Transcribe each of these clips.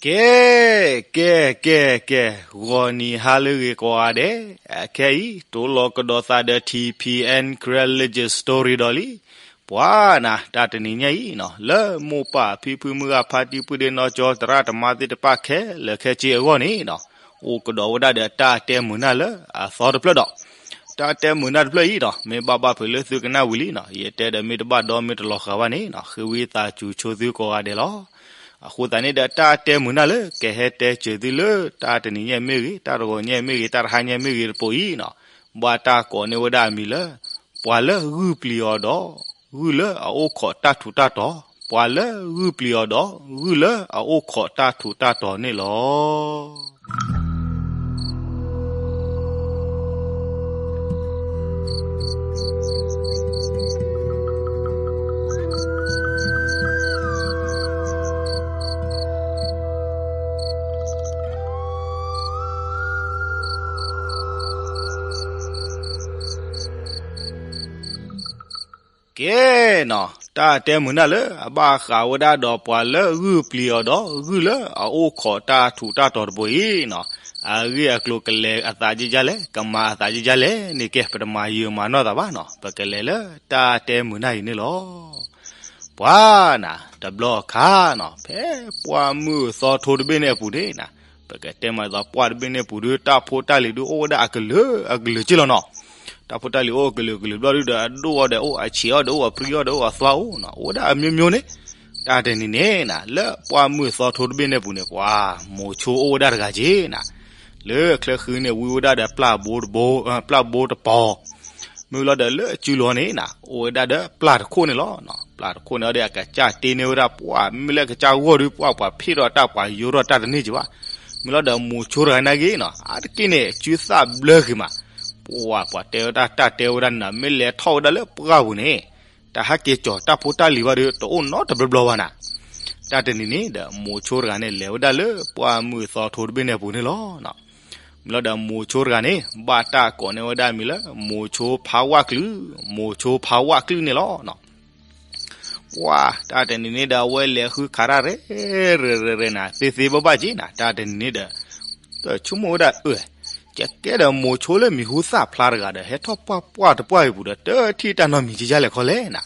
ကဲ, ကဲ, ကဲ, ကဲ, ဂီၤနံၤဟါလၢအဂ့ၤကိးဂၤဒဲး, အခဲအံၤ တိၢ်လီၤကဒီးသးဒီး ထံဖံအဲၣ် Karen Legend Story ဒီးလံ. ပှၤနၤ တၢ်တနံၤညါအံၤနီၤ လၢမိၢ်ပၢ်ဖံဖုမုၢ်ဂၤ ဖါတံၢ်ပုၢ်ဒ့နီၢ်ကၠီ သရၣ်သမါသ့ၣ်တဖၣ်ခဲလၢာ်ခဲဆ့အဂီၢ်န့ၣ်နီၤ, အိၣ်ကဒီးဝဲဒၣ်ဒီးတၢ်တဲမုာ်နၢ်လၢအသီတဖျၢၣ်ဒီး တၢ်တဲမုာ်နၢ်တဖျၢၣ်အံၤနီၤ မ့ၢ်ဘၣ်ဘၣ်ဖုးလၢသုကနၣ်ဝံၤလံနီၤ, ယတဲဒီးမ့ၢ်တဘၣ်ဒီးမ့ၢ်တလီၤဃာ်ဘၣ်န့ၣ်နီၤ ဃ့ဝံသးစူၤဆိသုကိးဂၤဒဲးလီၤ. အဃိသတးန့ၣ်ဒီး တၢ်တဲမုာ်နၢ်လၢကဟဲတဲစၢၤသုလၢ တၢ်တနံၤညါမ့ၢ်ဂ့ၤ, တၢ်တဂီၤညါမ့ၢ်ဂ့ၤ, တၢ်တဟါညါမ့ၢ်ဂ့ၤတပိၤအံၤနီၤ, ဘၣ်တၢ်ကိးန့ၢ်ဝဲဒၣ်အမံၤလၢ ပှၤလၢဂုၢ်ပျံၤအီၤဒီး ဂုၢ်လၢအအိၣ်ခိးတၢ်ထူးတၢ်တီၤ, ပှၤလၢဂုၢ်ပျံၤအီၤဒီး ဂုၢ်လၢအအိၣ်ခိးတၢ်ထူးတၢ်တီၤန့ၣ်လီၤ. ကဲနီၤ, တၢ်တဲမုာ်နၢ်လၢအဘၣ်ဃးဝဲဒၣ်ဒီးပှၤလၢဂုၢ်ပျံၤအီၤဒီး ဂုၢ်လၢအအိၣ်ခိးတၢ်ထူးတၢ်တီၤတဘိအံၤနီၤ, အဂ့ၢ်အကျိၤကလဲၤအသးကဲကဲလဲၣ်, ကမၤအသးကဲကဲလဲၣ်န့ၣ် ကဲ ပတမၤယံာ်မၤနီၢ်သးဘၣ်နီၤ, ပကလဲၤလၢတၢ်တဲမုာ်နၢ်အံၤန့ၣ်လီၤ. ပှၤနၤ တဘျီအခါနီၤ ဖဲပှၢ်မုၢ်အသီထိတဘ့ၣ်န့ၣ်အပူၤန့ၣ်နီၤ, ပကတဲမးသိးပှၢ်တဘ့ၣ်န့ၣ်အပူၤဒီး တၢ်ဖိတၢ်လံၤဒုးအိၣ်ဝဲဒၣ်အကလုာ်အကလုာ်က့လီၤနီၤ. တၢ်ဖိတၢ်လံၤအိၣ်အကလုာ်ကလုာ်ဘျီဒုးဒီး အဒိၣ်အီၤဒီးအိၣ်, အဆံးအီၤဒီးအိၣ်, အသွါအိၣ်နီၤ, အိၣ်ဝဲဒၣ်အမျိုးမျိုးန့ၣ်. တၢ်တနံၤန့ၣ်နီၤ လၢပှၢ်မုၢ်အသီထိတဘ့ၣ်န့ၣ်အပူၤန့ၣ် ပှၤမိၤဆိအိၣ်ဝဲဒၣ်တဂၤက့နီၤ, လၢချၢဃုန့ၣ် ဝံဝဲဒၣ်ဒီး ပျၢ်ဘိတပီၤ, မ့ၢ်လီၤဒီးလၢအစုလီၤန့ၣ်နီၤ အိၣ်ဝဲဒၣ်ဒီးပျၢ်တခိၣ်န့ၣ်လီၤ. ပျၢ်တခိၣ်န့ၣ်ဒီး အကစၢ်တ့န့ၢ်ဝဲဒၣ်ပှၤ မ့ၢ်လၢအကစၢ်ဂီၢ်ဒုး ပှၤ ပှၤဖ့ၣ်ထီၣ်တၢ်ပှၤယိထီၣ်တၢ်တန့ၢ်က့ဘၣ်. မ့ၢ်လီၤဒီးမိၤဆိတဂၤနာ်က့နီၤ အါတက့ၢ်န့ၣ် စုသၣ်ဘျၢက့ၤမး, ပှၤ ပှၤတဲဝဲဒၣ်တၢ်တဲဝဲဒၣ်နၤ မ့ၢ်လဲၤထီၣ်ဝဲဒၣ်လၢပှၢ်ပူၤန့ၣ် တၢ်ဟဲက့ၤကၠီၤတၢ်ဖိတၢ်လံၤဘၣ်ဒီး တအိၣ်နီတဘျီဘျီဘၣ်နၤ. တၢ်တနံၤန့ၣ်ဒီး မိၤဆိတဂၤန့ၣ် လဲၤဝဲဒၣ်လၢပှၢ်မုၢ်အသီထိတဘ့ၣ်န့ၣ်အပူၤန့ၣ်လီၤ. မ့ၢ်လီၤဒီးမိၤဆိတဂၤန့ၣ် ဘၣ်တၢ်ကိးန့ၢ်ဝဲဒၣ်အမံၤလၢ မိၤဆိဖးဝၣ်ကျုၢ်, မိၤဆိဖးဝၣ်ကျုၢ်န့ၣ်လီၤ. ပှၤ တၢ်တနံၤန့ၣ်ဒီး အဝဲလဲၤဃုခးတၢ်ရဲၣ်ရဲၣ်ရဲၣ်နၤ သ့သ့ဘၣ်ဘၣ်က့နၤ တၢ်တနံၤန့ၣ်ဒီး တဆိကမိၣ်ဝဲဒၣ်အၢ ကကဲဒီးမိၤဆိလၢမံၤဟူသၣ်ဖျါတဂၤဒီး ဟဲထီၣ်ပှၢ်ပှၢ်တပှၢ်အံၤပူၤဒီး တထံၣ်တၢ်နီတမံၤကဲလဲၣ်ခီလဲၣ်နၤ.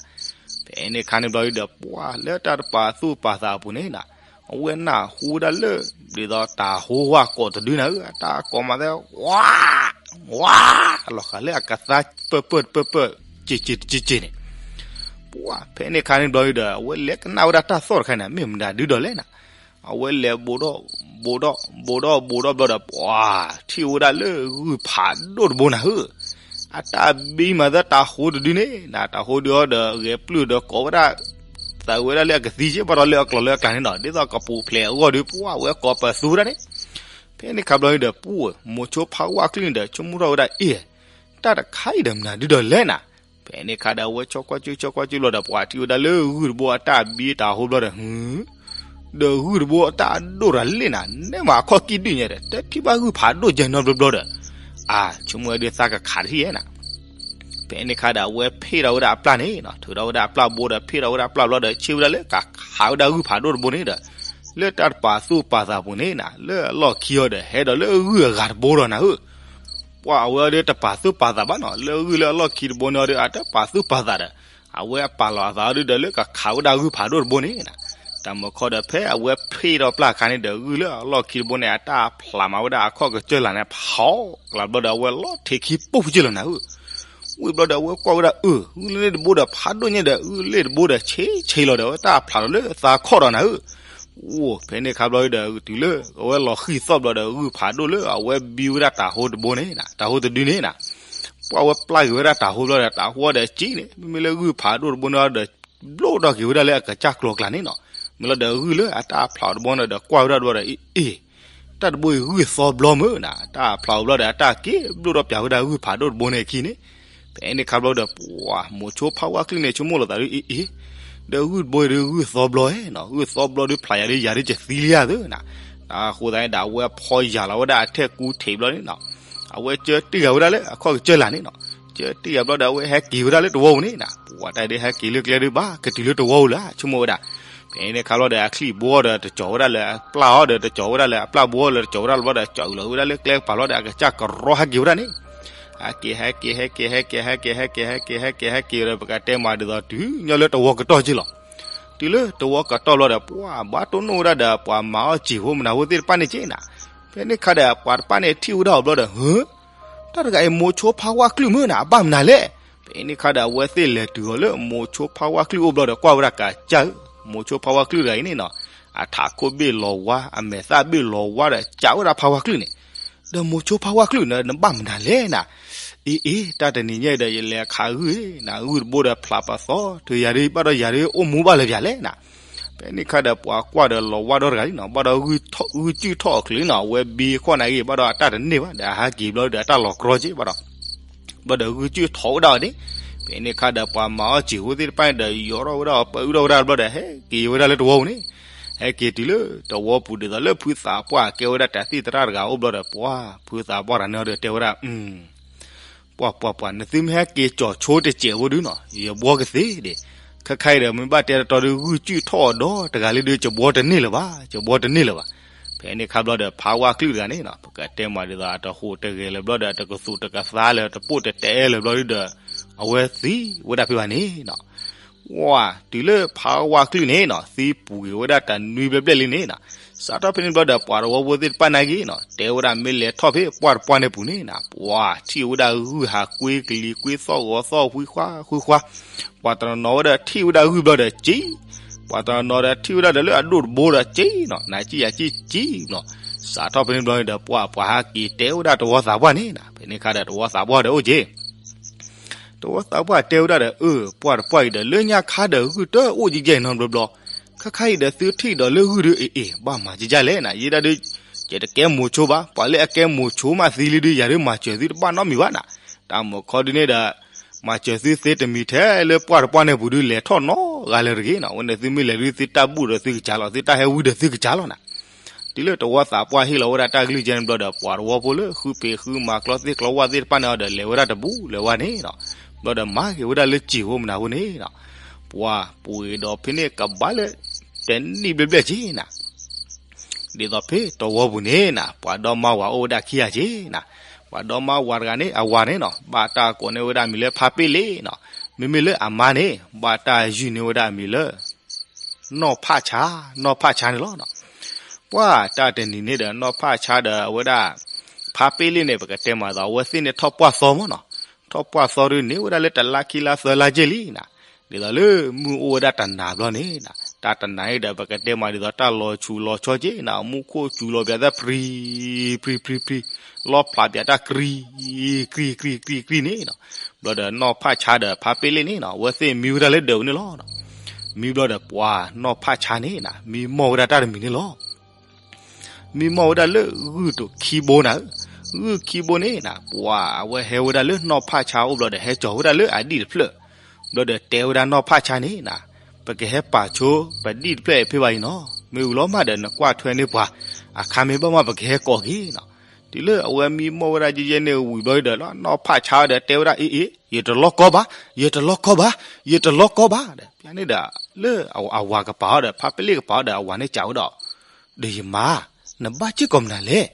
ဖဲန့ၣ်ခါန့ၣ်ဘျီဒုးဒီး ပှၤလၢတၢ်တပာ်သူၣ်ပာ်သးအပူၤန့ၣ်နၤ အဝဲနၢ်ဟူဝဲဒၣ်လၢ ဒ်သိးတၤဟိဝၣ်ကိးတဒုနၤဧၢ အတၢ်ကိးမးသဲ ဝါ ဝါ လီၤဃာ်လၢအကသါပၢၢ်ပၢၢ်တပၢၢ်ပၢၢ် က့ၤက့ၤတက့ၤက့ၤန့ၣ်. ပှၤ ဖဲန့ၣ်ခါန့ၣ်ဘျီဒုးဒီး အဝဲလဲၤကနၣ်ဝဲဒၣ်တၢ်သီၣ်တခါန့ၣ် မ့ၢ်မနုၤဒုဒီးလဲၣ်နၤ. အဝဲလဲၤဘိးဒီး ဘိးဒီး ဘိးဒီး ဘိးဒီးဘျီဒီး ပှၤ ထံၣ်ဝဲဒၣ်လၢဂုၢ်ဖးဒိၣ်တဘိနၤဧၢ အတၢ်ဘံမးသဲတၤဟိတဒုန့ၣ်နၤ တၤဟိဒုအီၤဒီး ဂဲၤပျုၢ်ဒီးကိးဝဲဒၣ် သးဝဲဒၣ်လၢအကသံက့ ဘၣ်ဒီးလၢအကျိၤလၢအကျါန့ၣ်နီၤ ဒ်သိးကပူၤဖျဲးအဂီၢ်ဒီး ပှၤဝဲကိးပသူဝဲဒၣ်န့ၣ်. ဖဲန့ၣ်ခါဘျီဒုးဒီး ပှၤ မိၤဆိဖးဝၣ်ကျုၢ်န့ၣ်ဒီး ဆိကမိၣ်ထီၣ်ဝဲဒၣ်အ့ၣ် တၢ်တခါအံၤဒီးမနုၤဒုဒီးလဲၣ်နၤ. ဖဲန့ၣ်ခါဒီး အဝဲဆီကွၢ်ကၠူၣ် ဆီကွၢ်ကၠူၣ်ဘျီဒီး ပှၤထံၣ်ဝဲဒၣ်လၢဂုၢ်တဘိအတၢ်ဘံတၤဟိဘျီဒီး ဟု ဒီးဂုၢ်တဘိအတၢ်ဒိၣ်တၢ်လဲၣ်နၤ နဲမၤအခီၣ်ကံၣ်ဒုၣ်ညါဒီး တထံၣ်ဘၣ်ဂုၢ်ဖးဒိၣ်ကဲနီတဘျီဘျီဒီး အါ ဆိကမိၣ်ဝဲဒၣ်သးကခးတဟံၣ်ဧါနၤ. ဖဲန့ၣ်ခါဒီး အဝဲဖ့ၣ်ထီၣ်ဝဲဒၣ်အပျၢ်န့ၣ်နီၤ ထုးထီၣ်ဝဲဒၣ်အပျၢ်ဘိဒီး ဖ့ၣ်ထီၣ်ဝဲဒၣ်အပျၢ်ဘျီဒီး ဆ့ၣ်ဝဲဒၣ်လၢကခးဝဲဒၣ်ဂုၢ်ဖးဒိၣ်တဘိန့ၣ်ဒီး လၢတၢ်တပာ်သူၣ်ပာ်သးအပူၤန့ၣ်နၤ လၢအလီၢ်ခံအီၤဒီး ဟဲဒီးလၢဂုၢ်အဂၤတဘိဒီးနၤဧၢ ပှၤအဝဲအီၤဒီးတပာ်သူၣ်ပာ်သးဘၣ်နီၤ လၢဂုၢ်လၢအလီၢ်ခံတဘိန့ၣ်အီၤဒီး အတပာ်သူၣ်ပာ်သးဒီး အဝဲအပာ်လီၤအသးအီၤဒုဒီးလၢကခးဝဲဒၣ်ဂုၢ်ဖးဒိၣ်တဘိန့ၣ်နၤ. တၢ်မၤခီဒီးဖဲအဝဲဖ့ၣ်ထီၣ်ပျၢ်အခါန့ၣ်ဒီး ဂုၢ်လၢအလီၢ်ခံတဘိန့ၣ် အတၢ်ဖျးမးဝဲဒၣ်အခီၣ်ကစၢၢ်လၢ်န့ၣ် ဖီၣ်ကျးဘျီဒီး အဝဲလီၤထဲခံပူၣ်က့ၢ်လီၤနၤဧၢ ဝံၤဘျီဒီး အဝဲကွၢ်ဝဲဒၣ်အၢ ဂုၢ်လၢန့ၣ်တဘိဒီးဖးဒိၣ်ညါဒီး ဂုၢ်လၢတဘိဒီးဆ့ဆ့လီၤဒီး အဝဲတၢ်ဖျးလီၤလၢသးခီၣ်ဒီးနၤဧၢ. အိၣ် ဖဲန့ၣ်ခါဘျီဒီး တုၤလၢအဝဲလီၤဃံၢ်သီၣ်ဘျီဒီး ဂုၢ်ဖးဒိၣ်လၢအဝဲဘံဝဲဒၣ်တၤဟိတဘိန့ၣ် တၤဟိတဒုန့ၣ်နၤ ပှၤဝဲပျၢ်က့ၤဝဲဒၣ်တၤဟိဘျီဒီး တၤဟိဒီးက့န့ၣ် မ့မ့ၢ်လၢဂုၢ်ဖးဒိၣ်တဘိန့ၣ်ဒီး ဘျိၣ်ထီၣ်က့ၤဝဲဒၣ်လၢအကစၢ်ကျိၤကျါန့ၣ်နီၤ. မ့ၢ်လီၤဒီးဂုၢ်လၢအတၢ်ဖျးတဘိန့ၣ်ဒီး ကွၢ်ဝဲဒၣ်တဘျီဒီး အ့ၣ် တၢ်တဘိအံၤဂုၢ်သီဘျီမ့ၢ်နၤ တၢ်ဖျးအီၤဘျီဒီး အတၢ်က့ၤဘျိၣ်ထီၣ်ပၠးဝဲဒၣ်ဂုၢ်ဖးဒိၣ်တဘိန့ၣ်အခံန့ၣ်. ဖဲန့ၣ်ခါဘျီဒီး ပှၤ မိၤဆိဖးဝၣ်ကျုၢ်န့ၣ် ဆိကမိၣ်လီၤသးဒု အ့ၣ် အ့ၣ် ဒီးဂုၢ်တဘိအံၤဒု ဂုၢ်သီဘျီဧါနီၤ ဂုၢ်သီဘျီဒု ဖျးယၤဒု ယၤဒုကသံလံဧါသ့နီၤ. အဃိသတးန့ၣ်ဒီး အဝဲဖီယၢ်လီၤဝဲဒၣ်အထဲကူထံးဘျီန့ၣ်နီၤ အဝဲကၢတံၢ်ဂၤဝဲဒၣ်လၢအခီၣ်ကစၢၢ်လၢ်န့ၣ်နီၤ. ကၢတံၢ်ဂၤဘျီဒီး အဝဲဟဲက့ၤဝဲဒၣ်လၢတဝီပူၤန့ၣ်နီၤ ပှၤတၢ်ဒုးဟဲက့ၤလၢကျဲဒုဘၣ် ကတုၤလၢတဝီပူၤလၢ ဆိကမိၣ်ဝဲဒၣ်. ဖဲန့ၣ်ခါဘျီဒီး အချံၣ်ဘိဒီးတကၠီၤဝဲဒၣ်လၢအပျၢ်အီၤဒီး တကၠီၤဝဲဒၣ်လၢအပျၢ်ဘိလၢတကၠီၤဝဲဒၣ်လၢဘျီဒီး ကၠီၤအုးလီၤဝဲဒၣ်လၢကျဲကပၤလီၤဒီး အကစၢ်ကရီဟဲက့ၤဝဲဒၣ်န့ၣ်, ဟဲက့ၤ ဟဲက့ၤ ဟဲက့ၤ ဟဲက့ၤ ဟဲက့ၤ ဟဲက့ၤ ဟဲက့ၤ ဟဲက့ၤ ဟဲက့ၤဒီး ပကတဲမးဒ်သိး တုၤညီလၢတဝီကတီၢ်က့လီၤ. တုၤလၢတဝီကတီၢ်ဘျီဒီး ပှၤဘၣ်တိၢ်နီၣ်ဝဲဒၣ်ဒီး ပှၤမၤအီၣ်စံာ်ဖိမနၤဖိသ့ၣ်တဖၣ်န့ၣ်က့နၤ. ဖဲန့ၣ်ခါဒီး ပှၤတဖၣ်န့ၣ်ထံၣ်ဝဲဒၣ်အီၤဘျီဒီး ဟၢ တၢ်တဂၤအံၤ မိၤဆိဖးဝါကလုၢ်မ့ၢ်နၤ အဘၣ်မနုၤလဲၣ်. ဖဲန့ၣ်ခါဒီး အဝဲသ့ၣ်လဲၤတုၤအီၤလၢမိၤဆိဖးဝါကလုၢ်အိၣ်ဘျီဒီး ကွၢ်ဝဲဒၣ်ကစၢ်ဧၢ, မိၤဆိဖးဝါကလုၢ်တဂၤအံၤန့ၣ်နီၤ, အထးခိၣ်ဘ့ၣ်လီၤဝါ အမဲာ်သၣ်ဘ့ၣ်လီၤဝါဒီး ကးဝဲဒၣ်ဖးဝါကလုၢ်န့ၣ်, ဒီးမိၤဆိဖးဝါကလုၢ်န့ၣ် နဘၣ်မနုၤလဲၣ်နၤ. အ့အ့ တၢ်တနံၤညါအံၤဒီး ယလဲၤခးဂုၢ်နၤ ဂုၢ်တဘိဒီးဖျးပသီ တုၤယၤဒ်ဘၣ်ဒီးယၤဒ်အိၣ်မူဘၣ်လၢၤပၠးလဲၣ်နၤ. ဖဲန့ၣ်ခါဒီး ပှၤကွၢ်ဒီးလီၤဝါဒီတဂၤလံနီၤ, ဘၣ်ဒီးဂုၢ်ကၠုၢ်ထီၣ်အချ့နီၤ, အဝဲဘ့ခီၣ်နၤဂ့ၤ ဘၣ်ဒီးအတၢ်တန့ၢ်ဘၣ်ဒီး အဟးက့ၤဘျီဒီး အတၢ်လီၤကြီက့ဘၣ်ဒီး ဘျီဒီးဂုၢ်ကၠုၢ်ထီၣ်ဝဲဒၣ်အီၤန့ၣ်, ဖဲန့ၣ်ခါဒီး ပှၤမၤအီၣ်စံာ်ဖိသ့ၣ်တဖၣ်န့ၣ်ဒီး ယီၤထီၣ်ဝဲဒၣ်အီၤ ပအုၣ်ထီၣ်ဝဲဒၣ်ဘျီဒီး ဟဲက့ၤဝဲဒၣ်လၢတဝီပူၤန့ၣ်, ဟဲက့ၤတုၤလၢတဝီပူၤဒ်သိးလၢဖုသးပှၢ်ကဲဝဲဒၣ်တၢ်သံၣ်သရၣ်တဂၤအိၣ်ဘျီဒီး ပှၤဖုသးပှၢ်တဂၤန့ၣ်ဒီးတဲဝဲဒၣ် ပှၤပှၤပှၤ နသုမ့ၢ်ဟဲက့ၤကၠီၤဆိတစဲးဖိဒုနီၤ ယဘှီကသ့ဒံး, ခဲခါအံၤဒီး မ့ၢ်ဘၣ်တဲတတီၤဒု ဂုၢ်ကၠုၢ်ထီၣ်အီၤဒီတဂၤလံဒု ကဘှီတန့ၢ်လၢၤဘၣ် ကဘှီတန့ၢ်လၢၤဘၣ်. ဖဲန့ၣ်ခါဘျီဒီး ဖးဝါကလုၢ်တဂၤန့ၣ်နီၤ ပကတဲမးဒ်သိး အတဟူးတဂဲၤလၢၤဘျီဒီး အတကသူးတကသါလၢၤ တပိၢ်တတဲလၢၤဘျီဒုဒီး အဝဲသံဝဲဒၣ်ဖဲဘၣ်န့ၣ်နီၤ. ဝါတုၤလၢဖးဝါကလုၢ်န့ၣ်နီၤ သံပူၤဂ့ၤဝဲဒၣ်တနွံဘျဲၣ်ဘျဲၣ်လံန့ၣ်နီၤ, စးထီၣ်ဖဲန့ၣ်ဘျီဒီး ပှၤတဝီဖိသ့ၣ်တဖၣ်နာ်က့နီၤ တဲဝဲဒၣ်မ့ၢ်လဲၤထီၣ်ဖဲပှၢ်တပှၢ်န့ၣ်ပူၤန့ၣ်နီၤ ပှၤထံၣ်ဝဲဒၣ်ဂုၢ်ဟးကွ့ကလံၤကွ့သီၣ်ဂီၤသီၣ် ဃုဃါဃုဃါ, ပှၤတနီၤနီၤဝဲဒီးထံၣ်ဝဲဒၣ်ဂုၢ်ဘျီဒီးက့ၤ, ပှၤတနီၤနီၤဒီးထံၣ်ဝဲဒၣ်ဒီးလၢအဒိၣ်တဘိဒီးက့ၤနီၤ နၤက့ၤယၤက့ၤက့ၤနီၤ, စးထီၣ်ဖဲန့ၣ်ဘျီဒီး ပှၤပှၤဟးက့ၤတဲဝဲဒၣ်တဝီသးပှၢ်န့ၣ်နီၤ, ဖဲန့ၣ်ခါဒီးတဝီသးပှၢ်ဒီးအိၣ်က့ၤ တဝီသးပှၢ်တဲဝဲဒၣ်ဒီး အၢ ပှၢ်တပှၢ်အံၤဒီး လၢညါခါဒီးဂုၢ်တအိၣ်ကဲကဲနီတဘျီဘျီ, ခဲခါအံၤဒီးသုထံၣ်ဒီးလၢဂုၢ်ဒု အ့ၣ်အ့ၣ် ဘၣ်မၤကကၢ်လဲၣ်နၤ, ယဲဒၣ်ဒု ယတကဲမိၤဆိဘၣ်, ပှၤလၢအကဲမိၤဆိမးသံလံဒု ယၤဒုမၤစၢၤသုတဘၣ်နီတမံၤဘၣ်နၤ, တၢ်မုၢ်ခီဒုန့ၣ်ဒီး မၤစၢၤသုသ့တမံၤထဲလၢပှၢ်တပှၢ်န့ၣ်ပူၤဒု လဲၤထီၣ်နီတဂၤလၢၤတဂ့ၤနီၤ, အဝဲန့ၣ်သုမ့ၢ်လဲၤဒု သုတၢ်ဘူၣ်ဒီးသုကစၢ်လီၤ, သုတၢ်ဟဲဝံဒီးသုကစၢ်လီၤနၤ. တုၤလၢတဝီသးပှၢ်ဟ့ၣ်လီၤဝဲဒၣ်တၢ်ကလုၢ်ကဲန့ၣ်ဘျီဒီး ပှၤတဝီဖိလၢဃုဖံးဃုမၤကျီသ့ၣ်ကျီဝၣ်သ့ၣ်တဖၣ်န့ၣ်ဒီး လဲၤဝဲဒၣ်တဘူၣ်လၢၤဝဲန့ၣ်နီၤ, ဘျီဒီးမၤက့ၤဝဲဒၣ်လၢစံာ်ဖိမနၤဖိန့ၣ်နီၤ, ပှၤပှ့ၤဒီးဖဲန့ၣ်ကဘၣ်လၢတနံၣ်ဘျဲၣ်ဘျဲၣ်က့ၤနၤ ဒ်သိးဖဲတဝီပူၤန့ၣ်နၤ ပှၤဒီမါဝၤအိၣ်ဝဲဒၣ်ခံဂၤက့ၤနၤ, ပှၤဒီမါဝၤတဂၤန့ၣ် အဝၤန့ၣ်နီၤ ဘၣ်တၢ်ကိးန့ၢ်ဝဲဒၣ်အမံၤလၢဖါပ့ၣ်လ့နီၤ, မ့မ့ၢ်လၢအမါန့ၣ် ဘၣ်တၢ်ယုၢ်န့ၢ်ဝဲဒၣ်အမံၤလၢ နီၢ်ဖးဆါ, နီၢ်ဖးဆါန့ၣ်လီၤနီၤ. ပှၢ်တၢ်တနံၤန့ၣ်ဒီး နီၢ်ဖးဆါဒီးအဝဲဒၣ် ဖါပ့ၣ်လ့န့ၣ် ပကတဲမးသိး အဝဲသ့ၣ်န့ၣ်ထီၣ်ပှၢ်သီမးနီၤ, ထီၣ်ပှၢ်သီဒုန့ၣ် အိၣ်ဝဲဒၣ်လၢတလါခံလါသၢလါကဲလံနၤ, ဒ်သိးလၢမုၢ်အိၣ်ဝဲဒၣ်တနၤဘျီန့ၣ်နၤ, တၢ်တနၤအံၤဒီး ပကတဲမးဒ်သိးတၢ်လီၤဆူးလီၤဆီက့ၤနၤ, မူခိၣ်စူၤလီၤပၠးတၢ်ပြံ ပြံ ပြံ ပြံ, လီၢ်ဖျးပၠးတၢ်ကြံ ကြံ ကြံ ကြံ ကြံန့ၣ်နီၤ, ဘျီဒီးနီၢ်ဖးဆါဒီးဖါပ့ၣ်လ့န့ၣ်နီၤ အဝဲသ့ၣ်မံဝဲဒၣ်လၢဒၢးပူၤန့ၣ်လီၤ. မံဘျီဒီးပှၤနီၢ်ဖးဆါန့ၣ်နၤ မံမီၢ်ဝဲဒၣ်တၢ်တမံၤန့ၣ်လီၤ. မံမီၢ်ဝဲဒၣ်လၢဂုၢ်တခံဘိနၤ, ဂုၢ်ခံဘိန့ၣ်နၤ ပှၤအဝဲဟဲဝဲဒၣ်လၢနီၢ်ဖးဆါအအိၣ်ဘျီဒီး ဟဲကၠီၤဝဲဒၣ်လၢအဒံၣ်တဖျၢၣ်, ဘျီဒီးတဲဝဲဒၣ်နီၢ်ဖးဆါန့ၣ်နၤ, ပကဟဲပာ်ဆိပဒံၣ်တဖျၢၣ်အံၤဖဲဘၣ်အံၤနီၤ, မ့ၢ်ဝံၤလီၤမးဒီး နကွၢ်ထွဲန့ၢ်ပှၤ, အခါမ့ၢ်ဘၣ်မး ပကဟဲကိးက့ၤနီၤ. တုၤလၢအဝဲမံမီၢ်ဝဲဒၣ်ယဲၢ်ယဲၢ်န့ၣ်ဝံၤဘျီဒီး နီၢ်ဖးဆါဒီးတဲဝဲဒၣ် အ့ၣ်အ့ၣ် ယတလီၢ်ကီဘၣ်, ယတလီၢ်ကီဘၣ်, ယတလီၢ်ကီဘၣ်ဒီး ပျၢ်န့ၣ်ဒီး လၢအဝၤကပၤအီၤဒီး ဖါပ့ၣ်လ့ၣ်ကပၤအီၤဒီး အဝၤန့ၣ်စံးဝဲဒီး ဒီးယမါ, နဘၣ်စ့ၢ်ကီးမနုၤလဲၣ်.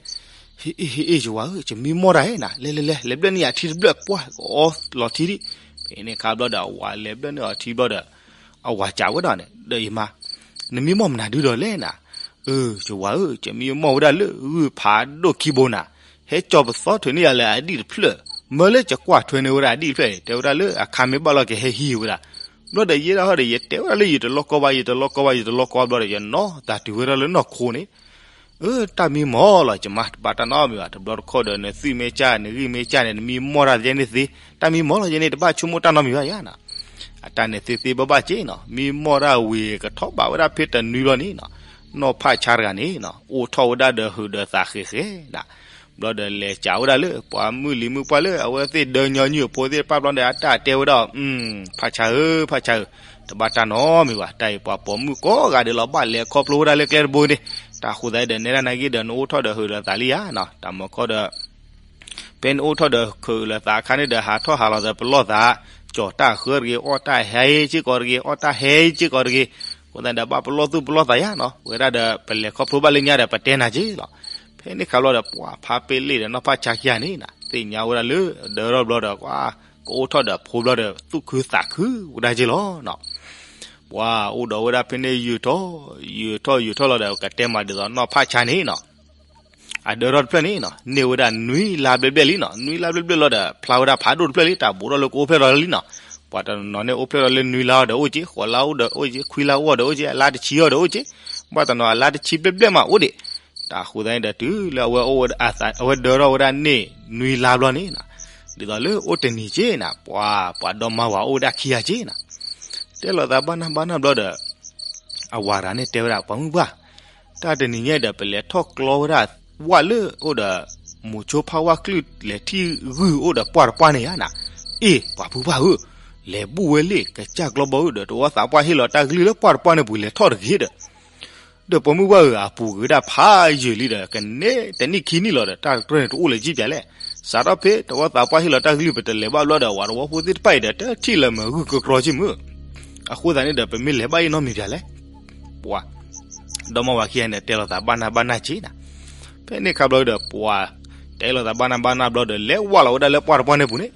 ဟ့ၣ်အ့ၣ်ဟ့ၣ်အ့ၣ် ယဝၤဧၢ, ယမံမီၢ်တၢ်ဧါနၤ, လဲၤလဲၤလဲၤ လဲၤဘျၢၣ်န့ၢ်ယၤထံတဘျၢၣ် ပှၢ်ကအီလီၤထံဒံး. ဖဲန့ၣ်အခါဘျီဒီး အဝၤလဲၤဘျၢၣ်န့ၢ်အီၤထံဘျီဒီး အဝၤစံးဝဲဒၣ်န့ၣ် ဒီးယမါ, နမံမီၢ်မနုၤဒုဒီးလဲၣ်နၤ. အၢ ယဝၤဧၢ, ယမံမီၢ်ဝဲဒၣ်လၢဂုၢ်ဖးဒိၣ်ခံဘိနၤ, ဟဲကၠီၤပသီထုးန့ၢ်ယၤလၢအဒံၣ်တဖျၢၣ်, မၢလၢယကွၢ်ထွဲန့ၢ်ဝဲဒၣ်အဒံၣ်တဖျၢၣ်န့ၣ် တဲဝဲဒၣ်လၢအခါမ့ၢ်ဘၣ်လီၤကဟဲဟံးဝဲဒၣ်. ဘျီဒီးယဲဒၣ်ဟီဒီး ယတဲဝဲဒၣ်လၢယတလီၢ်ကီဘၣ် ယတလီၢ်ကီဘၣ် ယတလီၢ်ကီဘၣ်ဘျီဒီး ယနီၢ်သးတုၤဝဲဒၣ်လၢနီၢ်ခိန့ၣ် အၢ တၢ်မံမီၢ်လီၤ ယမါ တဘၣ်တၢ်နီတမံၤဘၣ်. တဘျီတခီၣ်ဒီး နသွံၣ်မ့ၢ်ကၢ် နဂံၢ်မ့ၢ်ကၢ်န့ၣ် နမံမီၢ်တၢ်ယဲန့ၣ်သ့, တၢ်မံမီၢ်လီၤယဲန့ၣ် တဘၣ်ဆိကမိၣ်တၢ်နီတမံၤဘၣ်ယါနၤ. အတၢ်န့ၣ်သ့သ့ဘၣ်ဘၣ်က့နီၤ, မံမီၢ်တၢ်ဝံၤ ကထီၣ်ဘးဝဲဒၣ်ဖဲတနွံဘျီန့ၣ်နီၤ, နီၢ်ဖးဆါတဂၤန့ၣ်နီၤ အိၣ်ထီၣ်ဝဲဒၣ်ဒီးဟုးဒီးသးဃဲၤဃဲၤနၤ. ဘျီဒီးလဲၤစံးဝဲဒၣ်လၢ ပှၤမုၢ်လံၤမုၢ်ပှၢ်လၢအဝဲသ့ၣ်ဒၢညီနုၢ်အဖိသ့ၣ်တဖၣ်ဘျီန့ၣ် အတၢ်တဲဝဲဒၣ် ဖးဆါဧၢ ဖးဆါဧၢ, တဘၣ်တၢ်နီတမံၤဘၣ်, တၢ်အံၤပှၤပိာ်မုၣ်ကိးဂၤဒဲးလီၤ ဘၣ်လဲၤခီဖျိဝဲဒၣ်လၢကျဲတဘိန့ၣ်, တၢ်ဃိသတးဒီး နဲဒၣ်နာ်က့ဒီး နအိၣ်ထီၣ်ဒီးဟုးဒီးသးလံဧါနီၤ, တၢ်မုၢ်ခီဒီး ဖဲနအိၣ်ထီၣ်ဒီးဟုးဒီးသးအခါန့ၣ်ဒီး ဟးထီၣ်ဟးလီၤသးပလီၢ်သး, ကၠီၤတၢ်ဃၢတဂ့ၤ အီၣ်တၢ်ဟဲစ့ၢ်ကီးတဂ့ၤ အီၣ်တၢ်ဟဲစ့ၢ်ကီးတဂ့ၤ, အဃိသတးဒီးဘၣ်ပလီၢ်သူၣ်ပလီၢ်သးယါနီၤ, ဝဲဒၣ်ဒီးပလဲၤခီဖျိဘၣ်လၢညါဒီးပတဲနၤက့လီၤ. ဖဲန့ၣ်ခါဘျီဒီး ပှၤဖါပ့လ့ၣ်ဒီးနီၢ်ဖးဆါခံဂၤန့ၣ်နီၤ သ့ၣ်ညါဝဲဒၣ်လၢဒၢထီၣ်ဘျီဒီး ကအိၣ်ထီၣ်ဒီးဖိဘျီဒီး သူၣ်ခုသးခုဝဲဒၣ်က့လီၤနီၤ. ပှၤအိၣ်ဒီးဝဲဒၣ်ဖဲန့ၣ်ယုာ်ထီၣ် ယုာ်ထီၣ်ယုာ်ထီၣ်လီၤဒီး ကတဲမၤဒ်သိးနီၢ်ဖးဆါန့ၣ်နီၤ အဒၢထီၣ်တဖျၢၣ်န့ၣ်နီၤ န့ၢ်ဝဲဒၣ်နွံလါဘျဲၣ်ဘျဲၣ်လံနီၤ, နွံလါဘျဲၣ်ဘျဲၣ်လီၤဒီး ဖျါဝဲဒၣ်ဖးဒိၣ်တဖျၢၣ်လံ တၢ်ဘူးထီၣ်လၢကအိၣ်ဖျဲၣ်ထီၣ်လံနီၤ. ပှၤတနီၤနီၤန့ၣ်အိၣ်ဖျဲၣ်ထီၣ်လၢနွံလါအီၤဒီးအိၣ်က့, ဃိးလါအိၣ်ဒီးအိၣ်က့, ခွံလါအိၣ်ဒီးအိၣ်က့, အလါတဆံအီၤဒီးအိၣ်က့, ဘၣ်တနီၤအလါတဆံဘျဲၣ်ဘျဲၣ်မးအိၣ်ဒံး. တၢ်အဃိသတးန့ၣ်ဒီး တုၤလၢအဝဲအိၣ်ဝဲဒၣ် အဝဲဒၢထီၣ်ဝဲဒၣ်န့ၢ်နွံလါဘျီန့ၣ်နီၤ, ဒ်သိးလၢအိၣ်တနံၤက့နီၤ ပှၤ ပှၤဒီမါဝၤအိၣ်ဝဲဒၣ်ခံဂၤက့နီၤ တဲလိာ်သးဘၣ်နၢ်ဘၣ်နၢ်ဘျီဒီး အဝၤတဂၤန့ၣ်တဲဝဲဒၣ် ပှၤမုၣ်ပှၢ်, တၢ်တနံၤညါဒီးပလဲၤထီၣ်ကျီဝဲဒၣ်ဝၣ်လၢအိၣ်ဒီး မိၤဆိဖးဝၣ်ကျုၢ်လဲၤထံၣ်ဂုၢ်အိၣ်ဒီးပှၢ်တပှၢ်န့ၣ်ဧါနီၤ, အ့ၣ် ပှၤဖုဖၣ်ဧၢ, လဲၤဘူၣ်ဝဲလံ ကစၢ်ကျီဘီဧၢ ဒီးတဝီသးပှၢ်ဟ့ၣ်လီၤတၢ်ကလုၢ်လၢပှၢ်တပှၢ်န့ၣ်ပူၤလဲၤထီၣ်တဂ့ၤဒီး ဒီးပှၤမုၣ်ပှၢ်ဧၢ အပူၤကွံာ်ဝဲဒၣ်ဖးယံာ်လံဒီး ကန့ၢ်တနံၣ်ခံနံၣ်လီၤဒီး တၢ်တကြၢးန့ၣ်တအိၣ်လၢၤကံပၠးလဲၣ်. စးထီၣ်ဖဲတဝီသးပှၢ်ဟ့ၣ်လီၤတၢ်ကလုၢ် ပတလဲၤဘၣ်ဘျီဒီး ဝၤတဝီဖိသ့ၣ်တဖၣ်အံၤဒီး တထံၣ်လၢၤမ့ၢ်ဂုၢ်ကကြီက့မုၢ်, အဃိသတးန့ၣ်ဒီး ပမ့ၢ်လဲၤဘၣ်အံၤနီတမံၤပၠးလဲၣ်. ပှၤ ဒီမါဝၤခံဂၤန့ၣ် တဲလိာ်သးဘၣ်နၢ်ဘၣ်နၢ်က့နီၤ. ဖဲန့ၣ်ခါဘျီဒီး ပှၤ တဲလိာ်သးဘၣ်နၢ်ဘၣ်နၢ်ဘျီဒီး လဲၤဝၣ်လီၤဝဲဒၣ်လၢပှၢ်တပှၢ်န့ၣ်ပူၤန့ၣ်,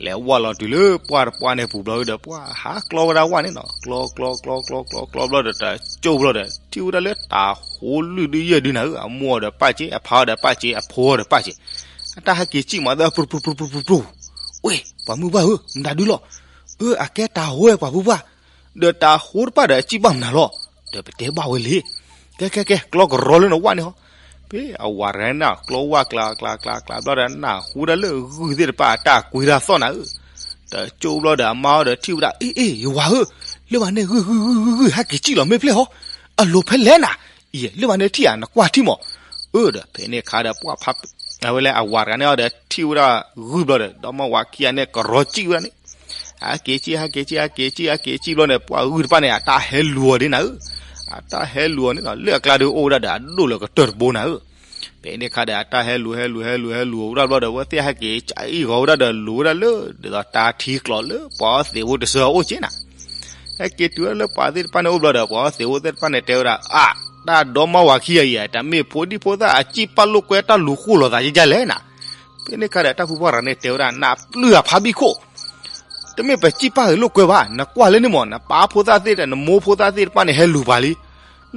လဲၤဝၣ်လီၤတုၤလၢပှၢ်တပှၢ်န့ၣ်ပူၤဘျီဒီး ပှၤဟးကျီဝဲဒၣ်ဝၣ်န့ၣ်နီၤ, ကျီကျီကျီကျီကျီကျီဘျီဒီး တကၠိၢ်ဘျီဒီး ထံၣ်ဝဲဒၣ်လၢတၤဟိလွံၢ်ဒုယဲၢ်ဒုနၤဧၢ, အမိၢ်အီၤဒီးပၢ်က့, အဖါအီၤဒီးပၢ်က့, အဖိအီၤဒီးပၢ်က့, အတၢ်ဟဲက့ၤစံၣ်မးသၢ ပြူပြူပြူပြူပြူ, ဝ့ၢ် ပှၤမုၢ်ပှၢ်ဧၢ, မတၤဒုလီၤ, အၢ အကဲတၤဟိဝဲပှၤဖုဖၣ်, ဒီးတၤဟိတဖၣ်ဒီးအစံၣ်ဘၣ်မနုၤလီၤ, ဒီးပတဲဘၣ်ဝဲလံ, ကဲကဲကဲ ကျီကရီလၢနဝၣ်န့ၣ်ဟီ. ဖဲအဝၤတဂၤန့ၣ် ကျီဝၣ်ကျါကျါကျါကျါဘျီဒီး နၢ်ဟူဒၣ်လၢဂုၢ်သ့ၣ်တဖၣ်အတၢ်ကွံတၢ်သီၣ်နၤဧၢ, တကၠိၢ်ဘျီဒီး အမါအီၤဒီးထံၣ်ဝဲဒၣ် အ့ၣ်အ့ၣ် ယဝၤဧၢ, လၢမၤန့ၣ် ဂုၢ်ဂုၢ်ဂုၢ်ဂုၢ်ဂုၢ် ဟဲက့ၤစံၣ်လီၤမ့ၢ်ဖျဲၣ်ဟီ, အလိၤဖဲလဲၣ်နၤ, အံၤ လၢမၤန့ၣ်ထံၣ်ဧါ နကွၢ်ထံၣ်မး, အၢ ဒီးဖဲန့ၣ်ခါဒီးပှၤဖး အဝဲလၢအဝၤတဂၤန့ၣ်အီၤဒီးထံၣ်ဝဲဒၣ်ဂုၢ်ဘျီဒီး ဒီမါဝၤခံဂၤန့ၣ် ကရီစံၣ်ဝဲဒၣ်န့ၣ်, ဟဲက့ၤစံၣ် ဟဲက့ၤစံၣ် ဟဲက့ၤစံၣ် ဟဲက့ၤစံၣ်ဘျီန့ၣ် ပှၤဂုၢ်တဖၣ်န့ၣ် အတၢ်ဟဲလူၤအီၤဒ်နၤဧၢ, အတၢ်ဟဲလူၤအီၤန့ၣ်နီၤ လၢအကျါဒုးအိၣ်ဝဲဒၣ်ဒီးအဒိၣ်လၢကတၢၢ်တဘိနၤဧၢ. ဖဲန့ၣ်ခါဒီး အတၢ်ဟဲလူၤ ဟဲလူၤ ဟဲလူၤ ဟဲလူၤဝဲဒၣ်ဘျီဒီး အဝဲသ့ၣ်ဟဲက့ၤစံၣ်အံၤဂီၤဝဲဒၣ်ဒီး လူၤဝဲဒၣ်လၢ ဒ်သိးတၢ်ထံကျိးလၢပှၤအီသံးဖိတစၢၤအအိၣ်က့နၤ. ဟဲက့ၤတုၤဝဲဒၣ်လၢပှၤသ့ၣ်တဖၣ်န့ၣ်အိၣ်ဘျီဒီး ပှၤအီသံးဖိသ့ၣ်တဖၣ်န့ၣ်တဲဝဲဒၣ် အါ တၢ်ဒီမါဝၤခံဂၤအံၤ တမ့ၢ်ဖိဒံဖိသၣ်အစံၣ်ပာ်လိာ်ကွဲတၢ်လူၤဃိၣ်လိာ်သးယဲယဲလဲၣ်နၤ. ဖဲန့ၣ်ခါဒီး တၢ်ဖုပှၢ်တဂၤန့ၣ်တဲဝဲဒၣ် နပျုၢ်အဖါဘံၣ်ခိၣ် တမ့ၢ်ပစံၣ်ပာ်ဂ့ၤလိာ်ကွဲဘၣ်, နကွၢ်လၢန့ၣ်မး နပၢ်ဖိသၣ်သ့ၣ်ဒီး နမိၢ်ဖိသၣ်သ့ၣ်တဖၣ်န့ၣ် ဟဲလူၤပှၤလံ.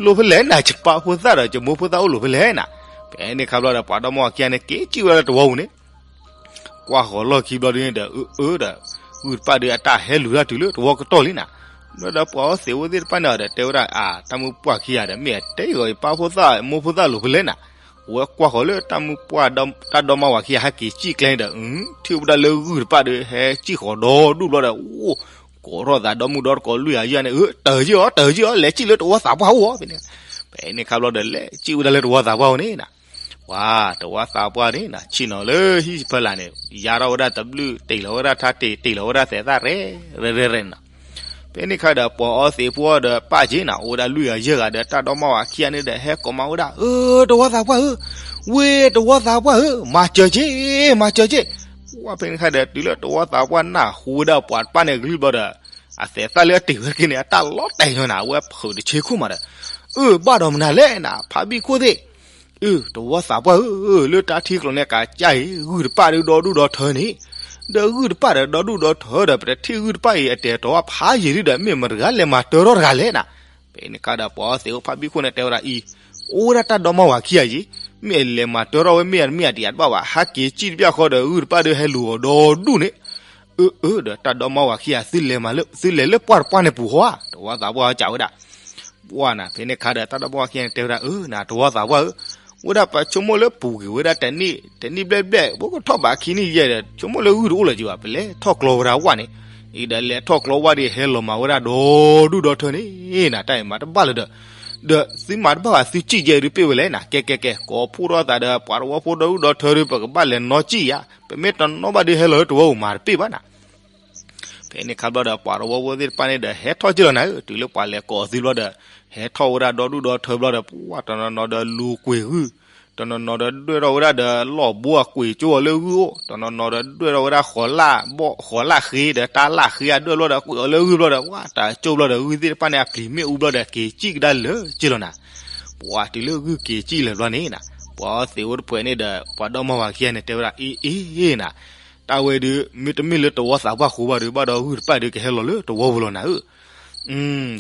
လိာ်ဖဲလဲၣ်နၤ ယပၢ်ဖိသၣ်ဒီးယမိၢ်ဖိသၣ်အိၣ်လိာ်ဖဲလဲၣ်နၤ. ဖဲန့ၣ်ခါဘျီဒီး ပှၤဒီမါဝၤခံဂၤန့ၣ် က့ၤစံၣ်ဝဲဒၣ်လၢတဝီပူၤန့ၣ် ကွၢ်ဃီၤလီၢ်ခံဘျီဒ်န့ၣ်ဒီး အၢ အၢ ဒီး ဂုၢ်တဖၣ်ဒီးအတၢ်ဟဲလူၤတၢ်တုၤလၢတဝီကတီၢ်လံနၤ. ဘျီဒီးပှၤအီသံးဖိသ့ၣ်တဖၣ်န့ၣ်ဒီး တဲဝဲဒၣ် အါ တၢ်မုၢ်ပှၢ်ခံဂၤဒီး မ့ၢ်အတဲဂီၤအံၤ ပၢ်ဖိသၣ်မိၢ်ဖိသၣ်လိာ်ဖဲလဲၣ်နၤ. အဝဲကွၢ်ဃီၤလၢတၢ်မုၢ်ပှၢ် တၢ်ဒီမါဝၤခံဂၤဟဲက့ၤစံၣ်ကျဲန့ၣ်ဒီး ထံၣ်ဝဲဒၣ်လၢဂုၢ်တဖၣ်ဒီး ဟဲစံၣ်ဃီၤဒီဒူၣ်ဘျီဒီး အိၣ် ကိးထီၣ်သးဒီမုၢ်ဒီတကိးလွံၢ်ဂၤယဲၢ်န့ၣ် အၢ တၢၤယ့ၢ်အီၤ တၢၤယ့ၢ်အီၤ လဲၤစံၣ်လၢတဝီသးပှၢ်အိၣ်ဖဲန့ၣ်. ဖဲန့ၣ်ခါဘျီဒီး လဲၤစံၣ်ဝဲဒၣ်လၢတဝီသးပှၢ်အိၣ်န့ၣ်နၤ. ပှၤတဝီသးပှၢ်န့ၣ်နၤ ဆ့ၣ်နီၤလၢဟံၣ်ဖီလာ်န့ၣ် ယါထီၣ်ဝဲဒၣ်တဘျုး တ့ၢ်လီၤဝဲဒၣ်ထါတ့ၢ် တ့ၢ်လီၤဝဲဒၣ်သဲးသၣ်ရဲၣ် ရဲၣ်ရဲၣ်ရဲၣ်န့ၣ်နၤ. ဖဲန့ၣ်ခါဒီး ပှၤအီသံးဖိဒီးပၢ်က့နၤ အိၣ်ဝဲဒၣ်လွံၢ်ဂၤယဲၢ်ဂၤဒီး တၢ်ဒီမါဝၤခံဂၤန့ၣ်ဒီး ဟဲကိးမးဝဲဒၣ် အၢ တဝီသးပှၢ်ဧၢ, ဝ့ၢ်တဝီသးပှၢ်ဧၢ, မၤစၢၤက့ၤ မၤစၢၤက့ၤ. ပှၤဖဲန့ၣ်ခါဒီး တုၤလၢတဝီသးပှၢ်နၢ်ဟူဝဲဒၣ်ပှၤတဖၣ်န့ၣ်ကလုၢ်ဘျီဒီး အသဲးသၣ်လၢအတ့ၢ်ဝဲက့န့ၣ် အတၢ်လီၤတဲာ်ညီနၤ အဝဲဖုးတဆ့ခိၣ်မးဒီး အၢ ဘၣ်ဒီးမနုၤလဲၣ်နၤ ဖါဘံၣ်ခိၣ်သ့ၣ် အၢ တဝီသးပှၢ်ဧၢ, လၢတၢ်ထံကျိးန့ၣ်ကစၢ်အံၤ ဂုၢ်တဖၣ်ဒီးဒီဒူၣ်ဒီထၢန့ၣ်, ဒီးဂုၢ်တဖၣ်ဒီးဒီဒူၣ်ဒီထၢဒီး ပတထံၣ်ဂုၢ်တဖၣ်အံၤ အတဲာ်တီၤဝဲဖးယံာ်လံဒီး မ့ၢ်မတၤတဂၤလဲၤမၤတၢၤထီၣ်တဂၤလဲၣ်နၤ. ဖဲန့ၣ်ခါဒီး ပှၤအီသံးဖိဖါဘံၣ်ခိၣ်န့ၣ်တဲဝဲဒၣ်အံၤ, အိၣ်ဝဲဒၣ်တၢ်ဒီမါဝၤခံဂၤအံၤ, မ့ၢ်အလဲၤမၤတၢၤထီၣ်ဝဲမ့ၢ်အမ့ၢ်အတယၤတဘၣ်ဘၣ် ဟဲက့ၤစံၣ်တဘျီဃီဒီး ဂုၢ်တဖၣ်ဒီးဟဲလူၤအီၤဒီဒူၣ်န့ၣ်, အၢ အၢ ဒီးတၢ်ဒီမါဝၤခံဂၤ သုလဲၤလၢပှၢ်တပှၢ်န့ၣ်ပူၤဃီဧါ, တဝီသးပှၢ်စံးဝဲဒၣ် ပှၢ်နၤ ဖဲန့ၣ်ခါဒီး တၢ်ဒီမါဝၤခံဂၤန့ၣ်တဲဝဲဒၣ် အၢ နၤတဝီသးပှၢ်ဧၢ, ဝဲဒၣ်ပဆိကမိၣ်လၢပူၤကွံာ်ဝဲဒၣ်တနံၣ် တနံၣ်ဘျဲၣ်ဘျဲၣ် ပကထီၣ်ဘးခံနံၣ်ယဲၢ်ဒီး ဆိကမိၣ်လၢဂုၢ်တအိၣ်လၢၤက့ၤဘၣ် ပလဲၤထီၣ်ကျီဝဲဒၣ်ဝၣ်န့ၣ်, အံၤဒီးလဲၤထီၣ်ကျီဝၣ်ဒီး ဟဲလီၤမၤဝဲဒၣ်ဒီဒူၣ်ဒီထၢန့ၣ် နၤတၢ်အံၤမၤတဘၣ်လၢၤဒီး, ဒီးသုမၤတဘၣ်ဘၣ် သုစံၣ်ယဲၢ်ဒုးပ့ၢ်ဝဲလဲၣ်နၤ, ကဲကဲကဲ ကိးဖှိၣ်ထီၣ်သးဒီး ပှၤတဝီဖိဒီဒူၣ်ဒီထၢဒုး ပကဘၣ်လဲၤနီၣ်စံၣ်ယါ, ပမ့ၢ်တနီၣ်ဘၣ်ဒုးဟဲလီၤလၢတဝီပူၤမၤတပ့ၢ်ဘၣ်နၤ. ဖဲန့ၣ်ခါဘျီဒီး ပှၤတဝီဖိသ့ၣ်တဖၣ်န့ၣ်ဒီး ဟဲထီၣ်က့ၤလီၤနၤဧၢ, တုၤလၢပှၤလဲၤကိးသုဘျီဒီး ဟဲထီၣ်ဝဲဒၣ်ဒီဒူၣ်ဒီထၢဘျီဒီး ပှၤတနီၤနီၤဒီးလူၤကွံာ်ဂုၢ်, တနီၤနီၤဒီးဒွဲၣ်ထီၣ်ဝဲဒၣ်ဒီးလီၢ်ဘိအကွံာ်ကၠိအီၤလၢဂုၢ်အိၣ်, တနီၤနီၤဒီးဒွဲၣ်ထီၣ်ဝဲဒၣ်ဃီၤလၣ်ဘီၣ်ဃီၤလၣ်ဃ့ဒီးတၢ်လၣ်ဃ့အဒွဲၣ်ဘျီဒီးကွံာ်အီၤလၢဂုၢ်ဘျီဒီး ဝဲတၢ်ကၠိဘျီဒီးဂုၢ်သ့ၣ်တဖၣ်န့ၣ် အပျံၤမ့ၣ်အူဘျီဒီးက့ၤစံၣ်ကဒါလၢာ်က့ၤလီၤနၤ. ပှၤတုၤလၢဂုၢ်က့ၤစံၣ်လၢာ်ဘျီန့ၣ်နၤ, ပှၤအီသံးအိၣ်တဖှဲးန့ၣ်ဒီး ပှၤဒီမါဝၤခံဂၤန့ၣ် တဲဝဲဒၣ် အ့အ့နၤ, တၢ်ဝဲဒုး မ့တမ့ၢ်လၢတဝီသးပှၢ်ဃိဘၣ်ဒုး ဘၣ်ဒီးဂုၢ်တဖၣ်ဒုးကဟဲလီၤလၢတဝီပူၤလီၤနၤဧၢ.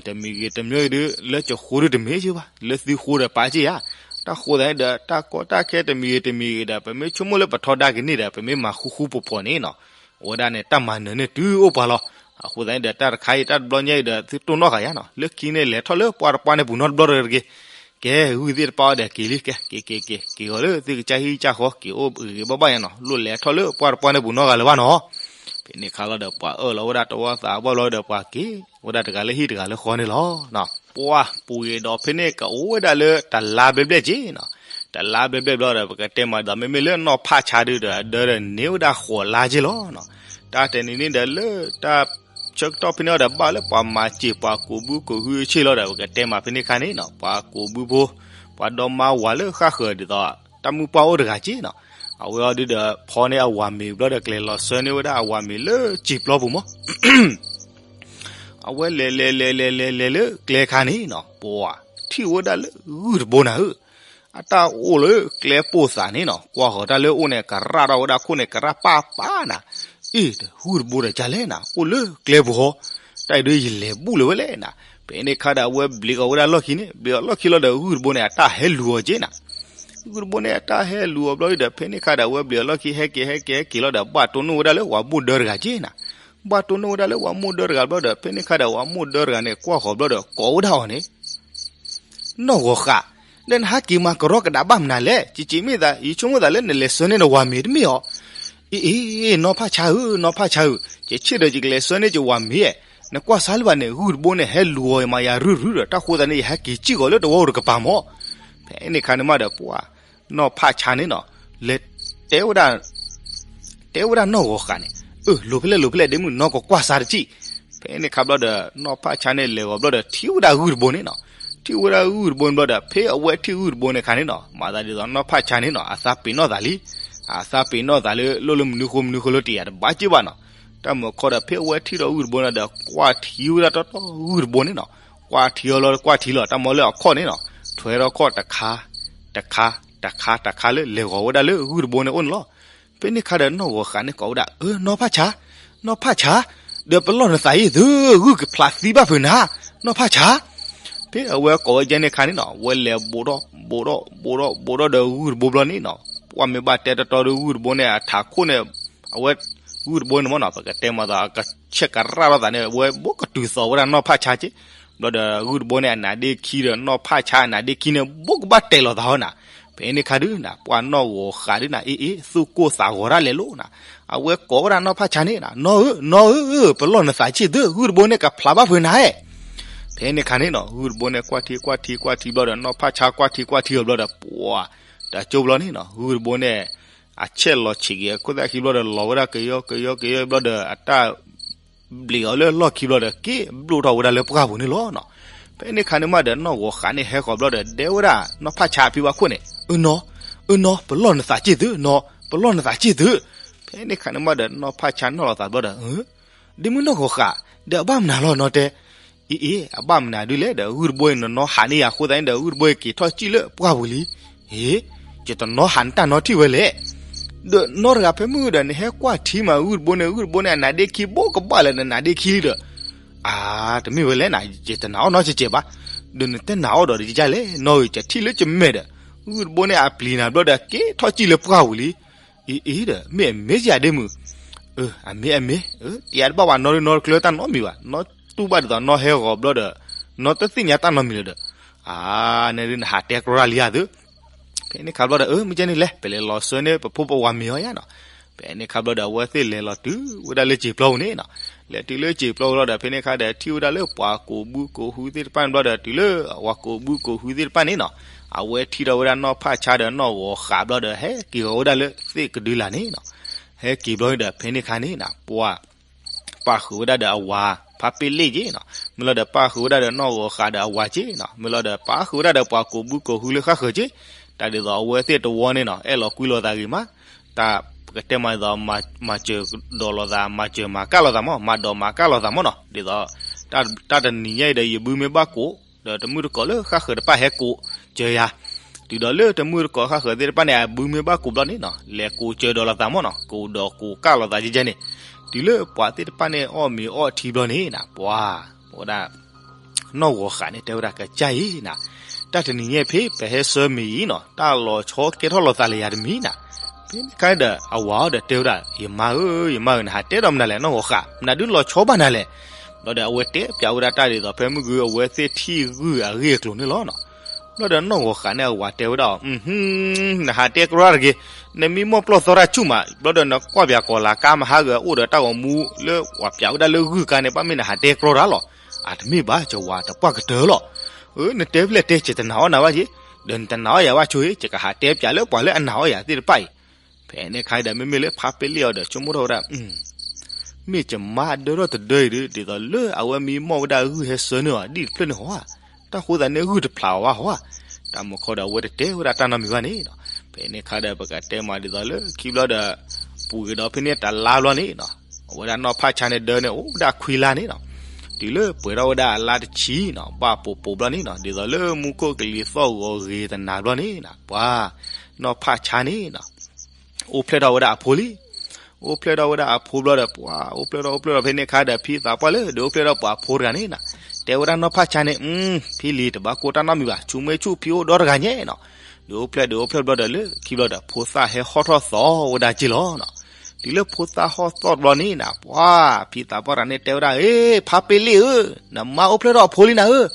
တမံၤဂ့ၤတမံၤဂ့ၤဒုး လၢကဃိဒုးတမ့ၢ်က့ဘၣ်, လၢသုဃိဒီးပာ်က့ယါ, တၢ်ဃိသးန့ၣ်ဒီး တၢ်ကီတၢ်ခဲတမံၤဂ့ၤတမံၤဂ့ၤဒီး ပမ့ၢ်ဆိကမိၣ်လၢပထီဒါက့ၤန့ၣ်ဒီး ပမ့ၢ်မၤဃူဃူဖိးဖိးန့ၣ်နီၤ, အဝဲဒၣ်န့ၣ် တၢ်မၤနၢၤန့ၣ်တုၤအိၣ်ပှၤလီၤ. အဃိသတးန့ၣ်ဒီး တၢ်တခါအံၤ တၢ်တဘျီညါအံၤဒီးသုတိၢ်နီၣ်ဃာ်ယါနီၤ, လၢခံန့ၣ်လဲၤထီၣ်လၢပှၢ်တပှၢ်န့ၣ်ပူၤနီတဘျီတဂ့ၤတဂ့ၤ, ကဲဂုၢ်သ့ၣ်တဖၣ်အီၤဒီးက့ၤလံ, ကဲက့ၤက့ၤက့ၤ က့ၤဂီၤလၢသုကစၢ်ဟံၣ်ကစၢ်ဃီ က့ၤအိၣ်ဂ့ၤဘၣ်ဘၣ်ယါနီၤ, လိၣ်လဲၤထီၣ်လၢပှၢ်တပှၢ်န့ၣ်ပူၤနီတဂၤလၢၤဘၣ်နီၤ. ဖဲန့ၣ်ခါလီၤဒီး ပှၤအၢၣ်လီၤဝဲဒၣ်တဝီသးပှၢ်ဘျီဒီး ပှၤက့ၤဝဲဒၣ်တဂၤလၢဟံၣ်တဂၤလၢဃီန့ၣ်လီၤ. ပှၢ်ပူၤဂ့ၤဒီး ဖဲန့ၣ်ကအိၣ်ဝဲဒၣ်လၢတလါဘျဲၣ်ဘျဲၣ်က့နီၤ, တလါဘျဲၣ်ဘျဲၣ်ဘျီဒီး ပကတဲမးဒီး မ့မ့ၢ်လၢနီၢ်ဖၣ်ဆါဒုးဒီး အဒၢဒီးန့ၢ်ဝဲဒၣ်ဃိးလါက့လီၤနီၤ. တၢ်တဲန့ၣ်န့ၣ်ဒီး လၢတၢ်ဆၢကတီၢ်ဖဲန့ၣ်အီၤဒီး ဘၣ်လၢပှၤမၤစ့ၢ်ပှၤကူးဘုကူးဟုဆ့ၣ်လီၤဒီး ပကတဲမးဖဲန့ၣ်ခါန့ၣ်နီၤ, ပှၤကူးဘုဖိ ပှၤဒီမါဝၤလၢဃၣ်ဃၢၤဒ်သိး တၢ်မုၢ်ပှၢ်အိၣ်တဂၤက့နီၤ, အဝဲအီၤဒုးဒီး ဖီန့ၢ်အဝၤမ့ၤဘျီဒီး ကျဲၤလီၤဆှၢန့ၢ်ဝဲဒၣ်အဝၤမ့ၤလၢစံာ်ပျီပူၤမး အဝဲလဲၤလဲၤလဲၤလဲၤလဲၤလဲၤလၢကျဲခါန့ၣ်နီၤ, ပှၤထံၣ်ဝဲဒၣ်လၢဂုၢ်တဘိနၤဧၢ, အတၢ်အိၣ်လၢကျဲပိာ်သးန့ၣ်နီၤ, ကွၢ်ဃီၤတၢ်လၢအိၣ်န့ၣ် ကရၣ်ထီၣ်ဝဲဒၣ်ခိၣ်န့ၣ် ကရၣ်ပၢ်ပၢ်နၤ, အ့ၣ် ဂုၢ်တဘိဒီးကလဲၣ်နၤ အိၣ်လၢကျဲပူၤဟီ, တၢ်အံၤဒုးယလဲၤဘူၣ်လၢၤဝဲလဲၣ်နၤ. ဖဲန့ၣ်ခါဒီး အဝဲဘျံးအီၤဝဲဒၣ်လီၢ်ခံန့ၣ်, ဘျံးအီၤလီၢ်ခံလီၤဒီး ဂုၢ်တဘိန့ၣ် အတၢ်ဟဲလူၤအီၤက့နၤ ဂုၢ်တဘိန့ၣ် အတၢ်ဟဲလူၤအီၤဘျီဒီး ဖဲန့ၣ်ခါဒီး အဝဲဘျံးအီၤလီၢ်ခံ ဟဲက့ၤဟဲက့ၤဟဲက့ၤလီၤဒီး ဘၣ်တိၢ်နီၣ်ဝဲဒၣ်လၢပှၤမိၢ်ဒၢတဂၤက့နၤ, ဘၣ်တိၢ်နီၣ်ဝဲဒၣ်လၢပှၤမိၢ်ဒၢတဂၤဘျီဒီး ဖဲန့ၣ်ခါဒီး ပှၤမိၢ်ဒၢတဂၤန့ၣ် ကွၢ်ဃီၤဘျီဒီး ကိးဝဲဒၣ်အီၤန့ၣ် နီၢ်ဂီၤဃး, ဒီးနဟဲက့ၤမၤကရီကဒးဘၣ်မနုၤလဲၣ်, ယက့ၤမ့ၢ်သး ယဆိကမိၣ်သးလၢနလဲၤဆှၢန့ၢ်နဝၤမ့ၤတမ့ၢ်ဧါ. အ့ၣ်အ့ၣ် နီၢ်ဖၣ်ဆါဧၢ နီၢ်ဖၣ်ဆါဧၢ, ယဆ့ၣ်ဒီးယကလဲၤဆှၢန့ၢ်ယဝၤမ့ၤ, နကွၢ်စါလၢၤဘၣ်န့ၣ် ဂုၢ်တဘိန့ၣ် ဟဲလူၤအီၤမးယၤရုၢ်ရုၢ်ဒီး တၢ်ဃိသတးန့ၣ် ယဟဲက့ၤစံၣ်ဂီၤလၢတဝီအိၣ်တကပၤမး. ဖဲန့ၣ်ခါန့ၣ်မးဒီး ပှၤနီၢ်ဖၣ်ဆါန့ၣ်နီၤ လဲၤတဲဝဲဒၣ် တဲဝဲဒၣ်နီၢ်ဂီၤဃးန့ၣ်, အၢ လိၤဖဲလဲၣ်လိၤဖဲလဲၣ် ဒ့မုၣ် နီၢ်ကကွၢ်စါတစံၣ်. ဖဲန့ၣ်ခါဘျီဒီး နီၢ်ဖၣ်ဆါန့ၣ်လဲၤဂီၤဘျီဒီး ထံၣ်ဝဲဒၣ်ဂုၢ်တဘိန့ၣ်နီၤ, ထံၣ်ဝဲဒၣ်ဂုၢ်တဘိန့ၣ်ဘျီဒီး ဖဲအဝဲထံၣ်ဂုၢ်တဘိန့ၣ်ခါန့ၣ်နီၤ မၤသးဒ်သိးနီၢ်ဖၣ်ဆါန့ၣ်နီၤ အသးပ့ၤနီၣ်သးလံ, အသးပ့ၤနီၣ်သးလၢ လိၣ်လၢမနုၤဃိမနုၤဃိလၢတယာ်တဘၣ်က့ဘၣ်နီၤ. တၢ်မုၢ်ခီဒီး ဖဲအဝဲထံၣ်ဒီးဂုၢ်တဘိန့ၣ်ဒီး ကွၢ်ထံဝဲဒၣ်တီတီဂုၢ်တဘိန့ၣ်နီၤ, ကွၢ်ထံအီၤလီၤ ကွၢ်ထံလီၤ တၢ်မၤလၢအခီၣ်န့ၣ်နီၤ, ထွဲထီၣ်ခီၣ်တခါ တခါ တခါ တခါလၢလဲၤဂီၤဝဲဒၣ်လၢဂုၢ်တဘိန့ၣ်အိၣ်န့ၣ်လီၤ. ဖဲန့ၣ်ခါဒီးနီၢ်ဂီၤဃးန့ၣ်ကိးဝဲဒၣ် အၢ နီၢ်ဖၣ်ဆါ, နီၢ်ဖၣ်ဆါ, ဒီးပလီၢ်နသးယ့ၢ်သု ဂုၢ်ကဖျးသံဘၣ်ဖုးနၤ, နီၢ်ဖၣ်ဆါ. ဖဲအဝဲကိးဝဲကဲန့ၣ်ခါန့ၣ်နီၤ အဝဲလဲၤဘိးထီၣ် ဘိးထီၣ် ဘိးထီၣ် ဘိးထီၣ်ဒီးဂုၢ်တဘိဘျီန့ၣ်နီၤ ပှၤမ့ၢ်ဘၣ်တဲတီတီဒီးဂုၢ်တဘိန့ၣ် အထးခိၣ်န့ၣ် အဝဲ ဂုၢ်တဘိန့ၣ်မ့ၢ်နီၤ ပကတဲမၤသး အကဆဲးကရၣ်ထီၣ်သးန့ၣ် အဝဲဘိးကတုၤသီးဝဲဒၣ်နီၢ်ဖၣ်ဆါက့, ဘျီဒီးဂုၢ်တဘိန့ၣ် အနါဒ့ခံဒီးနီၢ်ဖၣ်ဆါအနါဒ့ခံန့ၣ် ဘိးကဘၣ်တဲာ်လီၤသးဟီနၤ. ဖဲန့ၣ်ခါဒုးနၤ ပှၤနီၢ်ဂီၤဃးဒုးနၤ အ့ၣ်အ့ၣ် သူၣ်ကိၢ်သးဂီၤဒၣ်လဲာ်လီၤနၤ. အဝဲကိးဝဲဒၣ်နီၢ်ဖၣ်ဆါန့ၣ်နၤ နီၢ်ဧၢ နီၢ်ဧၢ ပလီၢ်နသးက့ၢ်သု ဂုၢ်တဘိန့ၣ်ကဖျးဘၣ်ဖုးနၤဧၢ. ဖဲန့ၣ်ခါန့ၣ်နီၤ ဂုၢ်တဘိန့ၣ် ကွၢ်ထံကွၢ်ထံကွၢ်ထံဘျီဒီး နီၢ်ဖၣ်ဆါကွၢ်ထံကွၢ်ထံအီၤဘျီဒီး ပှၤ တၢ်ကၠိဘျီန့ၣ်နီၤ ဂုၢ်တဘိန့ၣ် အဆဲးလီၤဆံးက့ၤအခိၣ်သၣ်ခံဘျီဒီး လီၤဝဲဒၣ်ကယီကယီကယီဘျီဒီး အတၢ် ဘျံးအီၤလၢလီၢ်ခံဘျီဒီး က့ၤဘျိၣ်ထီၣ်ဝဲဒၣ်လၢပှၢ်ပူၤန့ၣ်လီၤနီၤ. ဖဲန့ၣ်ခါန့ၣ်မးဒီး နီၢ်ဂီၤဃးန့ၣ်ဟဲဃီၤဘျီဒီး ဒဲဝဲဒၣ်နီၢ်ဖၣ်ဆါအဖံဘၣ်ခိၣ်န့ၣ် အၢနီၤ အၢနီၤ ပလီၢ်နသးက့ၢ်သုနီၤ ပလီၢ်နသးက့ၢ်သု. ဖဲန့ၣ်ခါန့ၣ်မးဒီး နီၢ်ဖၣ်ဆါနီၣ်လီၤသးဘျီဒီး ဒ့မုၣ်နီၢ်ဂီၤဃး ဒီးအဘၣ်မနုၤလီၤနီၤတဲ အ့ၣ်အ့ၣ် အဘၣ်မနုၤဒုးလဲၣ်ဒီး ဂုၢ်တဘိအံၤ နနီၢ်ဟးန့ၢ်ယၤအဃိသတးန့ၣ်ဒီး ဂုၢ်တဘိအံၤက့ၤထီၣ်စံၣ်လၢပှၢ်ပူၤလံ. အ့ၣ် ယတနီၢ်ဟးနတၢ်နီထံၣ်ဝဲလဲၣ်. ဒီးနီၢ်တဂၤဖဲမုၢ်ဒီး နဟဲကွၢ်ထံမး ဂုၢ်တဘိန့ၣ် ဂုၢ်တဘိန့ၣ် အနါဒ့ခံဘိကဘၣ်လၢနနါဒ့ခံလံဒီး အါ တမ့ၢ်ဝဲလဲၣ်နၤ ယတနာ်အီၣ်နီတစဲးဘၣ်. ဒီးနတနာ်အီၣ်ဒီးယလဲၣ် နီၢ်ဧၢ ယထံၣ်လၢယမဲာ်ဒီး ဂုၢ်တဘိန့ၣ် အပျံၤနၤဘျီဒီး က့ၤထီၣ်စံၣ်လၢပှၢ်ပူၤလံ. အ့ၣ်အ့ၣ်ဒီး မ့ၢ်အမ့ၢ်ယၤဒ့မုၣ် အၢ အမ့ၢ်အမ့ၢ် တယၤတဘၣ်ဘၣ် နီၢ်ဒုးနီၢ်တကျၢၤတၢ်နီတမံၤဘၣ် နီၢ်တူၢ်ဘၣ်ဒ်သိးနီၢ်ဟဲဂီၤဘျီဒီး နီၢ်တသ့ၣ်ညါတၢ်နီတမံၤလၢၤဒီး အါ နဒုးနဟးတဲကြီတၢ်လံဧါသု. ဖဲန့ၣ်ခါဘျီဒီး အၢ မ့ၢ်ကဲန့ၣ်လဲၣ် ပလဲၤလီၤဆှၢန့ၢ်ပဖိပဝၤမ့ၤအီၤယါနီၤ. ဖဲန့ၣ်ခါဘျီဒီး အဝဲသ့ၣ်လဲၤလီၤတုၤဝဲဒၣ်လၢစံာ်ပျီပူၤန့ၣ်နီၤ. လဲၤတုၤလၢစံာ်ပျီပူၤလီၤဒီး ဖဲန့ၣ်ခါဒီး ထံၣ်ဝဲဒၣ်လၢပှၤကူးဘုကူးဟုသ့ၣ်တဖၣ်န့ၣ်ဘျီဒီး တုၤလၢအဝၤကူးဘုကူးဟုသ့ၣ်တဖၣ်န့ၣ်နီၤ. အဝဲထံၣ်ထီၣ်ဝဲဒၣ်နီၢ်ဖၣ်ဆါဒီးနီၢ်ဂီၤဃးဘျီဒီး ဟဲက့ၤဂီၤဝဲဒၣ်လၢသ့ၣ်ကဒုလာ်န့ၣ်နီၤ. ဟဲက့ၤဘျီဒီး ဖဲန့ၣ်ခါန့ၣ်နီၤ ပှၤ ပၣ်ဃုာ်ဝဲဒၣ်ဒီးအဝၤ ဖါပ့လ့ၣ်က့နီၤ. မ့ၢ်လီၤဒီးပၣ်ဃုာ်ဝဲဒၣ်ဒီးနီၢ်ဂီၤဃးဒီးအဝၤက့နီၤ. မ့ၢ်လီၤဒီးပၣ်ဃုာ်ဝဲဒၣ်ဒီးပှၤကူးဘုကူးဟုလၢဃၣ်ဃၢၤက့. တၢ်ဒ်သိးအဝဲသ့ၣ်တဝီန့ၣ်နီၤ အဲၣ်လီၤကွံလိာ်သးဂ့ၤမး, တၢ်ပကတဲမးဒ်သိး မၤစၢၤဒီးလိာ်သး မၤစၢၤမၤကၣ်လိာ်သးမး မၤဒိးမၤကၣ်လိာ်သးမးနီၤ ဒ်သိး တၢ်တနံၤညါအံၤဒီး ယဘုမ့ၢ်ဘၣ်ကိး ဒီးတမုၢ်တကိးလၢဃၣ်ဃၢၤတဖၣ်ဟဲကိးစၢၤယၤ, တုၤဒီးလၢတမုၢ်တကိးဃၣ်ဃၢၤသ့ၣ်တဖၣ်န့ၣ် အဘုမ့ၢ်ဘၣ်ကိးဘျီန့ၣ်နီၤ လဲၤကိးစၢၤဒီးလိာ်သးမးနီၤ ကိးဒီးကိးကၣ်လိာ်သးကဲကဲန့ၣ်, တုၤလၢပှၤသ့ၣ်တဖၣ်န့ၣ်အီၣ်မ့ၤအီထံဘျီန့ၣ်နီၤ ပှၤ ဝဲဒၣ် နီၢ်ဂီၤဃးန့ၣ်တဲဝဲဒၣ် ကစၢ်အံၤနီၤ, တၢ်တနံၤညါဖဲ ပဟဲဆၢမ့ၤအံၤနီၤ တၢ်လီၤဆီကဲထီၣ်လိာ်သးလၢယၤတမံၤနီၤ, ဖဲန့ၣ်ခါဒီး အဝၤအီၤဒီးတဲဝဲဒၣ် ယမါဧၢ ယမါဧၢ နဟးတဲဒီးမနုၤလဲၣ် နီၢ်ဂီၤဃး မနုၤဒုးလီၤဆီဘၣ်နၤလဲၣ်, ဘျီဒီးအဝဲတဲပၠးဝဲဒၣ်တၢ်ဒ်သိး ဖဲမုၢ်ဂုၤအဝဲသ့ၣ်ထံၣ်ဂုၢ်အဂ့ၢ်အကျိၤန့ၣ်လီၤနီၤ, ဘျီဒီးနီၢ်ဂီၤဃးန့ၣ်အဝၤတဲဝဲဒၣ်အီၤ နဟးတဲကြီတဂ့ၤ, နမ့ၢ်မိၣ်ပျီၢ်သီတၢ်ဆူၣ်မး ဘျီဒီးနကွၢ်ပၠးကီၤလၤကါမဟါဂ့ၤ အိၣ်ဒီးတၢ်ဂီၤမူလၢပှၤပၠးဝဲဒၣ်လၢဂုၢ်ကါန့ၣ် ဘၣ်မ့ၢ်နဟးတဲကြီတၢ်လီၤ, အတမ့ၢ်ဘၣ် ကဝၤတပှၢ်ကတၢၢ်လီၤ, နတဲဖဲလဲၣ်တဲ ယတနာ်အီၣ်နၤဘၣ်က့ၤ, ဒီးနတနာ်အီၣ်ယၤဘၣ်ဆိအံၤ ယကဟးတဲပၠးလၢပှၤလၢအနာ်အီၣ်ယၤသ့ၣ်တဖၣ်အံၤ, ဖဲန့ၣ်ခါဒီး မ့မ့ၢ်လၢဖါပ့လ့ၣ်အီၤဒီး ဆိကမိၣ်ထီၣ်ဝဲဒၣ် မ့ၢ်ယမါဒၢထီၣ်တဒၢအံၤဒီး ဒ်သိးလၢအဝဲမ့ၢ်မိၣ်ဝဲဒၣ်ဂုၢ်ဟဲဆၢန့ၢ်အီၤဒ်တဖျၢၣ်န့ၣ်ဟီဧါ, တၢ်ဃိသးန့ၣ်ဂုၢ်တဖျးအီၤဘၣ်ဟီဧါ, တၢ်မုၢ်ခီဒီးအဝဲတတဲဝဲဒၣ်တၢ်နီတမံၤဘၣ်န့ၣ်နီၤ, ဖဲန့ၣ်ခါဒီးပကတဲမးဒ်သိးလၢခံဘျီဒီး ပူၤက့ၤဒီးဖဲန့ၣ်တလါဘျီန့ၣ်နီၤ, အဝဲဒၣ်နီၢ်ဖၣ်ဆါန့ၣ်ဒၢန့ၣ်အိၣ်ဝဲဒၣ်ခွံလါန့ၣ်နီၤ, တုၤလၢပှဲၤထီၣ်ဝဲဒၣ်အလါတဆံနီၤ ဘၣ်ပိာ်ပိာ်ဘျီန့ၣ်နီၤ ဒ်သိးလၢမူခိၣ်ကလံၤသီၣ်ဂီၤဂ့ၤသနာ်ဘျီန့ၣ်နီၤ ပှၤ နီၢ်ဖၣ်ဆါန့ၣ်နီၤ အိၣ်ဖျဲၣ်ထီၣ်ဝဲဒၣ်အဖိလံ, အိၣ်ဖျဲၣ်ထီၣ်ဝဲဒၣ်အဖိဘျီဒီး ပှၤအိၣ်ဖျဲၣ်ထီၣ်အိၣ်ဖျဲၣ်ထီၣ်ဖဲန့ၣ်ခါဒီး ဖံသးပှၢ်လၢဒုးအိၣ်ဖျဲၣ်ထီၣ်ပှၤဖိတဂၤန့ၣ်နီၤ, တဲဝဲဒၣ်နီၢ်ဖၣ်ဆါန့ၣ် ဖံလံၤတဘၣ်ကိၢ်တၢ်နီတမံၤဘၣ် ဆူမဲဆူၣ်ဖံအိၣ်ဒီတဂၤညါနီၤ, ဒုးအိၣ်ဖျဲၣ်ဒုးအိၣ်ဖျဲၣ်ဘျီဒီးလၢခံဘျီဒီး ဖိသၣ်ဟဲဟီၣ်ထီၣ်သီဝဲဒၣ်က့ၢ်လီၤနီၤ, တုၤလၢဖိသၣ်ဟီၣ်သီဘျီန့ၣ်နီၤ ပှၤ ဖံသးပှၢ်တဂၤန့ၣ်တဲဝဲဒၣ် အ့ ဖါပ့လ့ၣ်ဧၢ, နမါအိၣ်ဖျဲၣ်ထီၣ်အဖိလံနၤဧၢ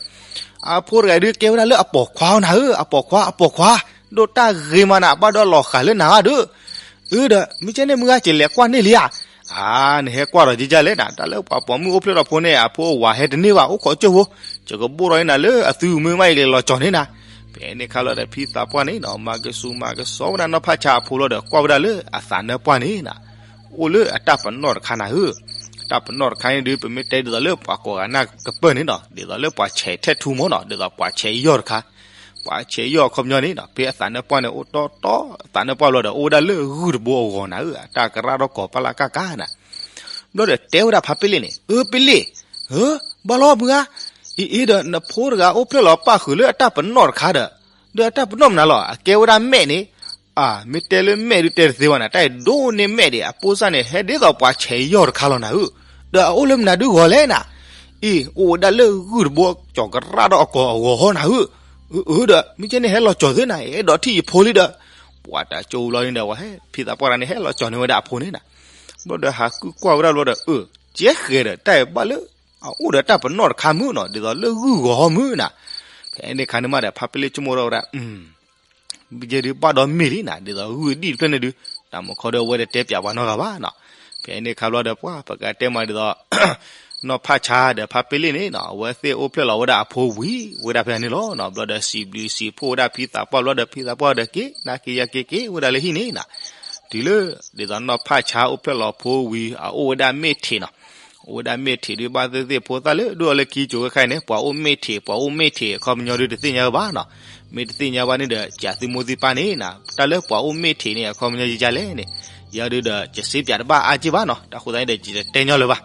အဖိတဂၤဒုးကဲဝဲဒၣ်လၢအပိာ်ခွါနၤဧၢ, အပိာ်ခွါ အပိာ်ခွါ, ဒိၣ်တၢ်ဂ့ၤမးနၤ အဘၣ်ဒီးလီၤဃာ်လၢနၤဧါဒုး, အၢဒီး မ့ၢ်ကဲန့ၣ်မုၢ်ဂၤ ကလဲၤကွၢ်န့ၢ်လံဧါ, အါ နဟဲကွၢ်ဒီးကဲကဲလဲၣ်နၤ တၢ်လၢပှၤပိာ်မုၣ်အိၣ်ဖျဲၣ်ထီၣ်ဖိန့ၣ် အဖိအဝၤဟဲတန့ၢ်ဘၣ် အိၣ်ခိးကၠိဖိ, ယကဘိၣ်ထီၣ်န့ၢ်နၤလၢအသုးမုၢ်မး ယကလဲၤလီၤကၠီၤန့ၢ်နၤ, ဖဲန့ၣ်ခါလီၤဒီး ဖံသးပှၢ်န့ၣ်နီၤ မၤကဆူးမၤကစီဝဲဒၣ်နီၢ်ဖၣ်ဆါအဖိလီၤဒီး ကွၢ်ဝဲဒၣ်လၢအသးနၢပှၢ်န့ၣ်နီၤ အိၣ်လၢအတၢ်ပနီၣ်တခါနၤဧၢ, တၢ်ပနီၣ်တခါန့ၣ်ဒုး ပမ့ၢ်တဲဒ်သိးလၢပှၤကိးဂၤနၢ်ကပၢၢ်န့ၣ်နီၤ ဒ်သိးလၢပှၤဆဲးထဲၣ်ထူမီၢ်နီၤ ဒ်သိးပှၤဆဲးယီၢ်တခါ, ပှၤဆဲးယီၢ်အခီပညီန့ၣ်နီၤ ဖဲအသးနၢပှၢ်န့ၣ် အိၣ်တီတီအသးနၢပှၢ်ဘျီဒီး အိၣ်ဝဲဒၣ်လၢဂုၢ်တဘိအဂီၢ်နၤဧၢ အတၢ်ကရၢဒီးကီၤပၢ်လၢကၣ်ကၣ်နၤ ဘျီဒီးတဲဝဲဒၣ်ဖါပ့လ့ၣ်န့ၣ် အၢပ့လ့ၣ်, ဧၢ, ဘၣ်လီၤမုၢ်ဧါ, အံၤအံၤဒီးနဖိတဂၤအိၣ်ဖျဲၣ်လီၤပၣ်ဃုာ်လၢအတၢ်ပနီၣ်တခါဒီး, ဒီးအတၢ်ပနီၣ်မနုၤလီၤ အကဲဝဲဒၣ်မဲာ်န့ၣ်, အၢ မ့ၢ်တဲလၢမဲာ်ဒုးတဲတသ့ဘၣ်နၤ တၢ်အံၤဒိၣ်န့ၢ်မဲာ်ဒံး အပိၢ်စၢ်န့ၣ် ဟဲဒ်သိးပှၤဆဲးယီၢ်တခါလီၤနၤဧၢ, ဒီးအအိၣ်လၢမနုၤဒုးဂီၤလဲၣ်နၤ, အံၤ အိၣ်ဝဲဒၣ်လၢဂုၢ်တဘိကၠီၤကရၢဒီးအကီၤအဂီၢ်ဟီနၤဧၢ, အၢ အၢ ဒီး မ့ၢ်ကဲန့ၣ်ဟဲလီၤကၠီၤသ့နၤ အဲၣ်ဒိးထံၣ်ယဖိလံဒီး, ပှၤတၢ်ကၠိဘျီန့ၣ်ဒီး ဝဲဖံသးပှၢ်တဂၤန့ၣ် ဟဲလီၤကၠီၤန့ၢ်ဝဲဒၣ်အဖိန့ၣ်နၤ, ဘျီဒီးဟးကုၢ်ကွၢ်ဝဲဒၣ်ဘျီဒီး အၢ ကဲဃဲၤဒီး တၢ်အံၤဘၣ်လၢ အအိၣ်ဒီးတၢ်ပနီၣ်တခါမုၢ်နီၤ ဒ်သိးလၢဂုၢ်ဂီၤဟီမုၢ်နၤ, ဖဲန့ၣ်ခါန့ၣ်မးဒီး ဖါပ့လ့ၣ်ဆိကမိၣ်ထီၣ်ဝဲဒၣ် ယဲဒုးဘၣ်ဒီးမ့ၢ်လံနၤ ဒ်သိးဂုၢ်ဒံၣ်တဖျၢၣ်န့ၣ်ဒုး, တၢ်မုၢ်ခီဒီးအဝဲတတဲပၠးပှၤနီတဂၤဘၣ်နီၤ, ဖဲန့ၣ်ခါဘျီဒီးပှၤ ပကတဲမးဒ်သိး နီၢ်ဖၣ်ဆါဒီးဖါပ့လ့ၣ်န့ၣ်နီၤ အဝဲသ့ၣ်အိၣ်ဖျဲၣ်လီၤဝဲဒၣ်အဖိဝံၤဝဲဒၣ်ဖဲန့ၣ်လီၤနီၤ, ဘျီဒီးစံးဘျုးစံးဖှိၣ်ဝဲဒၣ်ဖံသးပှၢ်ဘျီဒီး ဖံသးပှၢ်ဒီးက့ၤနၤက့ၤယၤက့ၤက့ၤဝဲဒၣ်လၢဟံၣ်န့ၣ်နၤ, တုၤလၢ ဒ်သိးနီၢ်ဖၣ်ဆါအိၣ်ဖျဲၣ်လီၤဖိဝံၤ အအိၣ်ဝဲဒၣ်မ့ၢ်ထံးနီၤ, အိၣ်ဝဲဒၣ်မ့ၢ်ထံးဒုး ဘၣ်သ့ၣ်သ့ၣ်ဖိသၣ်လၢဒိၣ်အီၤလၢခံကိၤခဲခါအံၤန့ၣ် ပှၤအိၣ်မ့ၢ်ထံး ပှၤအိၣ်မ့ၢ်ထံး အခီပညီဒုးတသ့ၣ်ညါဝဲဘၣ်နီၤ, မ့ၢ်တသ့ၣ်ညါဘၣ်န့ၣ်ဒီး ကးသုမိၢ်သံပၢ်န့ၣ်နၤ တၢ်လၢပှၤအိၣ်မ့ၢ်ထံးန့ၣ် အခီပညီယကလဲၣ်န့ၣ်, ယၤဒုးဒီး ယစ့ပၠးတဘၣ်အါက့ၢ်ဘၣ်နီၤ တၢ်ဃိသတးန့ၣ်ဒီး ယတတဲညီလၢၤဘၣ်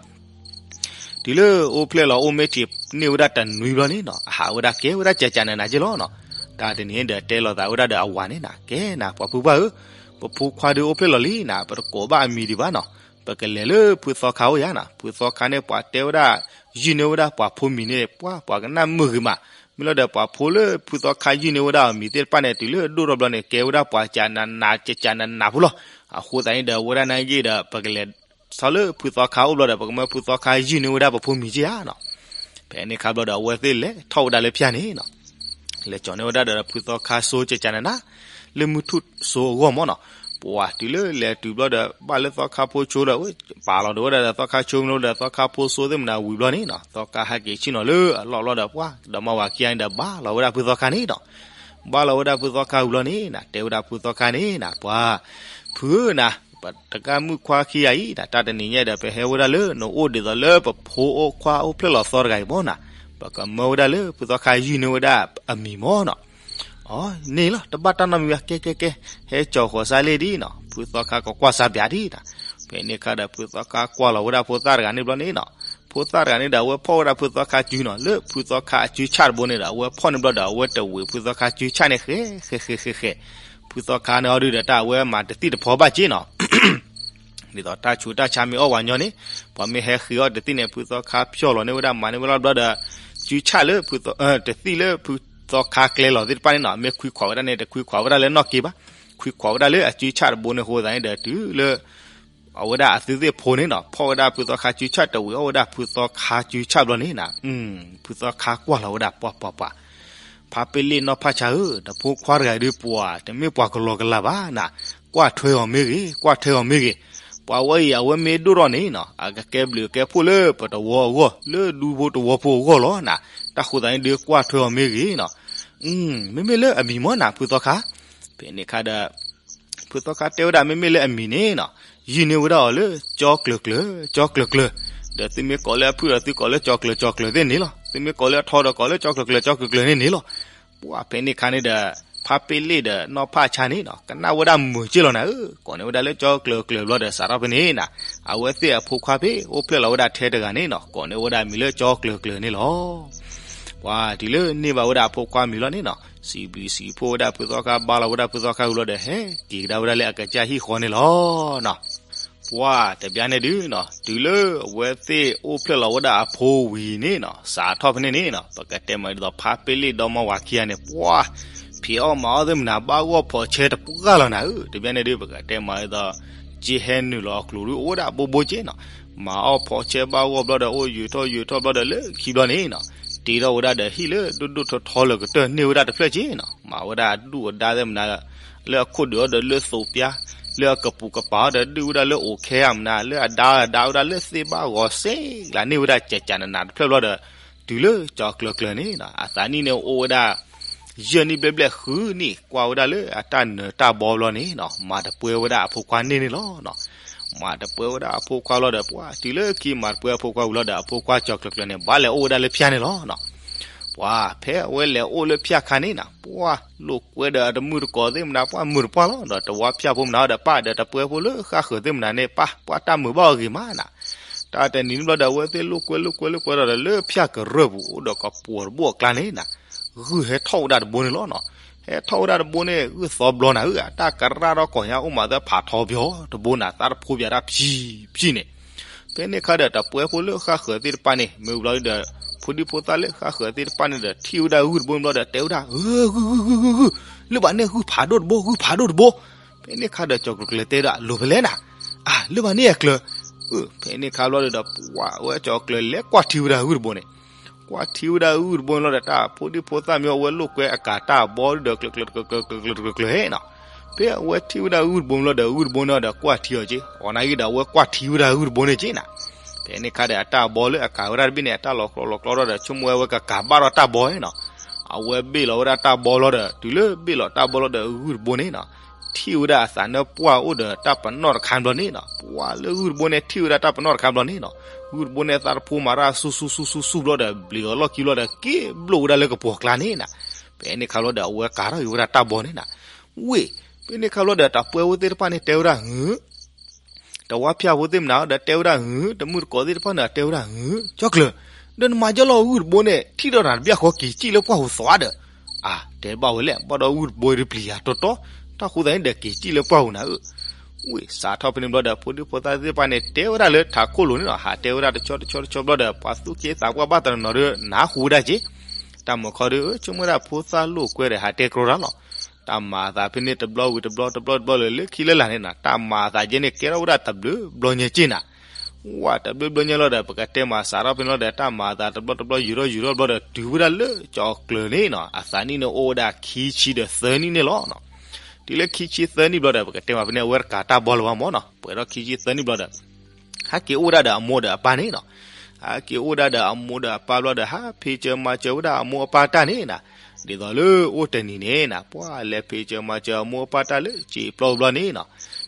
တုၤလၢအိၣ်ဖျဲၣ်လီၤအိၣ်မ့ၢ်ထံးန့ၢ်ဝဲဒၣ်တနွံဘျီန့ၣ်နီၤ အဟးဝဲဒၣ်ကဲဝဲဒၣ်ကကနနၤက့ၢ်လီၤနီၤ, တၢ်တနံၤဒီးတဲလိာ်သးဝဲဒၣ်ဒီးအဝၤန့ၣ်နၤ ကဲနၤ ပှၤဖုပှၢ်ဧၢ, ပဖိခွါဒုးအိၣ်ဖျဲၣ်လီၤလံနၤ ပတကိးဘၣ်အမံၤဒံးဘၣ်နီၤ, ပကလဲၤလၢဖုသီခါအိၣ်ယၤနၤ ဖုသီခါန့ၣ် ပှၤတဲဝဲဒၣ် ယုၢ်န့ၢ်ဝဲဒၣ်ပှၤဖိမံၤန့ၣ် ပှၤ ပှၤကနၣ်မုာ်ဂ့ၤမး, မ့ၢ်လီၤဒီးပှၤဖိလၢဖုသီခါယုၢ်န့ၢ်ဝဲဒၣ်အမံၤသ့ၣ်တဖၣ်န့ၣ် တုၤလၢဒိၣ်ထီၣ်ဘျီန့ၣ် ကဲဝဲဒၣ်ပှၤကနနၤ ကကနနၤဖိလီၤ, အဃိသတးန့ၣ်ဒီး ဝဲဒၣ်နာ်က့ဒီး ပကလဲၤ ဆီလၢဖုသီခါအိၣ်ဘျီဒီး ပကမၢဖုသီခါယုၢ်န့ၢ်ဝဲဒၣ်ပဖိမံၤက့ၢ်ဧါနီၤ, ဖဲန့ၣ်ခါဘျီဒီး အဝဲသ့ၣ်လဲၤထီၣ်ဝဲဒၣ်လၢဖၠၣ်န့ၣ်နီၤ လဲၤကၠီၤန့ၢ်ဝဲဒၣ်ဒီးဖုသီခါစိကကနနၤ လၢမုၢ်ထူၣ်စိအဂီၢ်မးနီၤ, ပှၤတုၤလၢလဲၤတုၤဘျီဒီး ဘၣ်လၢသီခါဖိဆိဒီး ပာ်လီၤဒိးဝဲဒၣ်ဒီးသီခါဆိမ့ၢ်လီၤဒီးသီခါဖိစိသ့ၣ်မနၤဝံၤဘျီန့ၣ်နီၤ သီခါဟဲက့ၤဆ့ၣ်နီၤလၢအလီၢ်ဘျီဒီး ပှၤဒီးမါဝၤခံဂၤန့ၣ်ဒီး ဘၣ်လီၤဝဲဒၣ်ဖုသီခါန့ၣ်နီၤ ဘၣ်လီၤဝဲဒၣ်ဖုသီခါဝံၤဘျီန့ၣ်နၤ တဲဝဲဒၣ်ဖုသီခါန့ၣ်နၤ ပှၤ ဖုဧၢနၤ ပတကါမုၣ်ခွါခံဂၤအံၤနၤ တၢ်တနံၤညါဒီး ပဟဲဝဲဒၣ်လၢနအိၣ်ဒ်သိးလၢပဖိအိၣ်ခွါအိၣ်ဖျဲၣ်လီၤသီတဂၤအံၤမးနၤ, ပကမၢဝဲဒၣ်လၢဖုသီခါယုၢ်န့ၢ်ဝဲဒၣ်အမံၤမးနီၤ. အန့ၣ်လီၤ တဘၣ်တၢ်နီတမံၤဘၣ် ကဲကဲကဲ, ဟဲကၠီၤဃီၤစါလ့ၣ်ဒံးနီၤ, ဖုသီခါကကွၢ်စါဘၣ်ဒံးနီၤ. ဖဲန့ၣ်ခါဒီး ဖုသီခါကွၢ်လီၤဝဲဒၣ်ဖိသၣ်တဂၤန့ၣ်ဘျီန့ၣ်နီၤ, ဖိသၣ်တဂၤန့ၣ်ဒီး အဝဲဖီၣ်ဝဲဒၣ်ဖုသီခါစုနီၤ, လၢဖုသီခါအစုဆၣ်တဘိန့ၣ်ဒီး အဝဲဖီၣ်န့ၣ်ဘျီဒီး အဝဲတဝံၤဖုသီခါစုဆၣ်န့ၣ် ဃဲဃဲဃဲဃဲဃဲ, ဖုသီခါန့ၣ်အီၤဒုဒီး တၢ်အဝဲမၤတသံၣ်တဖီဘၣ်က့နီၤ ဒ်သိးတၢ်ဆူးတၢ်ဆါမ့ၢ်အီၣ်ဝဲညီန့ၣ်, ပှၤမ့ၢ်ဟဲဃ့အီၣ်တသံၣ်န့ၣ် ဖုသီခါဖျီၣ်လီၤန့ၢ်ဝဲဒၣ်မၤန့ၢ်ဝဲလီၤဘျီဒီး, စုဆၣ်လၢဖုသီ, တသံၣ်လၢဖုသီခါကျဲလီၤသ့ၣ်တဖၣ်န့ၣ်နီၤ, မ့ၢ်ခွံခွးဝဲဒၣ်န့ၣ် တခွံခွးဝဲဒၣ်လၢနီၣ်က့ဘၣ်, ခွံခွးဝဲဒၣ်လၢအစုဆၣ်တဘိန့ၣ်အဃိသတးန့ၣ်ဒီး တုၤလၢ အဝဲဒၣ်အသုသ့ၣ်ဖိန့ၣ်နီၤ, ဖီၣ်ဝဲဒၣ်ဖုသီခါစုဆၣ်တဝံၤ အီၣ်ဝဲဒၣ်ဖုသီခါစုဆၣ်ဘျီန့ၣ်နီၤ, ဖုသီခါကွၢ်လီၤဝဲဒၣ် ပှၤပှၤပှၤ ဖါပ့လ့ၣ်နီၢ်ဖၣ်ဆါဧၢ, နဖိခွါတဂၤဒုးပှၤ တမ့ၢ်ပှၤကလီကလီဘၣ်နၤ, ကွၢ်ထွဲအီၤမ့ၢ်ဂ့ၤ, ကွၢ်ထွဲအီၤမ့ၢ်ဂ့ၤ, ပှၤဝဲအံၤအဝဲမ့ၢ်ဒိၣ်ထီၣ်န့ၣ်နီၤ, အကကဲဘျုးကဲဖှိၣ်လၢပတဝီအဂီၢ်, လၢဒူဖိတဝီဖိအဂီၢ်လီၤနၤ, တၢ်ဃိသတးန့ၣ်ဒုးကွၢ်ထွဲအီၤမ့ၢ်ဂ့ၤနီၤ, မ့မ့ၢ်လၢအမံၤမ့ၢ်နၤ ဖုသီခါ, ဖဲန့ၣ်ခါဒီး ဖုသီခါတဲဝဲဒၣ် မ့မ့ၢ်လၢအမံၤန့ၣ်နီၤ, ယုၢ်န့ၢ်ဝဲဒၣ်အီၤလၢ ကၠီကျၢၤကျၢၤ, ကၠီကျၢၤကျၢၤ, ဒီးသုမ့ၢ်ကိးလၢအဖုၣ်ဒီး သုကိးလၢ ကၠီကျၢၤ ကၠီကျၢၤသ့ၣ်န့ၣ်လီၤ, သုမ့ၢ်ကိးလၢအထီဒီး ကိးလၢ ကၠီကျၢၤကျၢၤ ကၠီကျၢၤကျၢၤန့ၣ်န့ၣ်လီၤ. ပှၤဖဲန့ၣ်ခါန့ၣ်ဒီး ဖါပ့လ့ၣ်ဒီးနီၢ်ဖၣ်ဆါန့ၣ်နီၤ, ကနၣ်ဝဲဒၣ်မုာ်က့ၢ်လီၤနၤဧၢ, ကိးန့ၢ်ဝဲဒၣ်လၢ ကၠီကျၢၤကျၢၤဘျီဒီး စးထီၣ်ဖဲန့ၣ်နၤ, အဝဲသ့ၣ်အဖိခွါဖဲအိၣ်ဖျဲၣ်လီၤဝဲဒၣ်ထဲတဂၤန့ၣ်နီၤ, ကိးန့ၢ်ဝဲဒၣ်မံၤလၢ ကၠီကျၢၤကျၢၤန့ၣ်လီၤ. ပှၤတုၤလၢန့ၢ်ဘၣ်ဝဲဒၣ်အဖိခွါမံၤလီၤန့ၣ်နီၤ, စံးဘျုးစံးဖှိၣ်ဝဲဒၣ်ဖုသီခါ, ဘါလီၤဝဲဒၣ်ဖုသီခါဝံၤလီၤဒီး ဟဲက့ၤကဒါဝဲဒၣ်လၢအကစၢ်ဟံၣ်ဃီန့ၣ်လီၤနီၤ. ပှၤတဘျီန့ၣ်ဒုးနီၤ, တုၤလၢအဝဲသ့ၣ်အိၣ်ဖျဲၣ်လီၤဝဲဒၣ်အဖိဝံၤန့ၣ်နီၤ, စးထီၣ်ဖဲန့ၣ်န့ၣ်နီၤ, ပကတဲမးဒ်သိး ဖါပ့လ့ၣ်ဒီမါဝၤခံဂၤန့ၣ် ပှၤ ဖံးအီၣ်မၤအီၣ်သ့ၣ်မနၤ ဘၣ်ဂီၢ်ဖီးဆဲတပှၢ်လီၤနၤဧၢ, တဘျီန့ၣ်ဒုး ပကတဲမးဒ်သိး က့ဟဲနုာ်လီၤအကျိၤဒုး အိၣ်ဝဲဒၣ်ဘိဘိက့နီၤ, မၤအီၣ်ဖီးဆဲဘၣ်ဂီၢ်ဘျီဒီး အိၣ်ယုာ်ထီၣ်ယုာ်ထီၣ်ဘျီဒီး လၢခံဘျီန့ၣ်နီၤ, တ့ထီၣ်ဝဲဒၣ်ဒီးဟံၣ်လၢဒိၣ်ဒိၣ်ထီထီလၢကတၢၢ်န့ၢ်ဝဲဒၣ်တဖျၢၣ်က့နီၤ, မၤဝဲဒၣ်အဒုၣ်အဒါသ့ၣ်မနၤ လၢအခိၣ်ဒုးအီၤဒီးလၢသိးပျါ, လၢအကပူၤကပၤအီၤဒီးဒုၣ်ဝဲဒၣ်လၢအိၣ်ခဲအမနၤ, လၢအဒါအဒါဝဲဒၣ်လၢသ့ၣ်ဘၣ်ဂီၤစ့ၢ်ကီးန့ၣ်နၤတဖျၢၣ်ဘျီဒီး, တုၤလၢကၠီၤကျၢၤကျၢၤန့ၣ်နီၤ, အသးနံၣ်န့ၣ်အိၣ်ဝဲဒၣ် ယဲၢ်နံၣ်ဘျဲၣ်ဘျဲၣ်ဃုနံၣ် ကွၢ်ဝဲဒၣ်လၢအတၢ်နၢၤတၢ်ဘီဘျီန့ၣ်နီၤ, မၤတပှဲၤဝဲဒၣ်အဖိခွါန့ၣ်န့ၣ်လီၤနီၤ. မၤတပှဲၤဝဲဒၣ်အဖိခွါလီၤဒီး ပှၤတုၤလၢခံမၤတပှဲၤအဖိခွါဝံၤလီၤဒီး အဖိခွါကၠီၤကျၢၤကျၢၤန့ၣ် ဘၣ်လဲၤအိၣ်ဝဲဒၣ်လၢဖၠၣ်န့ၣ်လီၤနီၤ. ပှၤဖဲအဝဲလဲၤအိၣ်လၢဖၠၣ်ခါန့ၣ်နီၤ, ပှၤလိာ်ကွဲဒီးအတမုၢ်တကိးသ့ၣ်မနၤ ပှၤမုာ်တပှၢ်လီၤနီၤ, တဝါဖၠၣ်ဖိမနၤဒီး ပၢ်ဒီးတပှဲၤဖိလၢဃၣ်ဃၢၤသ့ၣ်မနၤန့ၣ် ပၢ်ပှၤတၢ်မုာ်ဘၣ်အီၤဂ့ၤမးနီၤ. တၢ်တနံၤန့ၣ်ဘျီဒီး အဝဲသ့ၣ်လိာ်ကွဲလိာ်ကွဲလိာ်ကွဲဒီး လၢဖၠၣ်ကရၢၢ်ပူၤ အိၣ်ဒီးကပှီၤတဘိအကျါန့ၣ်နီၤ, ဂုၢ်ဟဲထီၣ်ဝဲဒၣ်တဘိန့ၣ်လီၤနီၤ. ဟဲထီၣ်ဝဲဒၣ်တဘိန့ၣ် ဂုၢ်သီဘျီနၤဧၢ, အတၢ်ကရၢၢ်ထီၣ်ကိးညါအိၣ်မးသၢဖးထီပယီၤတဘိနၤ, သးတဖိးပၠးတၢ်ဖံးဖံးန့ၣ်. ဖဲန့ၣ်ခါဒီး တပှဲၤဖိလၢဃၣ်ဃၢၤသ့ၣ်တဖၣ်န့ၣ် မ့ၢ်ဝံၤလီၤဒီး ဖိဒံဖိသၣ်လၢဃၣ်ဃၢၤသ့ၣ်တဖၣ်န့ၣ်ဒီး ထံၣ်ဝဲဒၣ်ဂုၢ်တဘိန့ၣ်ဘျီဒီး တဲဝဲဒၣ်, ဂုၢ်ဂုၢ်ဂုၢ်ဂုၢ်ဂုၢ်, လၢဘၣ်န့ၣ်ဂုၢ်ဖးဒိၣ်တဘိ ဂုၢ်ဖးဒိၣ်တဘိ. ဖဲန့ၣ်ခါဒီး ကၠီၤကျၢၤကျၢၤတဲဒၣ် လိာ်ဖဲလဲၣ်နၤ, အၢ လၢဘၣ်န့ၣ်အကျၢၤ. ဖဲန့ၣ်ခါဘျီဒီး ပှၤဝဲကၠီၤကျၢၤလဲၤကွၢ်ထံဝဲဒၣ်ဂုၢ်တဘိန့ၣ်, ကွၢ်ထံဝဲဒၣ်ဂုၢ်တဘိန့ၣ်လီၤဒီး တၢ်ဖိဒံဖိသၣ်မ့ၢ်အဝဲလိာ်ကွဲအကၤတၢ်ဘီဒီး ကျၢၤကျၢၤကျၢၤကျၢၤကျၢၤကျၢၤဟဲနီၤ. ဖဲအဝဲထံၣ်ဝဲဒၣ်ဂုၢ်တဘိန့ၣ်လီၤဒီး ဂုၢ်တဘိန့ၣ်ဒီး ကွၢ်ထံအီၤက့, အီၤနာ်က့ဒီး အဝဲကွၢ်ထံဝဲဒၣ်ဂုၢ်တဘိန့ၣ်က့နၤ. ဖဲန့ၣ်ခါဒီး အတၢ်ဘီလၢအကၤဝဲဒၣ်တဘ့ၣ်န့ၣ် အတၢ်လီၤကျီလီၤကျီထီၣ်ဒီး ဆိကမိၣ်ဝဲ အဝဲကကၤဘၣ်ဒီးတၢ်ဘီနီၤ. အဝဲဘ့ၣ်လီၤဝဲဒၣ်တၢ်ဘီလီၤဒီး တုၤလၢဘ့ၣ်လီၤတၢ်ဘီလီၤဒီး ဂုၢ်တဘိန့ၣ်နီၤ, ထံၣ်ဝဲဒၣ်အသးနၢၣ်ပှၢ်အိၣ်ဒီးတၢ်ပနီၣ်တခါဘျီန့ၣ်နီၤ. ပှၤလၢဂုၢ်တဘိန့ၣ် ထံၣ်ဝဲဒၣ်တၢ်ပနီၣ်တခါဘျီန့ၣ်နီၤ, ဂုၢ်တဘိန့ၣ် သးတဖိမၤတၢ်ဆူၣ်ဆူၣ်ဆူၣ်ဆူၣ်ဆူၣ်ဘျီဒီး ဘျံးအီၤလီၢ်ခံဘျီဒီး က့ဘျိၣ်ဝဲဒၣ်လၢကပှီၤကျါန့ၣ်နီၤ. ဖဲန့ၣ်ခါဘျီဒီး အဝဲကၤထီၣ်က့ၤဝဲဒၣ်တၢ်ဘီန့ၣ်နီၤ. ဝ့ၢ်, ဖဲန့ၣ်ခါဘျီဒီး တၢ်ပှဲၤဖိသ့ၣ်တဖၣ်န့ၣ် တဲဝဲဒၣ် ဟု တဝါဖၠၣ်ဖိသ့ၣ်မနၤဒီး တဲဝဲဒၣ် ဟု, တမုၢ်တကိးသ့ၣ်တဖၣ်န့ၣ် တဲဝဲဒၣ် ဟု, ကၠီကျၢၤ, ဒီးနမၤကၢလီၤဂုၢ်တဘိန့ၣ် ထံၣ်ဒီးနၤတဘျီဃီ က့ၤစံၣ်လၢပှၢ်ပူၤသီဒီး, အါ, တဲဘၣ်ဝဲလဲၣ်, ဘၣ်ဒီးဂုၢ်တဘိတပျံၤယၤတီတီ, တၢ်ဃိသတးန့ၣ်ဒီး က့ၤစံၣ်လၢပှၢ်ပူၤနၤဧၢ. ဝ့ၢ်, စးထီၣ်ဖဲန့ၣ်ဘျီဒီး ဖိဒံဖိသၣ်သ့ၣ်တဖၣ်န့ၣ် တဲဝဲဒၣ်လၢထးခိၣ်လိၤန့ၣ်နီၤ, ဟးတဲဝဲဒၣ်တဆီတဆီတဆီဘျီဒီး ပှၤသူၣ်က့သးပှၢ်ဘၣ်တနီၤနီၤဒီး နၢ်ဟူဝဲဒၣ်က့, တၢ်မုၢ်ခီဒီး ဆိကမိၣ်ဝဲဒၣ်ဖိသၣ်လိာ်ကွဲဒီး ဟးတဲကြီတၢ်လီၤ. တၢ်မၤအသးဖဲန့ၣ် တဘျီဝံၤတဘျီ တဘျီတဘျီလၢ လၢခံလၢလာ်န့ၣ်နီၤ, တၢ်မၤအသးကဲန့ၣ် ကဲထီၣ်ဝဲဒၣ်တဘျုးဘျီညါက့နၤ. ဝ့ၢ်, တဘျုးဘျီညါလီၤဒီး ပကတဲမးစးထီၣ်ဖဲန့ၣ်လီၤဒီး တၢ်မၤအသးတဘျီတဘျီ ယုာ်ထီၣ်ယုာ်ထီၣ်ဘျီဒီး တုၤဝဲဒၣ်လၢကၠီကျၢၤန့ၣ်နီၤ, အသးနံၣ်န့ၣ်အိၣ်ဝဲဒၣ်ခံဆံဒီးသၢနံၣ်န့ၣ်လီၤ. တုၤလၢခံဆံသၢနံၣ်ဘျီဒီး ပကတဲမးဖဲန့ၣ် အဝဲတကၤတၢ်ဘီလၢၤဘၣ်မၢ်နီၤ, ပှဲၤထီၣ်ခံဆံသၢနံၣ်ဘျီဒီး ဟဲက့ၤအိၣ်ဝဲဒၣ်ဒီးအမိၢ်ဒီးအပၢ်န့ၣ်နီၤ. ဟဲက့ၤအိၣ်ဝဲဒၣ်ဒီးအမိၢ်ဒီးအပၢ်ဘျီဒီး ဟးဖံးစၢၤမၤစၢၤဝဲဒၣ်အမိၢ်အပၢ်တၢ်န့ၣ်နီၤ. ဒ်သိးလၢအိၣ်တနံၤန့ၣ်နီၤ, ပှၤလဲၤဖံးစၢၤမၤစၢၤအမိၢ်အပၢ်တၢ်လၢစံာ်ပျီဘျီန့ၣ်နီၤ,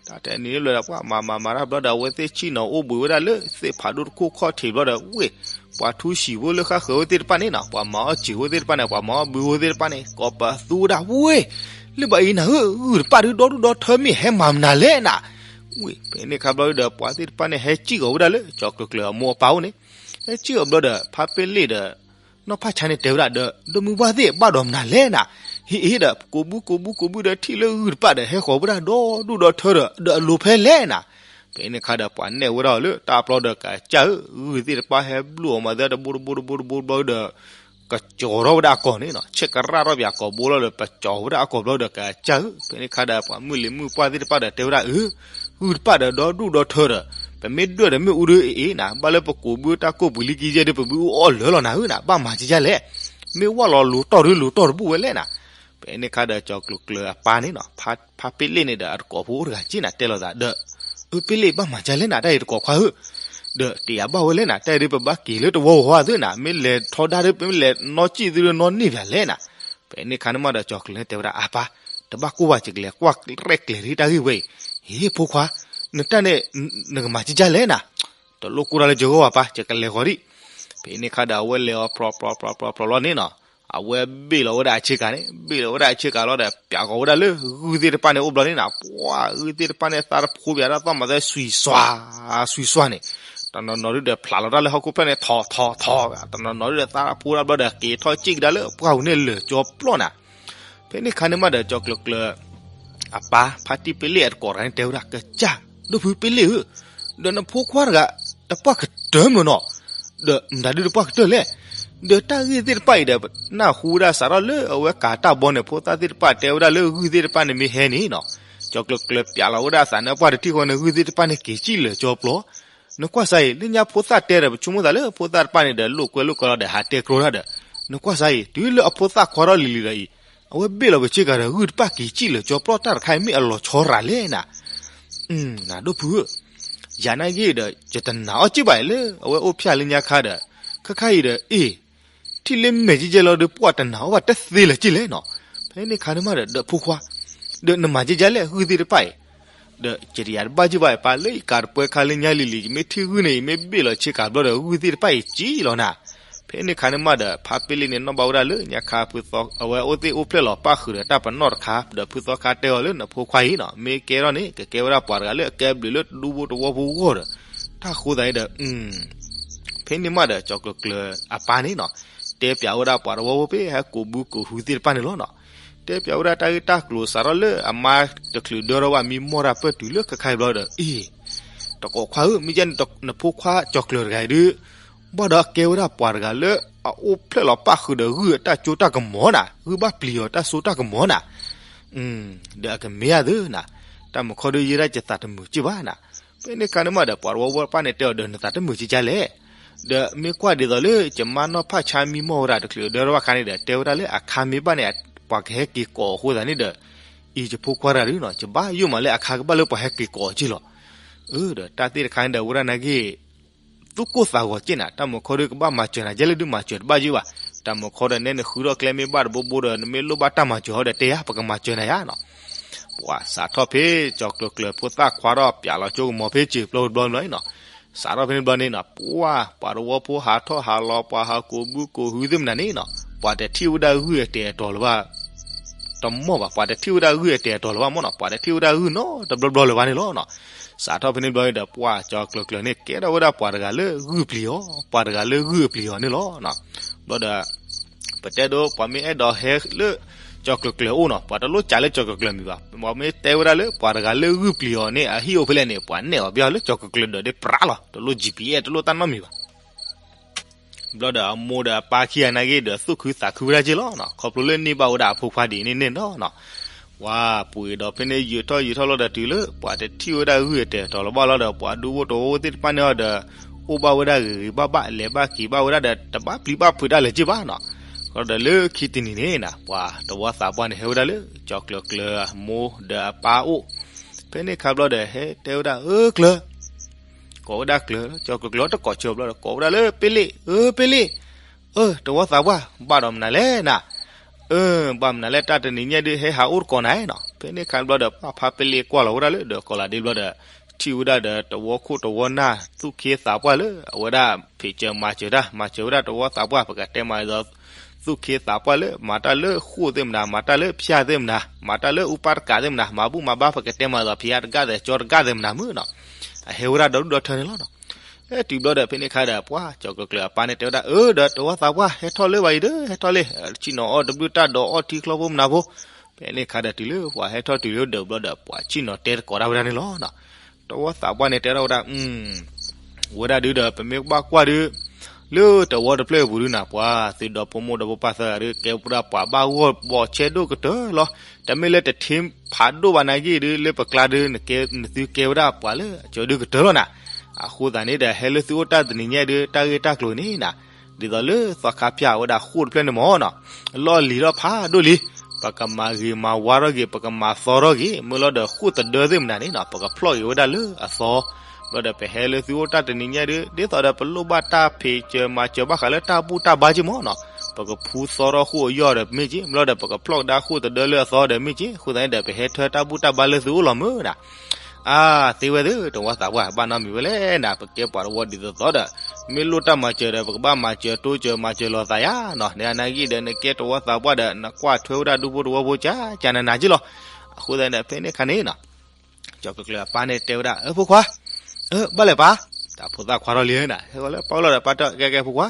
တၢ်တဲန့ၣ်လၢပှၤမၤမၤမၤတၢ်ဘျီဒီး အဝဲသ့ၣ်ဆ့ၣ်နီၤအိၣ်ဘှံးဝဲဒၣ်လၢသ့ၣ်ဖးဒိၣ်တခိၣ်ခီၣ်ထံးဘျီဒီး ဝ့ၢ် ပှၤထူဆံးဖိလၢဃၣ်ဃၢၤဝဲသ့ၣ်တဖၣ်န့ၣ်နီၤ, ပှၤမၤအီၣ်စံာ်ဖိသ့ၣ်တဖၣ်န့ၣ် ပှၤမၤအီၣ်ဘုဖိသ့ၣ်တဖၣ်န့ၣ် ကိးပသူဝဲဒၣ် ဝ့ၢ် လၢဘၣ်အံၤနၤဧၢ, ဂုၢ်တပၣ်ဒုးဒီဒူၣ်ဒီထၢမ့ၢ်ဟဲမၤမနုၤလဲၣ်နၤ. ဝ့ၢ် ဖဲန့ၣ်ခါဘျီဒီး ပှၤသ့ၣ်တဖၣ်န့ၣ် ဟဲစံၣ်ကီးဝဲဒၣ်လၢ ကၠီၤကျၢၤကျၢၤအမိၢ်အပၢ်အိၣ်န့ၣ်, ဟဲစံၣ်ကီးဘျီဒီး ဖါပ့လ့ၣ်ဒီး နီၢ်ဖၣ်ဆါန့ၣ်တဲဝဲဒၣ်ဒီး ဒီမုၢ်ဘၣ်သ့ၣ်ဘၣ်ဒီးမနုၤလဲၣ်နၤ, ဟ့ၣ်အ့ဒီး ကိးဘုကိးဘုကိးဘုဒီး ထံၣ်လၢဂုၢ်တပၣ်ဒီး ဟဲဃီၤဝဲဒၣ်ဒီဒူၣ်ဒီထၢဒီး ဒီးအလိၤဖဲလဲၣ်နၤ. ဖဲန့ၣ်ခါဒီး ပှၤနဲၣ်ဝဲဒၣ်အီၤလၢတၢ်ပျီဒီး ကစၢ်ဧၢ, ဂုၢ်သ့ၣ်တဖၣ်ဟဲဘျုးအီၤမၤသ့တဘိတဘိတဘိတဘိဘျီဒီး ကကၠီၤထီၣ်ဝဲဒၣ်အကီၢ်န့ၣ်နီၤ, ဆဲးကရၣ်ထီၣ်ပၠးကီၢ်ဘိလီၤဒီး ပကၠီၤဝဲဒၣ်အကီၢ်ဘျီဒီး ကစၢ်ဧၢ. ဖဲန့ၣ်ခါဒီး ပှၤမုၢ်လံၤမုၢ်ပှၢ်သ့ၣ်တဖၣ်ဒီးတဲဝဲဒၣ်အၢ, ဂုၢ်တပၣ်ဒီးဒီဒူၣ်ဒီထၢဒီး ပမ့ၢ်ဒွဲၣ်ဒီးမ့ၣ်အူဒုအ့ၣ်အ့ၣ်နၤ, ဘၣ်လၢပကိးဘုတၢ်ကိၢ်ပှံၤလံကံယဲၢ်ဒု ပဘုအူအီၣ်လၢာ်လီၤနၤဧၢနၤ, ဘၣ်မၤကကၢ်လဲၣ်, မ့ၢ်ဝဲလီၤလိၤတီၢ်ဒုလိၤတီၢ်တဘူၣ်ဝဲလဲၣ်နၤ. ဖဲန့ၣ်ခါဒီး ကၠီၤကျၢၤကျၢၤအပၢ်န့ၣ်နီၤ, ဖါပ့လ့ၣ်န့ၣ်ဒီး အတကိးဖိအိၣ်တဂၤက့နၤ တဲလိာ်သးဒီး အၢ ပ့လ့ၣ်ဘၣ်မၤကကၢ်လဲၣ်နၤ, တၢ်အံၤတကိးခွါဧၢ, ဒီးတယာ်ဘၣ်ဝဲလဲၣ်နၤ, တၢ်အံၤဒုပဘၣ်က့ၤလၢတဝီဝီသ့နၤ, မ့ၢ်လဲၤထီဒါဒု မ့ၢ်လဲၤနီၢ်ကံၣ်သုဒုနီၢ်န့ၢ်ပၠးလဲၣ်နၤ. ဖဲန့ၣ်ခါန့ၣ်မးဒီး ကၠီၤကျၢၤန့ၣ်တဲဝဲဒၣ် အပၢ်, တဘၣ်ကိၢ်ဘၣ် ယကလဲၤကွၢ်ရဲၣ်ကျဲၤဒံးတၢ်ဂ့ၢ်ဝဲအံၤ, ဟ့ၣ်ဖိခွါ, နတၢ်န့ၣ် နကမၤကကၢ်လဲၣ်နၤ, တလိၣ်ကိၢ်တၢ်လၢယဂီၢ်ဘၣ်ပၢ်, ယကလဲၤဃီၤဒံး. ဖဲန့ၣ်ခါဒီး အဝဲလဲၤအီၤပြီပြီပြီပြီပြီလီၤန့ၣ်နီၤ, အဝဲဘ့ၣ်လီၤဝဲဒၣ်အဆ့ကၤန့ၣ်, ဘ့ၣ်လီၤဝဲဒၣ်အဆ့ကၤလီၤဒီး ပၠးကီၤဝဲဒၣ်လၢဂုၢ်သ့ၣ်တဖၣ်န့ၣ်အိၣ်ဘျီန့ၣ်နီၤ, ပှၤဂုၢ်သ့ၣ်တဖၣ်န့ၣ် သးတဖိပၠးတၢ်သီၣ်မၤသဲ စွံစွါ စွံစွါန့ၣ်, တနီၤနီၤဒုဒီးဖျးလီၤတၢ်လၢဟီၣ်ခိၣ်ဖျၢၣ်န့ၣ် ထီၣ်ထီၣ်ထီၣ်, တနီၤနီၤဒုဒီးသးတဖိတၢ်ဘျီဒီး က့ၤထီၣ်စံၣ်ကဒါလၢပှၢ်ပူၤန့ၣ်လၢာ်ကၠီပျီနၤ. ဖဲန့ၣ်ခါန့ၣ်မးဒီး ကၠီၤကျၢၤကျၢၤ အပၢ် ဖါတံၢ်ပ့လ့ၣ်အတကိးတဂၤန့ၣ်တဲဝဲဒၣ် ကစၢ်, ဒီးဖုပ့လ့ၣ်ဧၢ, ဒီးနဖိခွါတဂၤ တပှၢ်ကတၢၢ်မလီၤနီၤ, ဒီးမတၤဒုတပှၢ်ကတၢၢ်လဲၣ်. ဒီးတၢ်ဂ့ၢ်သ့ၣ်တဖၣ်အံၤဒီး နၢ်ဟူဝဲဒၣ်စးထီၣ်လၢအဝဲကၤတၢ်ဘီန့ၣ် ဖိသၣ်သ့ၣ်တဖၣ်တဲဝဲဒၣ်လၢဂုၢ်သ့ၣ်တဖၣ်န့ၣ်မ့ၢ်ဟဲန့ၣ်နီၤ, ကၠီၤကျၢၤကျၢၤပၠးလီၤဝဲဒၣ်အသးန့ၣ် ပှၢ်တထံၣ်ဃီန့ၣ် ဂုၢ်သ့ၣ်တဖၣ်န့ၣ်က့ၤစံၣ်လၢာ်ကၠီပျီ နကွၢ်စါအံၤ လၢညါဖိသၣ်တဲဒီး ပဆိကမိၣ်သးလၢဖိသၣ်တဖၣ်န့ၣ်ဒီး လိာ်ကွဲလိာ်ကွဲလီၤဒီး ဟးတဲကျိတၢ်ဒီး, နကွၢ်စါအံၤ တုၤလၢအဖိသၣ်ခွါထီၣ်လံၤလံၤဒီးအံၤ, အဝဲဘ့ၣ်လီၤပဆ့ကၤဒီး ဂုၢ်တပၢ်က့ၤစံၣ်လၢာ်ကၠီပျီ တၢ်တခါအံၤမ့ၢ်အလီၤဆီရၤလဲၣ်နၤ. နဒိၣ်ဖုဧၢ, ယၤနာ်က့ဒီး ယတနာ်အီၤက့ၢ်ဘၣ်အံၤလၢ အဝဲအိၣ်ဖျဲၣ်လၢညါခါဒီး, ခါခါအံၤဒီး အ့ၣ် ထံၣ်လၢမဲာ်ကကဲလီၤဒီး ပှၢ်တနာ်အီၤဘၣ်တသ့လၢၤက့ၢ်လဲၣ်နီၤ. ဖဲန့ၣ်ခါန့ၣ်မးဒီး ဒီးဖိခွါ, ဒီးနမၤကကဲလဲၣ် ဂုၢ်သ့ၣ်တဖၣ်အံၤ, ဒီးယတယၤတဘၣ်က့ၢ်ဘၣ်အံၤ ပၢ်လၢယကၤတပှဲၤခါလၢညါလံၤလံၤ ယမ့ၢ်ထံၣ်ဂုၢ်န့ၣ် ယမ့ၢ်ဘ့ၣ်လီၤဆ့ကၤဘျီဒီး ဂုၢ်သ့ၣ်တဖၣ်အံၤကံၣ်လီၤနၤ. ဖဲန့ၣ်ခါန့ၣ်မးဒီး ဖါပ့လ့ၣ်န့ၣ်နီၣ်ဘၣ်ဝဲဒၣ်လၢညါခါ အဝဲအိၣ်သ့ၣ်အိၣ်ဖျဲၣ်လီၤပၣ်ဃုာ်ဒီးတၢ်ပနီၣ်တခါ ဒီးဖုသီခါတဲအီၤလၢ နဖိခွါအံၤနီၤ မ့ၢ်ကဲထီၣ်န့ၣ် ကကဲဝဲဒၣ်ပှၤတဂၤလၢအကဲဘျုးလၢတဒူဖိတဝီဖိအဂီၢ်ဒီး, တၢ်ဃိသးန့ၣ်ဒီး ဖဲန့ၣ်မးဒီး ကၠီၤကျၢၤကျၢၤအပၢ်န့ၣ်နီၤ, တဲပၠးဝဲဒၣ်ပှၤတဝီဖိဖဲဟဲကိးဘုကိးဟုသ့ၣ်တဖၣ်န့ၣ်လီၤနီၤ. တဲပၠးဝဲဒၣ်တၢ်ဂ့ၢ်တၢ်ကျိၤစးထီၣ်လၢအမါတချုးဒၢထီၣ်ဘၣ် မံမီၢ်တၢ်ပၢၢ်တုၤလၢခဲခါအံၤဘျီဒီး အ့ၣ် တကိးခွါဧၢ, မ့ၢ်ကဲန့ၣ် နဖိခွါကၠီၤကျၢၤတဂၤအံၤဒုး ဘၣ်ဒီးကဲဝဲဒၣ်ပှၤတဂၤလၢအအိၣ်ဖျဲၣ်လီၤပၣ်ဃုာ်ဒီးဂုၢ်အတၢ်ကၠိတၢ်ကမီၤနၤ, ဂုၢ်ဘၣ်ပျံၤအီၤတၢ်စိတၢ်ကမီၤနၤ. ဒီးအကမ့ၢ်ဧါသၢနၤ, တၢ်မုာ်ခီဒုးယဲဒၣ်ယသးတမုာ်က့ၢ်ဘၣ်နၤ. ဖဲန့ၣ်ခါန့ၣ်မးဒီး ပှၤတဝီဖိတဖၣ်န့ၣ်တဲအီၤဒီး နသးတမုာ်က့ၢ်ကလဲၣ်. ဒီးမ့ၢ်ကွၢ်ဒ်သိးလၢ ယမါနီၢ်ဖၣ်ဆါမံမီၢ်ဝဲဒၣ်တချုးဒၢထီၣ်ဘၣ်ခါန့ၣ်ဒီး တဲဝဲဒၣ်လၢအခါမ့ၢ်ဘၣ်န့ၣ် ပှၤကဟဲက့ၤကိးအဃိသတးန့ၣ်ဒီး အံၤယဖိခွါတဂၤဒုးနီၤ ယဘၣ်ယိၣ်မးလၢအခါကဘၣ်လၢပှၤဟဲက့ၤကိးအီၤက့ၢ်လီၤ. ဒီးတၢ်သ့ၣ်တခါန့ၣ်ဒီး ဝဲဒၣ်နာ်က့ၢ် သူၣ်ကိၢ်သးဂီၤက့ၢ်နၤ, တၢ်မုာ်ခီဒုးကဘၣ်မၤစၢၤနၤ ယဲလၢဒုးမၤစၢၤတဘၣ်ယုၢ်ဘၣ်. တၢ်မုာ်ခီဒီး နဲနဃုထီၣ်ကျဲမ့ၢ်ဘၣ်တဘိဘိဒီး နမ့ၢ်လိၣ်ဘၣ်တၢ်မၤစၢၤဟီဒီးတဲယၤ ပကမၤစၢၤနၤယၤနီၤ. ပှၤစးထီၣ်ဖဲ ကၠီၤကျၢၤကျၢၤဖိသၣ်ခွါထီၣ်ပၠးလီၤကၠိကမီၤဖဲစၢၤပျီတဘျီဘျီန့ၣ်နီၤ. စးထီၣ်ဖဲန့ၣ်ဘျီန့ၣ်နီၤ ပှၤ ပှၤတဝီဖိဟးထီၣ်ဟးလီၤ ပှၤဟးကိးဘုကိးဟုသ့ၣ်မနုၤန့ၣ်နီၤ ပှၤတထံၣ်ဝဲဒၣ်ဂုၢ်အတဲာ်အတီၤလၢၤဘၣ် တမီၢ်ဘၣ် ပှၤတထံၣ်ဝဲဒၣ်ဂုၢ်အတဲာ်အတီၤလၢၤဘၣ်မ့ၢ်နီၤ ပှၤတထံၣ်ဝဲဒၣ်ဂုၢ်နီတဘျီဘျီလၢၤဘၣ်န့ၣ်လီၤနီၤ. စးထီၣ်ဖဲန့ၣ်ဘျီန့ၣ်ဒီး ပှၤကၠီၤကျၢၤကျၢၤန့ၣ် ကဲထီၣ်ဝဲဒၣ်ပှၤတဂၤလၢဂုၢ်ပျံၤအီၤ ပှၤတဂၤလၢဂုၢ်အပျံၤအီၤန့ၣ်လီၤနီၤ. ဘျီဒီး ပတဲဒိ ပှၤမ့ၢ်အဲၣ်ဒိးဟဲလၢ ကၠီၤကျၢၤကျၢၤအအိၣ်နီၤ ပှၤတလိၣ်ကးလၢကၠီၤကျၢၤကျၢၤမံၤဘၣ် ပှၤမ့ၢ်တဲဝဲဒၣ်လၢပှၤတဂၤလၢဂုၢ်ပျံၤအီၤန့ၣ် အဟံၣ်အိၣ်ဖဲလဲၣ်န့ၣ် ပှၤနဲၣ်အီၤဘၣ်လၢကၠီၤကျၢၤကျၢၤဒီးဒ်ပြးလီၤ တလိၣ် GPS တလိၣ်တၢ်နီတမံၤဘၣ်. ဘျီဒီးအမိၢ်ဒီးအပၢ်ခံဂၤနာ်က့ဒီး သူၣ်ခုသးခုဝဲဒၣ်က့ၢ်လီၤနီၤ ခီဖျိလၢန့ၢ်ဘၣ်ဝဲဒၣ်အဖိခွါဒ်န့ၣ်န့ၣ်လီၤနီၤ. ပှၤပှ့ၤဒီးဖဲန့ၣ်ယုာ်ထီၣ်ယုာ်ထီၣ်လီၤဒီးတုၤလၢ ပှၤတထံၣ်ဝဲဒၣ်ဂုၢ်အတဲာ်တီၤလီၤဘၣ်လီၤဒီး ပှၤဒူဖိတဝီဖိသ့ၣ်တဖၣ်န့ၣ်အီၤဒီး အိၣ်ဘၣ်ဝဲဒၣ်ဂ့ၤဂ့ၤဘၣ်ဘၣ် လဲၤဘၣ်က့ၤဘၣ်ဝဲဒၣ်ဒီး တဘၣ်ပျံၤဘၣ်ဖုးတၢ်လၢၤက့ၢ်ဘၣ်နီၤ. ဃီဒီးလၢခံတနံၤန့ၣ်နီၤ ပှၤတဝီသးပှၢ်န့ၣ် ဟဲဝဲဒၣ်လၢ ကၠီၤကျၢၤကျၢၤအမိၢ်ဒီးအပၢ်အိၣ် ဖဲန့ၣ်ခါဘျီဒီး ဟဲတဲဝဲဒၣ် အၢ ကျၢၤ ကိးဝဲဒၣ်ကျၢၤ ကၠီၤကျၢၤကျၢၤတကိးဆၢဘျီဒီး ကိးဝဲဒၣ်လၢ ပ့လ့ၣ် အၢ ပ့လ့ၣ် အၢ တဝီသးပှၢ် ဘၣ်ဒီးမနုၤလဲၣ်နၤ. အၢ ဘၣ်မနုၤလဲၣ် တၢ်တနံၤညါဒုး ဟဲဟးအိၣ်တကိးနၤနီၤ. ဖဲန့ၣ်အခါဘျီဒီး ပှၤဖါပ့လ့ကွၢ်လီၤဝဲဒၣ်လၢဒီးကီၤလၤဒ့ဘျီဒီး ထံၣ်ဝဲဒၣ်ဒီးတဝီခိၣ်တဝီနၢ် သူၣ်က့သးပှၢ်လၢ အဝဲဒၣ်ဖံးစၢၤမၤစၢၤတၢ် မၤစၢၤဝဲဒၣ်တဝီသးပှၢ် ပကတဲမးဒ်သိး သူၣ်က့သးပှၢ်လၢ မၤတၢ်လၢဃိၣ်သ့ၣ်မနၤ မၤတၢ်လၢဖၠၣ်သ့ၣ်မနၤ မၤတၢ်လၢအူပၢ်တကးသ့ၣ်မနၤ မၤဘူၣ်မၤဘါ ပကတဲမးဒ်သိး ဖံးအါတဂၤသဲး ကၠီတဂၤသဲးမနၤမုၢ်နီၤ. အဟဲဝဲဒၣ်ဒီဒူၣ်ဒီထၢန့ၣ်လီၤနီၤ. ဟဲတုၤဘျီဒီး ဖဲန့ၣ်အခါဒီး ပှၤကၠီၤကျၢၤကျၢၤအပၢ်န့ၣ်တဲဝဲဒၣ် အၢ ဒီးတဝီသးပှၢ် ဟဲထီၣ်လၢဘၣ်အံၤဒီး ဟဲထီၣ်လံ ဆ့ၣ်နီၤအီၣ်တဘျုးတၢ်ဒီးအီၣ်ထံချီဖိမနၤဖိ. ဖဲန့ၣ်အခါဒီးတုၤလၢပှၤဟဲထီၣ်တုၤလၢဒၢးဘျီဒီး ပှၤဆ့ၣ်နီၤတဲသကိးတၢ်ဝဲဒၣ်န့ၣ်လီၤနီၤ. တဝီသးပှၢ်န့ၣ်တဲထီၣ်ဝဲဒၣ် ဝဲဒၣ်ဒုဒီးပမ့ၢ်ကဘၣ်ကွၢ်ဒု လၢတဝီတဖျၢၣ်အပူၤဒုနၤ ပှၤသုးဒီဖိမိၢ်ဒီဖိပၢ်သၢဂၤဒု ကဲပဒၣ်ပှၤဘၣ်ဂီၢ်ဘီးဆဲးဒိၣ်ကတၢၢ်လီၤ. တမ့ၢ်လၢတထ့ဖးဒိၣ်ဘၣ်နာ်က့ဒု လၢပကျါဒု နသုကဲဝဲဒၣ်ပှၤလၢအကၢဒုကတၢၢ်လီၤနၤ. အဃိသတးန့ၣ်ဒီး ဟဲလၢသုအိၣ်တၢ်တနံၤညါဒု တၢ်ဂ့ၢ်တၢ်ကျိၤန့ၣ်နၤ ဒ်သိးလၢသီခါဖၠၣ်ဝဲဒၣ်ဃိၣ်တဖျၢၣ်န့ၣ်မ့ၢ်နီၤ လီၢ်လံၤထီၣ်ဖးဒိၣ်လံ ပကမၤဂ့ၤမၤဝါထီၣ်ဂ့ၤ ပကမၤသီထီၣ်ဂ့ၤ မ့ၢ်လီၤဒီးဃိၣ်သဒၢသ့ၣ်မနၤန့ၣ်နီၤ ပကဖျီၣ်ဂ့ၤဝဲဒၣ်လၢအသီ. ဘျီဒီးပဟဲလၢသုအိၣ်တၢ်တနံၤညါဒု ဒ်သိးဒီးပလိၣ်ဘၣ်တၢ်ဖံးစၢၤမၤစၢၤဘၣ်ဃးလၢတၢ်ဘူၣ်တၢ်ဘါက့မ့ၢ်နီၤ ပကဖူသီထီၣ်ဃိၣ်အယီၢ်ဒီးမ့ၢ်က့ ဘျီဒီးပကဖျီၣ်ကဒါဃိၣ်သဒၢလၢအသီဒီးမ့ၢ်က့ အဃိသတးန့ၣ်ဒီး ပဟဲထၢတၢ်ဘူၣ်တၢ်ဘါလၢသုအိၣ်လီၤမုၢ်နၤ. အါ သ့ဝဲသ့ၣ် တဝီသးပှၢ် ဘၣ်နီတမံၤဝဲလဲၣ်နၤ ပကဲပှၤတဝီဒ်သိးသိးဒီး မ့ၢ်လိၣ်တၢ်မၤစၢၤဒီး ပကဘၣ်မၤစၢၤတိစၢၤမၤစၢၤလီၤသးယါနီၤ နအနာ်က့ဒီးနကဲတဝီသးပှၢ်ဒီး နကွၢ်ထွဲဝဲဒၣ်ဒူဖိတဝီဖိကၠၢ်ကၠၢ်နးနးက့လီၤ. အဃိသတးန့ၣ်ဒီး ဖဲန့ၣ်အခါန့ၣ်နီၤ ကၠီၤကျၢၤကျၢၤအပၢ်န့ၣ်တဲဝဲဒၣ် အၢ ဖိခွါ အၢ ဘၣ်လဲၣ်ပၢ် တၢ်ဖိသၣ်ခွါထီၣ်လံနၤ ဟဲဂီၤလၢပၢ်အိၣ်လီၤဒီး ပၢ်တဲကဲကဲဖိခွါ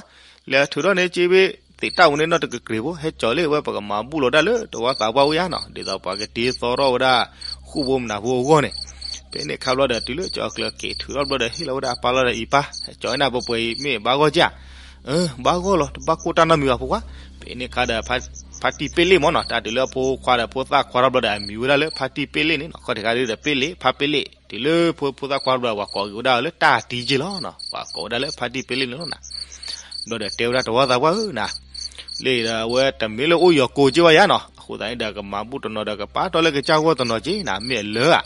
လဲၤထုးထီၣ်န့ၢ်က့ဝဲ သ့ၣ်တၢ်ဝူန့ၣ်နီတကကြ့းဖိ ဟဲကၠီၤလၢဝဲ ပကမၤဘူၣ်လီၤဒၣ်လၢတဝီသးပှၢ်အိၣ်ယါနီၤ ဒ်သိးပှၤကတ့သီထီၣ်ဝဲဒၣ် ဃိၣ်ဖိမနၤဖိအဂီၢ်န့ၣ်. ဖဲန့ၣ်အခါဘျီဒီး တုၤလၢကၠီၤကျၢၤက့ၤထုးထီၣ်ဘျီဒီး ဟ့ၣ်လီၤဝဲဒၣ်အပၢ်လီၤဒီး အံၤပၢ် ကၠီၤနၤပှဲၤပှဲၤအံၤ မ့ၢ်ဘၣ်ဂီၢ်ကၠၢ် အၢ ဘၣ်ဂီၢ်လီၤ တဘၣ်ကိၢ်တၢ်နီတမံၤဘၣ်ဖိခွါ. ဖဲန့ၣ်အခါဒီး ဖါတံၢ်ပ့လ့ၣ်မ့ၢ်နီၤ တၢ်တုၤလၢအဖိခွါဒီးဖိသၣ်ခွါထီၣ်ဘျီဒီး အမံၤဝဲဒၣ်လၢဖါတံၢ်ပ့လ့ၣ်န့ၣ်နီၤ ခီၣ်ထံးခါဒုဒီးပ့လ့ၣ် ဖါပ့လ့ၣ် တုၤလၢဖိသၣ်ခွါထီၣ်ဘျီ ပှၤကိးက့ၤဝဲဒၣ်လၢတၢ်တံက့လီၤနီၤ ပှၤကိးဝဲဒၣ်လၢဖါတံၢ်ပ့လ့ၣ်န့ၣ်လီၤနၤ. ဘျီဒီးတဲဝဲဒၣ်တဝီသးပှၢ်ဧၢနၤ လၢဒီးအဝဲတမ့ၢ်လၢအိၣ်ယီၤကိးက့ဘၣ်ယါနီၤ အဃိသတးန့ၣ်ဒီး ကမၤဘူၣ်တနီၤဒီး ကပာ်တီၢ်လၢကစၢ်ဂီၢ်တနီၤက့နၤ မ့ၢ်အလၢဧါ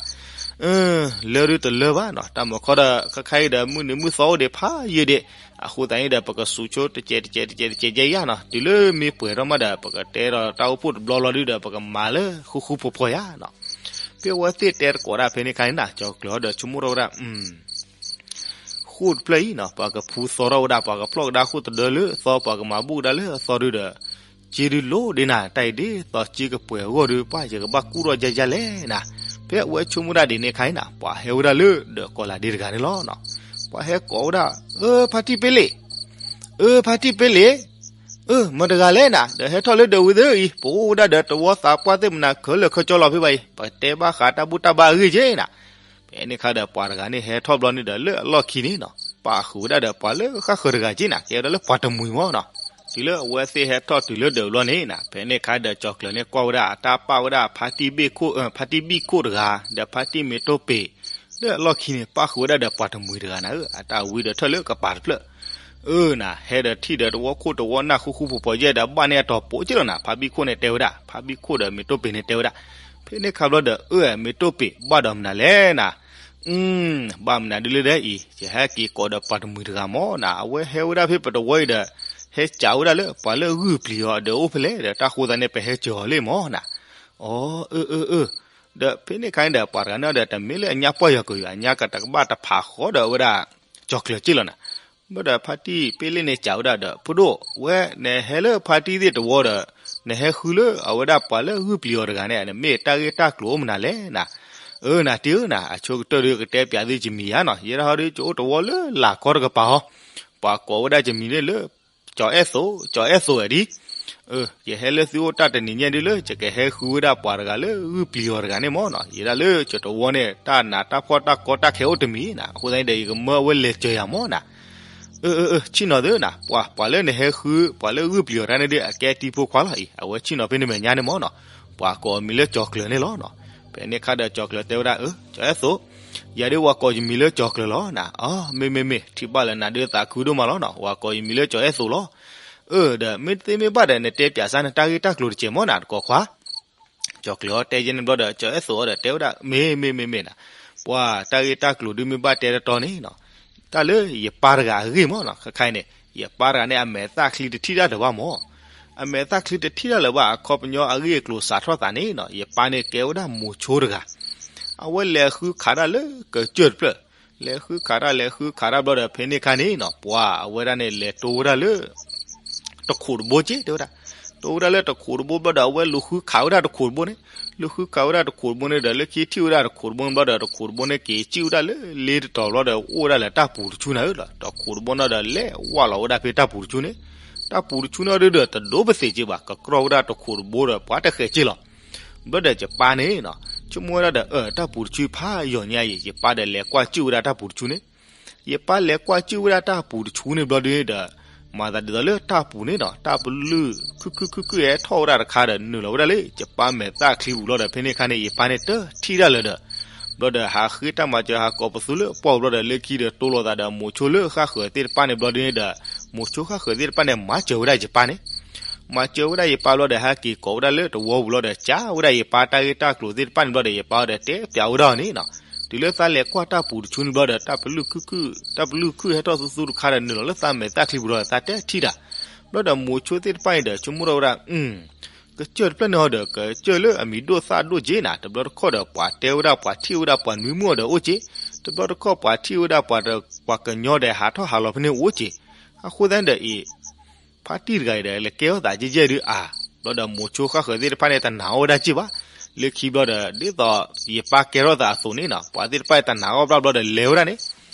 လၢဒုတလၢဘၣ်နီၤ တၢ်မၤခီဒီး ခါခါအံၤဒီး မုၢ်နံၤမုၢ်သီအိၣ်ဒံးဖးယံာ်ဒံး အဃိသတးန့ၣ်ဒီး ပကစူးဆိတကဲးတကဲးတကဲးတကဲးယါနီၤ တုၤလၢမ့ၢ်ပှဲၤထီၣ်မးဒီး ပကတဲဒီးတၢ်အိၣ်ဖှိၣ်တဘျီလီၤဒုဒီး ပကမၤလၢဃူဃူဖိးဖိးယါနီၤ. ဖဲအဝဲသ့ၣ်တဲသကိးဒၣ်ဖဲန့ၣ်ခါန့ၣ်နၤ ကၠီၤကျၢၤဒီးဆိကမိၣ်ထီၣ်ဝဲဒၣ် ဃိၣ်တဖျၢၣ်အံၤနီၤ ပှၤကဖူသီထီၣ်ဝဲဒၣ် ပှၤကဖျီၣ်ကဒါဃိၣ်သဒၢလၢအသီ ပှၤကမၤဘူၣ်ကဒါလၢအသီဒုဒီး က့ဒုလိၣ်ဒံးနၤ တၢ်အံၤဒ်သိးက့ကပှဲၤအဂီၢ်ဒု ပှၤယကဘၣ်ကူၣ်ထီၣ်ယါယါလဲၣ်နၤ. ဖဲအဝဲဆိကမိၣ်ဒၣ်ဒ်န့ၣ်ခါန့ၣ်နၤ ပှၤဟဲဝဲဒၣ်လၢဒီးကီၤလၤဒ့တဂၤန့ၣ်လီၤနီၤ. ပှၤဟဲကိးဝဲဒၣ် အၢ ဖါတံၢ်ပ့လ့ၣ် အၢ ဖါတံၢ်ပ့လ့ၣ် အၢ မတၤတဂၤလဲၣ်နၤ ဒီးဟဲထီၣ်လၢဒၢးဝံၤသ့ၣ်အံၤ ပအိၣ်ဝဲဒၣ်ဒီးတဝီသးပှၢ်သ့ၣ်မနၤ ခဲလၢာ်ခဲဆ့လီၤဖဲဘၣ်အံၤ ပတဲဘၣ်ဃးတၢ်ဘူၣ်တၢ်ဘါအဂ့ၢ်က့နၤ. ဖဲန့ၣ်ခါဒီးပှၤတဂၤန့ၣ်ဟဲထီၣ်ဘျီန့ၣ်ဒီး လၢအလီၢ်ခံန့ၣ်နီၤ ပာ်ဃုာ်ဝဲဒၣ်ဒီးပှၤလၢဃၣ်ဃၢၤတဂၤက့နၤ ကဲဝဲဒၣ်လၢပှၤတမှံၤမ့ၢ်နီၤ. တုၤလၢအဝဲသ့ၣ်ဟဲထီၣ်တုၤလၢဒၢးဘျီန့ၣ်နၤ ဖဲန့ၣ်ခါဒီးကၠီၤကျၢၤန့ၣ်ကွၢ်ဝဲဒၣ် တၢ်ပာ်ဝဲဒၣ်ဖါတံၢ်ဘ့ၣ်ခိၣ် ဖါတံၢ်ဘံၣ်ခိၣ်တဂၤ ဒီးဖါတံၢ်မ့ၤတိၢ်ပ့ၤ လၢအလီၢ်ခံန့ၣ် ပာ်ဃုာ်ဝဲဒၣ်ဒီးပှၤတမှံၤတဂၤနၤဧၢ အတၢ်ဝံဒီးထၢၣ်လၢကပၤတဖျၢၣ် အၢနၤ ဟဲဒီးထံၣ်ဒီးတဝီခိၣ်တဝီနၢ်ဃူဃူဖိးဖိးယဲၢ်ဒီးဘၣ်န့ၢ်အတီၤပိာ်က့လီၤနၤ ဖါဘံၣ်ခိၣ်န့ၣ်တဲဝဲဒၣ် ဖါဘံၣ်ခိၣ်ဒီးမ့ၤတိၢ်ပ့ၤန့ၣ်တဲဝဲဒၣ်. ဖဲန့ၣ်ခါဘျီဒီး အၢ မ့ၤတိၢ်ပ့ၤ ဘၣ်ဒီးမနုၤလဲၣ်နၤ ဘၣ်မနုၤဒ်လဲၣ်ဒီးအံၤ ယဟဲက့ၤကိးဒီးပှၤတမှံၤတဂၤမ့ၢ်နၤ အဝဲဟဲဝဲဒၣ်ဖဲပတဝီအံၤဒီး ဟဲစံးဝဲဒၣ်လၢပှၤလၢဂုၢ်ပျံၤအီၤဒီးအိၣ်ဖဲလဲၣ်ဒီး တၢ်ဃိသးန့ၣ် ပဟဲစၢၤအီၤလံမ့ၢ်နၤ. အၢ အၢ အၢ အၢ ဒီးဖဲန့ၣ်ခါန့ၣ်ဒီး ပှၤတဂၤန့ၣ်ဒီး တမ့ၢ်လၢအညါပှၢ်ယီၤကယီၤ အညါကတကဘၣ်တဖးဃီဒီးဝဲဒၣ် ကၠီၤကျၢၤက့လီၤနၤ. ဘၣ်ဒီးဖါတံၢ်ပ့လ့ၣ်န့ၣ်စံးဝဲဒၣ်ဒီး ဖိဒိၣ် ဝဲနဟဲလၢဖါတံၢ်သ့ၣ်တဝီဒီး နဟဲဃုလၢအဝဲဒၣ်ပှၤလၢဂုၢ်ပျံၤအီၤတဂၤန့ၣ် နမ့ၢ်တၢ်ဂ့ၢ်တၢ်ကျိၤအိၣ်မနုၤလဲၣ်နၤ. အၢ နၤတံၢ်ဧၢနၤ အဆိကတၢၢ်ဒုးကတဲပၠးသုယမံၤယါနီၤ ယဲဒၣ်ဟီဒုး ယအိၣ်တဝီလၢလၢ်ကီတကပၤဟီ ပှၤကိးဝဲဒၣ်ယမံၤန့ၣ်လၢ ကၠီၤအဲၣ်သိး ကၠီၤအဲၣ်သိးဝဲဒၣ် ယဟဲလၢသုအိၣ်တၢ်တနံၤညါဒုးလၢ ယကဟဲဃုဝဲဒၣ်ပှၤတဂၤလၢဂုၢ်ပျံၤအီၤတဂၤန့ၣ်မ့ၢ်နီၤ ယဲဒၣ်လၢကၠီၤတဝီန့ၣ် တၢ်နးတၢ်ဖှီၣ်တၢ်ကီတၢ်ခဲအိၣ်တမံၤနၤ အဃိသတးန့ၣ်ဒီး ယကမၢအဝဲလဲၤစၢၤယၤမ့ၢ်နၤ. အၢ အၢ အၢ ဆ့ၣ်နီၤသုနၤ ပှၤ ပှၤလၢနဟဲဃု ပှၤလၢဂုၢ်ပျံၤအီၤတဂၤန့ၣ်ဒုး အကဲတံၤဖိခွါလီၤအံၤ အဝဲဆ့ၣ်နီၤဖဲန့ၣ်မဲာ်ညါန့ၣ်မ့ၢ်နီၤ ပှၤကိးအမံၤလၢကၠီၤကျၢၤန့ၣ်လီၤနီၤ. ဖဲန့ၣ်ခါဒီးကၠီၤကျၢၤတဲဝဲဒၣ် အၢ ကၠီၤအဲၣ်သိး ယၤဒုးပှၤကိးယမံၤလၢကၠီၤကျၢၤလီၤနၤ. အၢ မ့ၢ်မ့ၢ်မ့ၢ် ထံၣ်ဘၣ်လၢနၤဒုးသးခုဒိၣ်မးလီၤနီၤ ပှၤကိးယမံၤလၢကၠီၤအဲၣ်သိးလီၤ. အၢ ဒီးမ့ၢ်တသ့မ့ၢ်ဘၣ်ဒီး နတဲပၠးစၢ်နတၢ်ဂ့ၢ်တၢ်ကျိၤတစဲးမ့ၢ်နၤ တကိးခွါ ကၠီၤကျၢၤတဲယဲန့ၣ်ဘျီဒီး ကၠီၤအဲၣ်သိးအီၤဒီးတဲဝဲဒၣ် မ့ၢ်မ့ၢ်မ့ၢ်မ့ၢ်နၤ ပှၤတၢ်ဂ့ၢ်တၢ်ကျိၤဒုးမ့ၢ်ဘၣ်တဲတတီန့ၣ်နီၤ တၢ်လၢယပၢ်တဂၤအဂ့ၢ်မ့ၢ်နီၤ ခဲခါအံၤန့ၣ် ယပၢ်တဂၤန့ၣ် အမဲာ်သၣ်ချံတထံၣ်တၢ်ဒီးဘၣ်မ့ၢ် အမဲာ်သၣ်ချံတထံၣ်တၢ်လၢၤဘၣ် အခီပညီအဂ့ၢ်အကျိၤစးထီၣ်သးန့ၣ်နီၤ ယပၢ်န့ၣ်ကဲဝဲဒၣ်မိၤဆိတဂၤ အဝဲလဲၤဃုခးတၢ်လၢကစၢၢ်တဖျၢၣ်, လဲၤဃုခးတၢ် လဲၤဃုခးတၢ်ဘျီဒီး ဖဲန့ၣ်အခါန့ၣ်နီၤ ပှၤအဝဲဒၣ်န့ၣ်လဲၤတိဝဲဒၣ်လၢ တခိးတဘိက့ တဲဝဲဒၣ်, တိဝဲဒၣ်လၢတခိးတဘိဘျီဒီး အဝဲလူၤဃုခးဝဲဒၣ်တခိးတဘိန့ၣ်, လူၤဃုခးဝဲဒၣ်တခိးတဘိန့ၣ်ဒီး လၢခံထံၣ်ဝဲဒၣ်တခိးတဘိန့ၣ်ဘျီဒီး တခိးတဘိန့ၣ်က့ၤစံၣ်ဝဲဒၣ်လၢလ့တတီၤဘျီဒီး အိၣ်ဝဲဒၣ်လၢတၢ်ပူၤတဆူန့ၣ်ဧၢလီၤ. တခိးတဘိန့ၣ်ဒီး လဲၤဝးလီၤဝဲဒၣ်ဖဲတၢ်ပူၤတဆူန့ၣ်, တၢ်ပူၤတဆူန့ၣ်ဒီး တဒိၣ်ပသ့းက့ဘၣ် ကကြီၢ်ဝဲဒၣ်တခိးတဘိဒီး ပှၤတဃဲးက့လီၤ. ဘျီဒီးယပၢ်န့ၣ်နီၤ ဆိကမိၣ်ဝဲဒၣ်ဒီး အၢ တၢ်ပူၤတဆူဖးယိာ်ညါအံၤ ယပၢ်ဒီးလဲၤကွၢ်စံၣ်ဝဲဒၣ်တၢ်ပူၤတဆူန့ၣ်, ယပၢ်လဲၤကွၢ်စံၣ်ဝဲဒၣ်တၢ်ပူၤတဆူန့ၣ်ဘျီဒုန့ၣ်ဒီး မၤသးဒ်သိးလၢတၢ်ပူၤန့ၣ်နီၤ တၢ်ပလုၢ်ခုၣ်ခုၣ်ခုၣ်ခုၣ်ဟဲထီၣ်ဝဲဒၣ်တခါဒီး နုာ်လီၤဝဲဒၣ်လၢ ယပၢ်မဲာ်သၣ်ချံပူၤဘျီဒီး ဖဲန့ၣ်အခါန့ၣ် ယပၢ်န့ၣ်တထံၣ်တၢ်လၢၤဒီး ဘျီဒီးဟးဃ့တၢ်မၤစၢၤဟးကိးပသူလၢပှၢ်ပူၤဘျီဒီး လၢခံဒီးတိလိာ်သးဒီး မိၤဆိလၢဃၣ်ဃၢၤသ့ၣ်တဖၣ်န့ၣ်ဘျီဒုန့ၣ်ဒီး မိၤဆိဃၣ်ဃၢၤသ့ၣ်တဖၣ်န့ၣ် မၤစၢၤဝဲဒၣ်ယပၢ်န့ၣ် မၤစၢၤဝဲဒၣ်ယပၢ်ဘျီဒီး ဟဲက့ၤကိးဝဲဒၣ်လၢတဝီပူၤဘျီဒီး ကးဝဲဒၣ်ယပၢ်တၢ်ဂ့ၢ်တၢ်ကျိၤသ့ၣ်တဖၣ်န့ၣ်ဘျီဒီး ယပၢ်ဒီးတဲပျးဝဲဒၣ်အီၤန့ၣ်နီၤ, တုၤလၢသးလဲၤကွၢ်တၢ်ပူၤတဆူန့ၣ်ဘျီဒီး တၢ်ပလုၢ်ခုၣ်ခုၣ် တၢ်ပလုၢ်ခုၣ်ဟဲထီၣ်သူသူတခါဒီး နုာ်လီၤလၢသးမဲာ်သၣ်ချံပူၤဒီး သးတဲထံၣ်တၢ်, ဘျီဒီးမိၤဆိသ့ၣ်တဖၣ်န့ၣ်ဒီး ဆိကမိၣ်ထီၣ်ဝဲဒၣ် ကစၢၢ်တဖျၢၣ်န့ၣ်ဟီဒီး ကစၢၢ်လၢအမံၤဒိၣ်သၣ်ဒိၣ်က့နၤ, တဘျီတခီၣ်ဒီး ပှၤတဲဝဲဒၣ် ပှၤထံၣ်ဝဲဒၣ် ပှၤနွံမုၣ်အီၤဒီးအိၣ်က့, တဘျီတခီၣ် ပှၤထံၣ်ဝဲဒၣ် ပှၤကညီဒီး ဟးထီၣ်ဟးလီၤဖဲန့ၣ်အိၣ်က့, အဃိသတးန့ၣ်ဒီးအံၤ ဖါတံၢ်တဂၤအံၤဒီး လဲၤကဲထီၣ်သးကဲကဲဒုးအါ, ဘျီဒီးမိၤဆိဃၣ်ဃၢၤသ့ၣ်တဖၣ်န့ၣ် တနာ်အီၣ်ဝဲဒၣ်က့ဘၣ်, လၢခံဘျီဒီး ဒ်သိးယပၢ်ကဲထီၣ်သးအသိးန့ၣ်နီၤ ပှၤသ့ၣ်တဖၣ်တနာ်အီၣ်ဘၣ်ဘျီဒီး လဲၤဝဲဒၣ်န့ၣ်,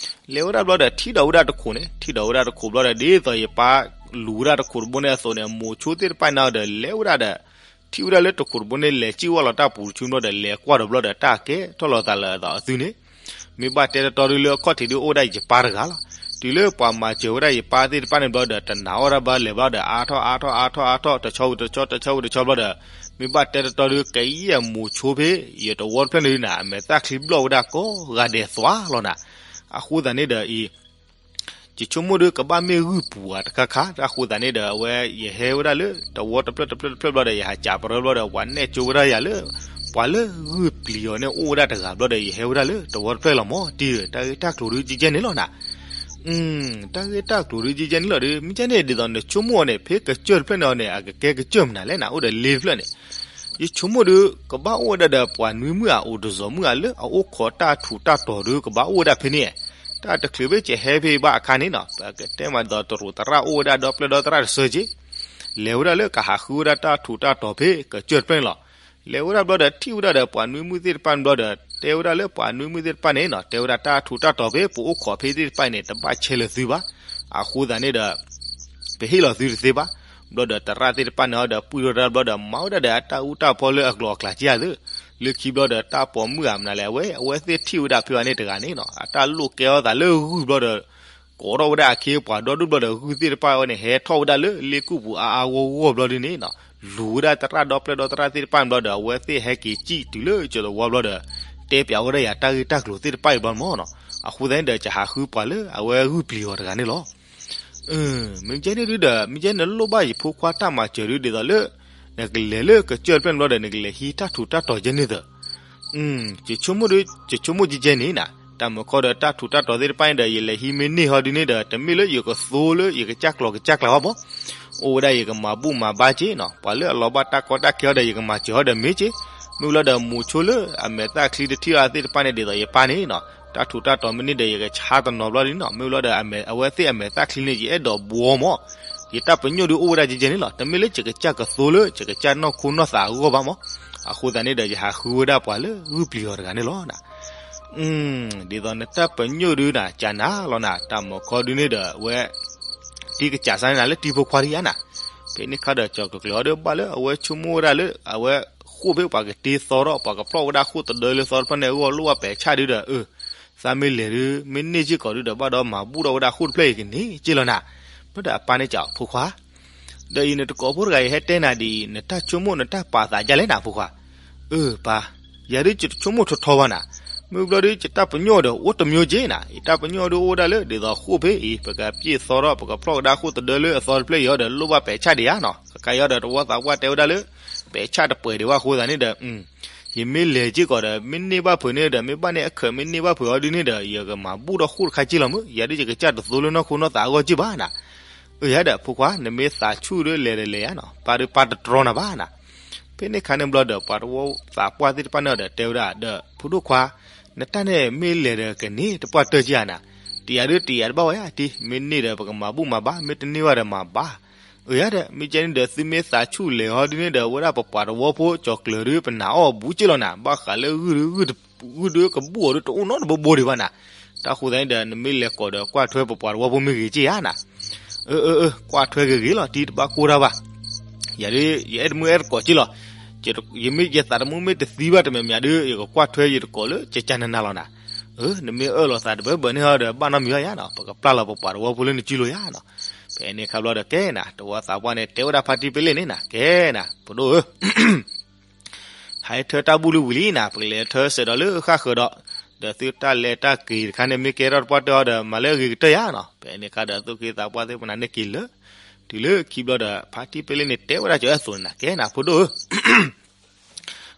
လဲၤဝဲဒၣ်ဘျီဒီး ထံၣ်ဒီးဝဲဒၣ်တခိးန့ၣ်, ထံၣ်ဒီးဝဲဒၣ်တခိးဘျီဒီး ဒ်သိးယပၢ်လူၤဝဲဒၣ်တခိးတဘိန့ၣ်အသိးန့ၣ် မိၤဆိသ့ၣ်တဖၣ်န့ၣ်ဒီး လဲၤဝဲဒၣ်ဒီး ထံၣ်ဝဲဒၣ်လၢတခိးတဘိန့ၣ် လဲၤစံၣ်ဝဲလီၤတၢ်ပူၤတဆူဘျီဒီး လဲၤကွၢ်ဒီးဘျီဒီး တၢ်ကဲထီၣ်လီၤသးလၢအသးအသုန့ၣ်, မ့ၢ်ဘၣ်တဲတတီဒုလၢအခီၣ်ထံးဒုအိၣ်ဝဲဒၣ်ယပၢ်တဂၤလီၤ. တုၤလၢပှၤမၤစၢၤဝဲဒၣ်ယပၢ်သ့ၣ်တဖၣ်န့ၣ်ဘျီဒီး တနာ်အီၣ်ဒၣ်ဘၣ် လဲၤဘျီဒီး အါထီၣ်အါထီၣ်အါထီၣ်အါထီၣ် တဆီဝံၤတဆီ တဆီဝံၤတဆီဘျီဒီး မ့ၢ်ဘၣ်တဲတတီဒု ကယဲၢ်မိၤဆိဖဲ ယတဝီတဖျၢၣ်န့ၣ်ဒုနၤ အမဲာ်သၣ်ချံဘျီၣ်ဝဲဒၣ်ကိးဂၤဒဲးသွါလီၤနၤ, အဃိသတးန့ၣ်ဒီးအံၤ ယဆိကမိၣ်ဒုး ကဘၣ်မ့ၢ်ဂုၢ်ပူၤဧါတခါခါ, အဃိသတးန့ၣ်ဒီး အဝဲယဟဲဝဲဒၣ်လၢ တဝီတဖျၢၣ်တဖျၢၣ်တဖျၢၣ်ဘျီဒီး ယဟးစးပရၢဘျီဒီး ပှၤနဲၣ်ကၠိဝဲဒၣ်ယၤလၢ ပှၤလၢဂုၢ်ပျံၤအီၤန့ၣ် အိၣ်ဝဲဒၣ်တဂၤဘျီဒီး ယဟဲဝဲဒၣ်လၢ တဝီတဖျၢၣ်လီၤမၢ်, တံၤဧၢ တၢ်ဂ့ၢ်တၢ်ကျိၤဒုး ကဲကဲန့ၣ်လီၤနၤ တၢ်ဂ့ၢ်တၢ်ကျိၤဒုး ကဲကဲန့ၣ်လီၤဒီး မ့ၢ်ကဲန့ၣ် ဒ်သိးနဆိကမိၣ်အီၤန့ၣ် ဖဲကစၢၢ်တဖျၢၣ်န့ၣ်အီၤန့ၣ် အကကဲကစၢၢ်မနုၤလဲၣ်နၤ, အိၣ်ဒီးလ့တဖျၢၣ်န့ၣ်, ယဆိကမိၣ်ဒုး ကဘၣ်အိၣ်ဝဲဒၣ်ဒီး ပှၤနွံမုၣ်အအိၣ်တစိၤမုၣ်ဧါ လၢအအိၣ်ခိးတၢ်ထူးတၢ်တီၤဒုး ကဘၣ်အိၣ်ဝဲဒၣ်ဖဲန့ၣ်, တၢ်တချုးဖဲကဟဲဖဲဘၣ်အခါန့ၣ်နီၤ ပကတဲမးဒ်သိး တရူးသရၣ်အိၣ်ဝဲဒၣ်ဒီဖျၢၣ်ဒီသရၣ်တဆၢက့, လဲၤဝဲဒၣ်လၢကဟးဃုဝဲဒၣ်တၢ်ထူးတၢ်တီၤဖဲကစၢၢ်တဖျၢၣ်န့ၣ်လီၤ. လဲၤဝဲဒၣ်ဘျီဒီး ထံၣ်ဝဲဒၣ်ဒီးပှၤနွံမုၣ်သ့ၣ်တဖၣ်န့ၣ်ဘျီဒီး တဲဝဲဒၣ်လၢပှၤနွံမုၣ်သ့ၣ်တဖၣ်န့ၣ်နီၤ တဲဝဲဒၣ် တၢ်ထူးတၢ်တီၤဖဲပအိၣ်ခိးဖဲသ့ၣ်တဖၣ်အံၤန့ၣ် တဘၣ်ဆဲးလၢသုဘၣ်, အဃိသတးန့ၣ်ဒီး ပဟ့ၣ်လီၤသုတသ့ဘၣ်. ဘျီဒီးသရၣ်သ့ၣ်တဖၣ်န့ၣ်ဒီး ပှံၢ်ထီၣ်တၢ်ဘျီဒီး မၤဝဲဒၣ်ဒီးအတၢ်အူတၢ်ပီလၢအကျိၤအကျဲက့ဧါသ့ၣ်, လၢခံဘျီဒီး တၢ်ပိာ်မုၣ်ဧါမနုၤလဲၣ် အဝဲ အဝဲသ့ၣ်ထံၣ်ဝဲဒၣ်ဖဲအီၤန့ၣ်တဂၤန့ၣ်နီၤ အတၢ်လိၣ်ကဲထီၣ်သးလၢဂုၢ်ဘျီဒီး ကိးထီၣ်ဝဲဒၣ်အခ့အပှၤဒီဒူၣ်ဘျီဒီး ဂုၢ်သ့ၣ်တဖၣ်အဝဲန့ၣ် ဟဲထီၣ်ဝဲဒၣ်လၢလ့ကူၣ်ပူၤအါအါဂီၢ်ဂီၢ်ဘျီဒုန့ၣ်နီၤ လူၤဝဲဒၣ်သရၣ်ဒီဖျၢၣ်ဒီသရၣ်သ့ၣ်တဖၣ်န့ၣ်ဘျီဒီး အဝဲသ့ၣ်ဟဲက့ၤစံၣ်တုၤလၢကၠီၤသဝီဘျီဒီး တဲပျးဝဲဒၣ်ယၤတၢ်ဂ့ၢ်တၢ်ကျိၤသ့ၣ်တဖၣ်အံၤဘျီမၢ်နီၤ အဃိသတးန့ၣ်ဒီး ယဟးဃုပှၤလၢအဝဲဂုၢ်ပျံၤအီၤတဂၤန့ၣ်လီၤ. မ့ၢ်ကဲန့ၣ်ဒုဒီး မ့ၢ်ကဲန့ၣ်လိၣ်ဘၣ်ယဖိခွါတၢ်မၤစၢၤဒု ဒ်သိးလၢ နကလဲၤလၢကစၢၢ်တဖျၢၣ်န့ၣ်ဘျီဒီး နကလဲၤဟံးတၢ်ထူးတၢ်တီၤကဲန့ၣ်သၢ ယဆိကမိၣ်ဒု ယဆိကမိၣ်ကဲကဲန့ၣ်နၤ တၢ်မုၢ်ခီဒီးတၢ်ထူးတၢ်တီၤသ့ၣ်တဖၣ်န့ၣ်ဒီး ယလဲၤဟံးမ့ၢ်န့ၢ်ဟီဒုန့ၣ်ဒီး တမ့ၢ်လၢယကသိလၢယကစၢ်ကျီၤကစၢ်ကျါဘၣ်မၢ် အိၣ်ဝဲဒၣ်ယကမၤဘူၣ်မၤဘါက့နီၤ ပှၤလၢအလီၤဘၣ်တၢ်ကီတၢ်ခဲဟီဒီး ယကမၤစၢၤဟီဒီးမ့ၢ်က့ မ့ၢ်လီၤဒီးမိၤဆိလၢအမဲာ်သၣ်ချံတထံၣ်အသ့ၣ်တဖၣ်န့ၣ် ဒ်သိးယပၢ်န့ၣ်နီၤ တၢ်ထူးတၢ်တီၤမ့ၢ်န့ၢ်ဒီး ယကဆါတနီၤဘျီဒုနီၤ မ့ၢ်လီၤဒီး အဝဲသ့ၣ်အမဲာ်သၣ်ချံန့ၣ် ယအဲၣ်ဒိးဘှီမၢ် ယတၢ်ပညိၣ်ဒုအိၣ်ဝဲဒၣ်ကဲကဲန့ၣ်လီၤ တမ့ၢ်လၢယကစၢ်ကသိလၢ ယကစၢ်နီၢ်ခိနီၢ်သးအဂီၢ်ဘၣ်မၢ် အဃိသတးန့ၣ်ဒီး ယဟးဃုဝဲဒၣ်ပှၤလၢဂုၢ်ပျံၤအီၤတဂၤန့ၣ်လီၤ. ဒ်သိးနတၢ်ပညိၣ်ဒုနၤ ကနၤလီၤနၤ တၢ်မုၢ်ခီဒုန့ၣ်ဒီး အဝဲ တံၤကစးစါန့ၣ်နၤလၢတံၤဖိခွါတယါနၤ ဖဲန့ၣ်ခါဒီး ကၠီၤကျၢၤကျၢၤအီၤဒီးဘၣ်လၢအဝဲဆိကမိၣ်ဝဲဒၣ်လၢ အဝဲဃိၣ်ဖဲပှၤကတ့သီထီၣ် ပှၤကဖျီၣ်ဝဲဒၣ်ဃိၣ်တဒၢလၢသီတဖျၢၣ်န့ၣ်အဂီၢ် လိၣ်ဘၣ်ပဲာ်ဆၣ်ဒုဒီး အၢ သးမ့ၢ်လဲၤဒု မ့ၢ်န့ၢ်စ့ၢ်ကီးဒုဒီး ဘၣ်ဒီးမၤဘူၣ်ထီၣ်ဝဲဒၣ်ဃိၣ်တဖျၢၣ်အံၤကန့ၢ်က့လီၤနၤ ဘျီဒီးအပၢ်န့ၣ်ကးအီၤ ဖိခွါ ဒီးအံၤနတကိးဖိတဂၤအံၤဟဲတဲနၤဒ်အံၤ နတၢ်ဆိကမိၣ်နတၢ်ပာ်သးဒ်လဲၣ်နၤ ဖိခွါ အၢ ပၢ် ယၤဒုးယတဆိကမိၣ်ထီထီဘၣ်နၤ မ့ၢ်ဘျီဒုးယတၢ်ပညိၣ်ဒီးအိၣ်တမျိုးက့နၤ ယတၢ်ပညိၣ်ဒုးအိၣ်ဝဲဒၣ်လၢ ဒ်သိးဃိၣ်ဖဲအံၤ ပကပျ့ၢ်သီထီၣ် ပကဖျီၣ်ကဒါဃိၣ်တဒၢလၢအသီတဖျၢၣ်အံၤဒီး လိၣ်ဘၣ်ပဲာ်ဆၣ်ဒံးဧါနီၤ ခဲခါအံၤဒီးတဝီသးပှၢ်တဲဝဲဒၣ်လၢ ပဲာ်ဆၣ်တပှဲၤဒံးဘၣ်အဃိသတးန့ၣ်ဒီး ယမ့ၢ်လဲၤစ့ၢ်ကီးဒီး မ့ၢ်န့ၢ်ဘၣ်ဖုးန့ၣ်ဒီး မ့ၢ်ဘၣ်န့ၢ်အခၢး မ့ၢ်န့ၢ်ဘၣ်ဖုးအီၤဒုန့ၣ်ဒီး ယကမၤဘူၣ်ထီၣ်ဃိၣ်တခါက့လီၤမၢ် ယၤဒုးယကစၢ်တသိလၢနီၢ်ခိနီၢ်သးအဂီၢ်က့ဘၣ်နၤ အၢ ယၤဒီး ဖိခွါ နမ့ၢ်သးဆူၣ်ဒီးလဲၤဒီးလဲၤယါနီၤ, ပၢ်ဒီးပၢ်တတြီနၤဘၣ်နၤ. ဖဲန့ၣ်အခါန့ၣ်ဘျီဒီး ပှၤတဝီသးပှၢ်သ့ၣ်တဖၣ်န့ၣ်ဒီး တဲဝဲဒၣ်ဒီး ဖိဒိၣ်ခွါ, နတၢ်န့ၣ်မ့ၢ်လဲၤဒီးကန့ၢ်တပှၢ်တၢၢ်က့ဧါနၤ, တယာ်ဒုးတယာ်တဘၣ်ဝဲယါတံၢ်, မ့ၢ်န့ၢ်ဒီးပကမၤဘူၣ်မၤဘါ, မ့ၢ်တန့ၢ်ဘၣ်ဒီးမၤဘါ. အၢ ယၤဒီး မ့ၢ်ကဲန့ၣ်ဒီး သုမ့ၢ်သးဆူၣ်လဲၤဟီဒ်န့ၣ်ဒီး ဝဲဒၣ်ပပှၤတဝီဖိကၠီၤကျၢၤဒီး ပနာ်အီၣ်ဘူးက့လီၤနၤ, ဘၣ်ဃးလၢဂုၢ်ဒုး ဂုၢ်ဒုးကဘူၣ်အီၤဒီး တအိၣ်နီတဘိဘိဒံးဘၣ်နၤ. တၢ်ဃိသတးန့ၣ်ဒီး နမ့ၢ်လဲၤကိးဒီးကွၢ်ထွဲပပှၤတဝီဖိမ့ၢ်ဂ့ၤက့ဧါနၤ. အၢ အၢ အၢ ကွၢ်ထွဲဂ့ၤဂ့ၤလီၤ, တံၢ်တဘၣ်ကိၢ်တၢ်ဘၣ်. ယၤဒုး ယအဲၣ်တမုၢ်အဲၣ်တကိးက့လီၤ. ယမ့ၢ်ယသးတမုၢ်မ့ၢ်တသံဘၣ်တမံၤမံၤဒီး ယကကွၢ်ထွဲယတကိးလၢကကနနၤလီၤနၤ. အၢ နမ့ၢ်အၢၣ်လီၤသးတဘၢဘၢန့ၣ်ဟီဒီး ဘၣ်နီတမံၤဘၣ်ယါနီၤ, ပကပျၢ်လီၤပပှၤတဝီဖိလၢနစုလိၤယါနီၤ. ဖဲန့ၣ်အခါဘျီဒီး ကဲနၤ တဝီသးပှၢ်န့ၣ် တဲဝဲဒၣ်ဖါတံၢ်ပ့လ့ၣ်န့ၣ်နၤ, ကဲနၤ ဖိဒိၣ်ဧၢ ဟဲထၢတၢ်ဘူၣ်လၢဝံၤလံနၤ, ပကလဲၤထၢစဲးဒီးလၢဃၣ်ဃၢၤဒီး, ဒီးသုတၢ်လဲၤတၢ်က့ၤတခါန့ၣ် မ့ၢ်ကဲထီၣ်တပှၢ်တၢၢ်အီၤဒီး မၤလၢအဂ့ၤကတၢၢ်ယါနီၤ. ဖဲန့ၣ်အခါဒီး သူၣ်က့သးပှၢ်သ့ၣ်ပနၤန့ၢ်က့ၤလၢ တုၤလၢခံဘျီဒီး ဖါတံၢ်ပ့လ့ၣ်န့ၣ် တဲဝဲဒၣ်ကၠီၤအဲၣ်သိးန့ၣ်နၤ, ကဲနၤ ဖိဒိၣ်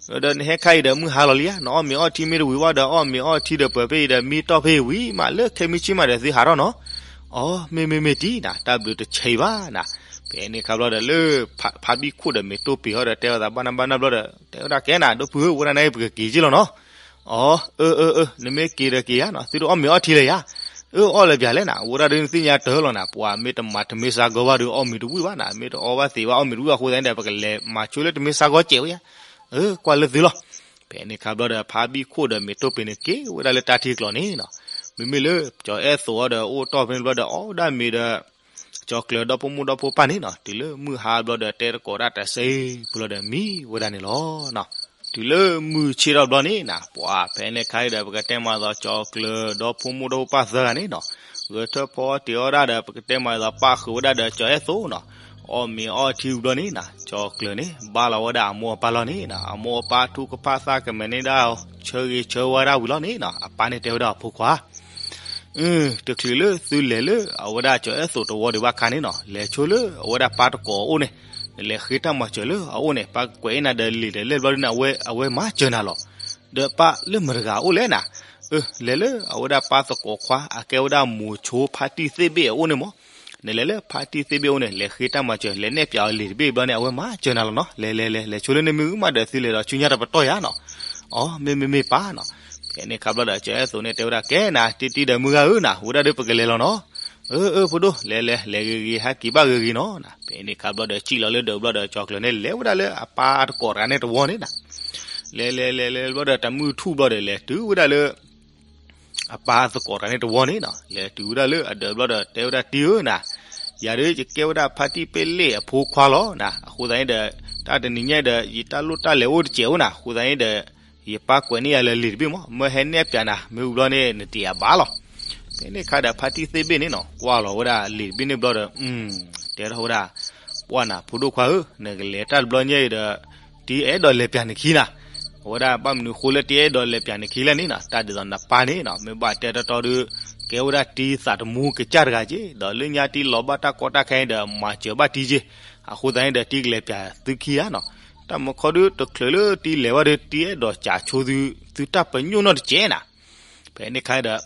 ဧၢ ဒီးနဟဲခါအံၤဒီးမုၢ်ဟါလီၤလံဧါ, နအီၣ်မ့ၤအီထံမ့ၢ်တဝံၤဘၣ်ဒီး အီၣ်မ့ၤအီထံဒီးပၢၤဖဲအံၤဒီး မံတီၢ်ဖဲအံၤဝံၤမး လၢခဲမုၢ်ဆ့ၣ်မးဒီးသုဟးထီၣ်နီၤ. အီ မ့မ့မ့ၢ်တံၢ်နၤ, တၢ်ဘျုးတဆံးဘၣ်နၤ. ဖဲန့ၣ်အခါဘျီဒီးလၢ ဖါဘံၣ်ခိၣ်ဒီးမ့ၤတိၢ်ပ့ၤဟီဒီး တဲဝဲသးဘၣ်နၢ်ဘၣ်နၢ်ဘျီဒီး တဲဝဲဒၣ်ကဲနၤ ဒိၣ်ဖုဧၢ ဝဲဒၣ်န့ၣ်ပကက့ၤက့လီၤနီၤ. အီ အၢ အၢ အၢ နမ့ၢ်က့ၤဒီးက့ၤယါနီၤ, သုတအီၣ်မ့ၤအီထံလၢၤယါ. အၢ အီၣ်လၢၤပၠးလဲၣ်နၤ, ဝဲဒၣ်ဒုးနသ့ၣ်ညါတၢၢ်လီၤနၤ, ပှၤမ့ၢ်တမၤတမ့ၢ်စါဂီဘၣ်ဒီး အီၣ်မ့ၤတဝံၣ်ဘၣ်နၤ, မ့ၢ်တအီဘၣ်သ့ဘၣ်အီၣ်မ့ၤတဝံၣ်အဃိသတးန့ၣ်ဒီး ပကလဲၤမၤဆိလၢတမ့ၢ်စါဂီကဲးဝဲယါ. အၢ ကွၢ်လၢသုလီၤ. ဖဲန့ၣ်အခါဘျီဒီး ဖါဘံၣ်ခိၣ်ဒီးမ့ၤတိၢ်ပ့ၤန့ၣ် က့ၤဝဲဒၣ်လၢတၢ်ထံကျီန့ၣ်နီၤ. မ့မ့ၢ်လၢ ကၠီၤအဲၣ်သိးအီၤဒီး အိၣ်တီၢ်ဖဲန့ၣ်ဘျီဒီး အီၣ်ဝဲဒၣ်မ့ၤဒီး ကၠီၤကျၢၤဒီဖိမိၢ်ဒီဖိပၢ်န့ၣ်နီၤ, တုၤလၢမုၢ်ဟါဘျီဒီး တဲတကိးဒၣ်တၢ်စ့ပူၤလီၤဒီးမံဝဲဒၣ်န့ၣ်လီၤ. တုၤလၢမုၢ်ဆ့ၣ်ထီၣ်ဘျီန့ၣ်နၤ, ပှၤဖဲန့ၣ်ခါအံၤဒီး ပကတဲမၤသီ ကၠီၤကျၢၤဒီဖိမိၢ်ဒီဖိပၢ်သၢဂၤန့ၣ်နီၤ, ဂဲၤထၢၣ်ဖီအီၣ်တ့ၤအီၣ်ဒၣ်ဒီး ပကတဲမၤသီပၣ်ဃုာ်ဝဲဒၣ်ဒီးကၠီၤအဲၣ်သိးနီၤ, အီၣ်မ့ၤအီထံဘျီန့ၣ်နၤ, ကၠီၤကျၢၤန့ၣ် ဘါလီၤဝဲဒၣ်အမိၢ်အပၢ်လီၤန့ၣ်နၤ, အမိၢ်အပၢ်ထူကဖၣ်သၣ်ကမဲာ်န့ၢ်ဒၣ်အီၤ ဆၢဂ့ၤဆၢဝါဒၣ်ဝံၤလီၤန့ၣ်နီၤ, အပၢ်န့ၣ်တဲဝဲဒၣ်အဖိခွါ အၢ တချုးလၢသုလဲၤလၢအဝဲဒၣ်ကၠီၤအဲၣ်သိးတဝီဒံးဘၣ်ခါန့ၣ်နီၤ, လဲၤဆိလၢအဝဲဒၣ်ပၢ်သကိးအအိၣ်န့ၣ်, နလဲၤဃ့တၢ်မၤစၢၤလၢအအိၣ်န့ၣ်, ပၢ်ကွဲးအံၤနၤဒီးလံာ်ဒီးလဲၢ်ဘျီဒုးန့ၣ် အဝဲမၤစၢၤနၤလီၤ. ဒီးပၢ်လၢမတၤတဂၤအအိၣ်လဲၣ်နၤ, အၢ လဲၤလၢအဝဲဒၣ်ပၢ်သကိးခွါ အကဲဝဲဒၣ်မိၤဆိဖါတံၢ်သ့ၣ်ဘ့ၣ်အအိၣ်န့ၣ်မး, နလဲၤလၢဖါတံၢ်သ့ၣ်ဘ့ၣ်အအိၣ်န့ၣ် လဲၤဃ့တၢ်မၤစၢၤ လဲၤနဲၣ်ပၠးအီၤလံာ်တဘ့ၣ်ဘျီန့ၣ် အဝဲမၤစၢၤနၤလီၤနီၤ, လဲၤလဲၤလဲၤ လဲၤဆိလၢန့ၣ်မ့ၢ်ဂ့ၤမးဒီးသုလဲၤဒီးဆူညါတပတီၢ်ယါနီၤ. အီ မ့မ့မ့ၢ်ပၢ်နီၤ. ဖဲန့ၣ်ခါဘျီဒီး ကၠီၤအဲၣ်သိးန့ၣ်တဲဝဲဒၣ်ကဲနၤ တံတံဒီးမုၢ်ဂၤဧၢနၤ ဝဲဒၣ်ဒီးပကလဲၤလီၤနီၤ. အၢ အၢ ဖိဒိၣ် လဲၤလဲၤ လဲၤဂ့ၤဂ့ၤ ဟဲက့ၤဘၣ်ဂ့ၤဂ့ၤနီၤနၤ. ဖဲန့ၣ်ခါဘျီဒီး စံၣ်လီၤလၢဒၢးဘျီဒီး ကၠီၤကျၢၤန့ၣ်လဲၤဝဲဒၣ်လၢအပၢ်သကိးတဂၤန့ၣ်တဝီန့ၣ်နၤ. လဲၤလဲၤလဲၤလဲၤဘျီဒီး တၢ်မုၢ်ထူၣ်ဘျီဒီး လဲၤတုၤဝဲဒၣ်လၢ အပၢ်သကိးတဂၤန့ၣ်တဝီန့ၣ်နီၤ. လဲၤတုၤဝဲဒၣ်လၢအဒၢးဘျီဒီး တဲဝဲဒၣ်တံဧၢနၤ, ယၤဒုးယကဲဝဲဒၣ်ဖါတံၢ်ပ့လ့ၣ်အဖိခွါလီၤနၤ. အဃိသတးန့ၣ်ဒီး တၢ်တနံၤညါဒီး ယတၢ်လိၣ်တၢ်လဲၤအိၣ်တစဲးအိၣ်နၤ. အဃိသတးန့ၣ်ဒီး ယပၢ်ကွဲးန့ၢ်ယၤလၢလံာ်တဘ့ၣ်မး မၢဟဲနဲၣ်ပၠးနၤ မ့ၢ်ဝံၤဘျီန့ၣ် နတယာ်ဘၣ်လီၤ. ဖဲန့ၣ်ခါဒီး ဖါတံၢ်သ့ၣ်ဘ့ၣ်န့ၣ်နီၤ ကွၢ်လီၤဝဲဒၣ်လံာ်တဘ့ၣ်န့ၣ်ဘျီဒီး တဲထီၣ်ဝဲဒၣ် ပှၢ်နၤ ဖိဒိၣ်ခွါဧၢ, နကလဲၤတၢ်တဘျီညါအံၤဒီး တံအဲၣ်ဒိးလဲၤပၠးနခံနၤ. အဝဲဒၣ်ဘၣ်မနုၤဃိလၢတံအဲၣ်ဒိးလဲၤပၠးနခံလဲၣ်န့ၣ်နီၤ, တၢ်ဒ်သိးနပၢ်န့ၣ်နီၤ မ့ၢ်ဘၣ်တဲတီတီဒီး ကဲဝဲဒၣ်တံသးတမူကစၢ်တဂၤက့, ဒီးလၢညါတံလီၤဘၣ်တၢ်ကီတၢ်ခဲအံၤဒီး မၤစၢၤဘၣ်တံက့. အဃိသတးန့ၣ်ဒီး တံကလဲၤပၠးသုခံဧါနီၤ. တၢ်မခီဒုးတချုးလၢတံလဲၤဝဲဒီး တံအဲၣ်ဒိးစးဆိသု သုတၢ်ပညိၣ်နီၢ်တစဲးနၤ. ဖဲန့ၣ်ခါဒီး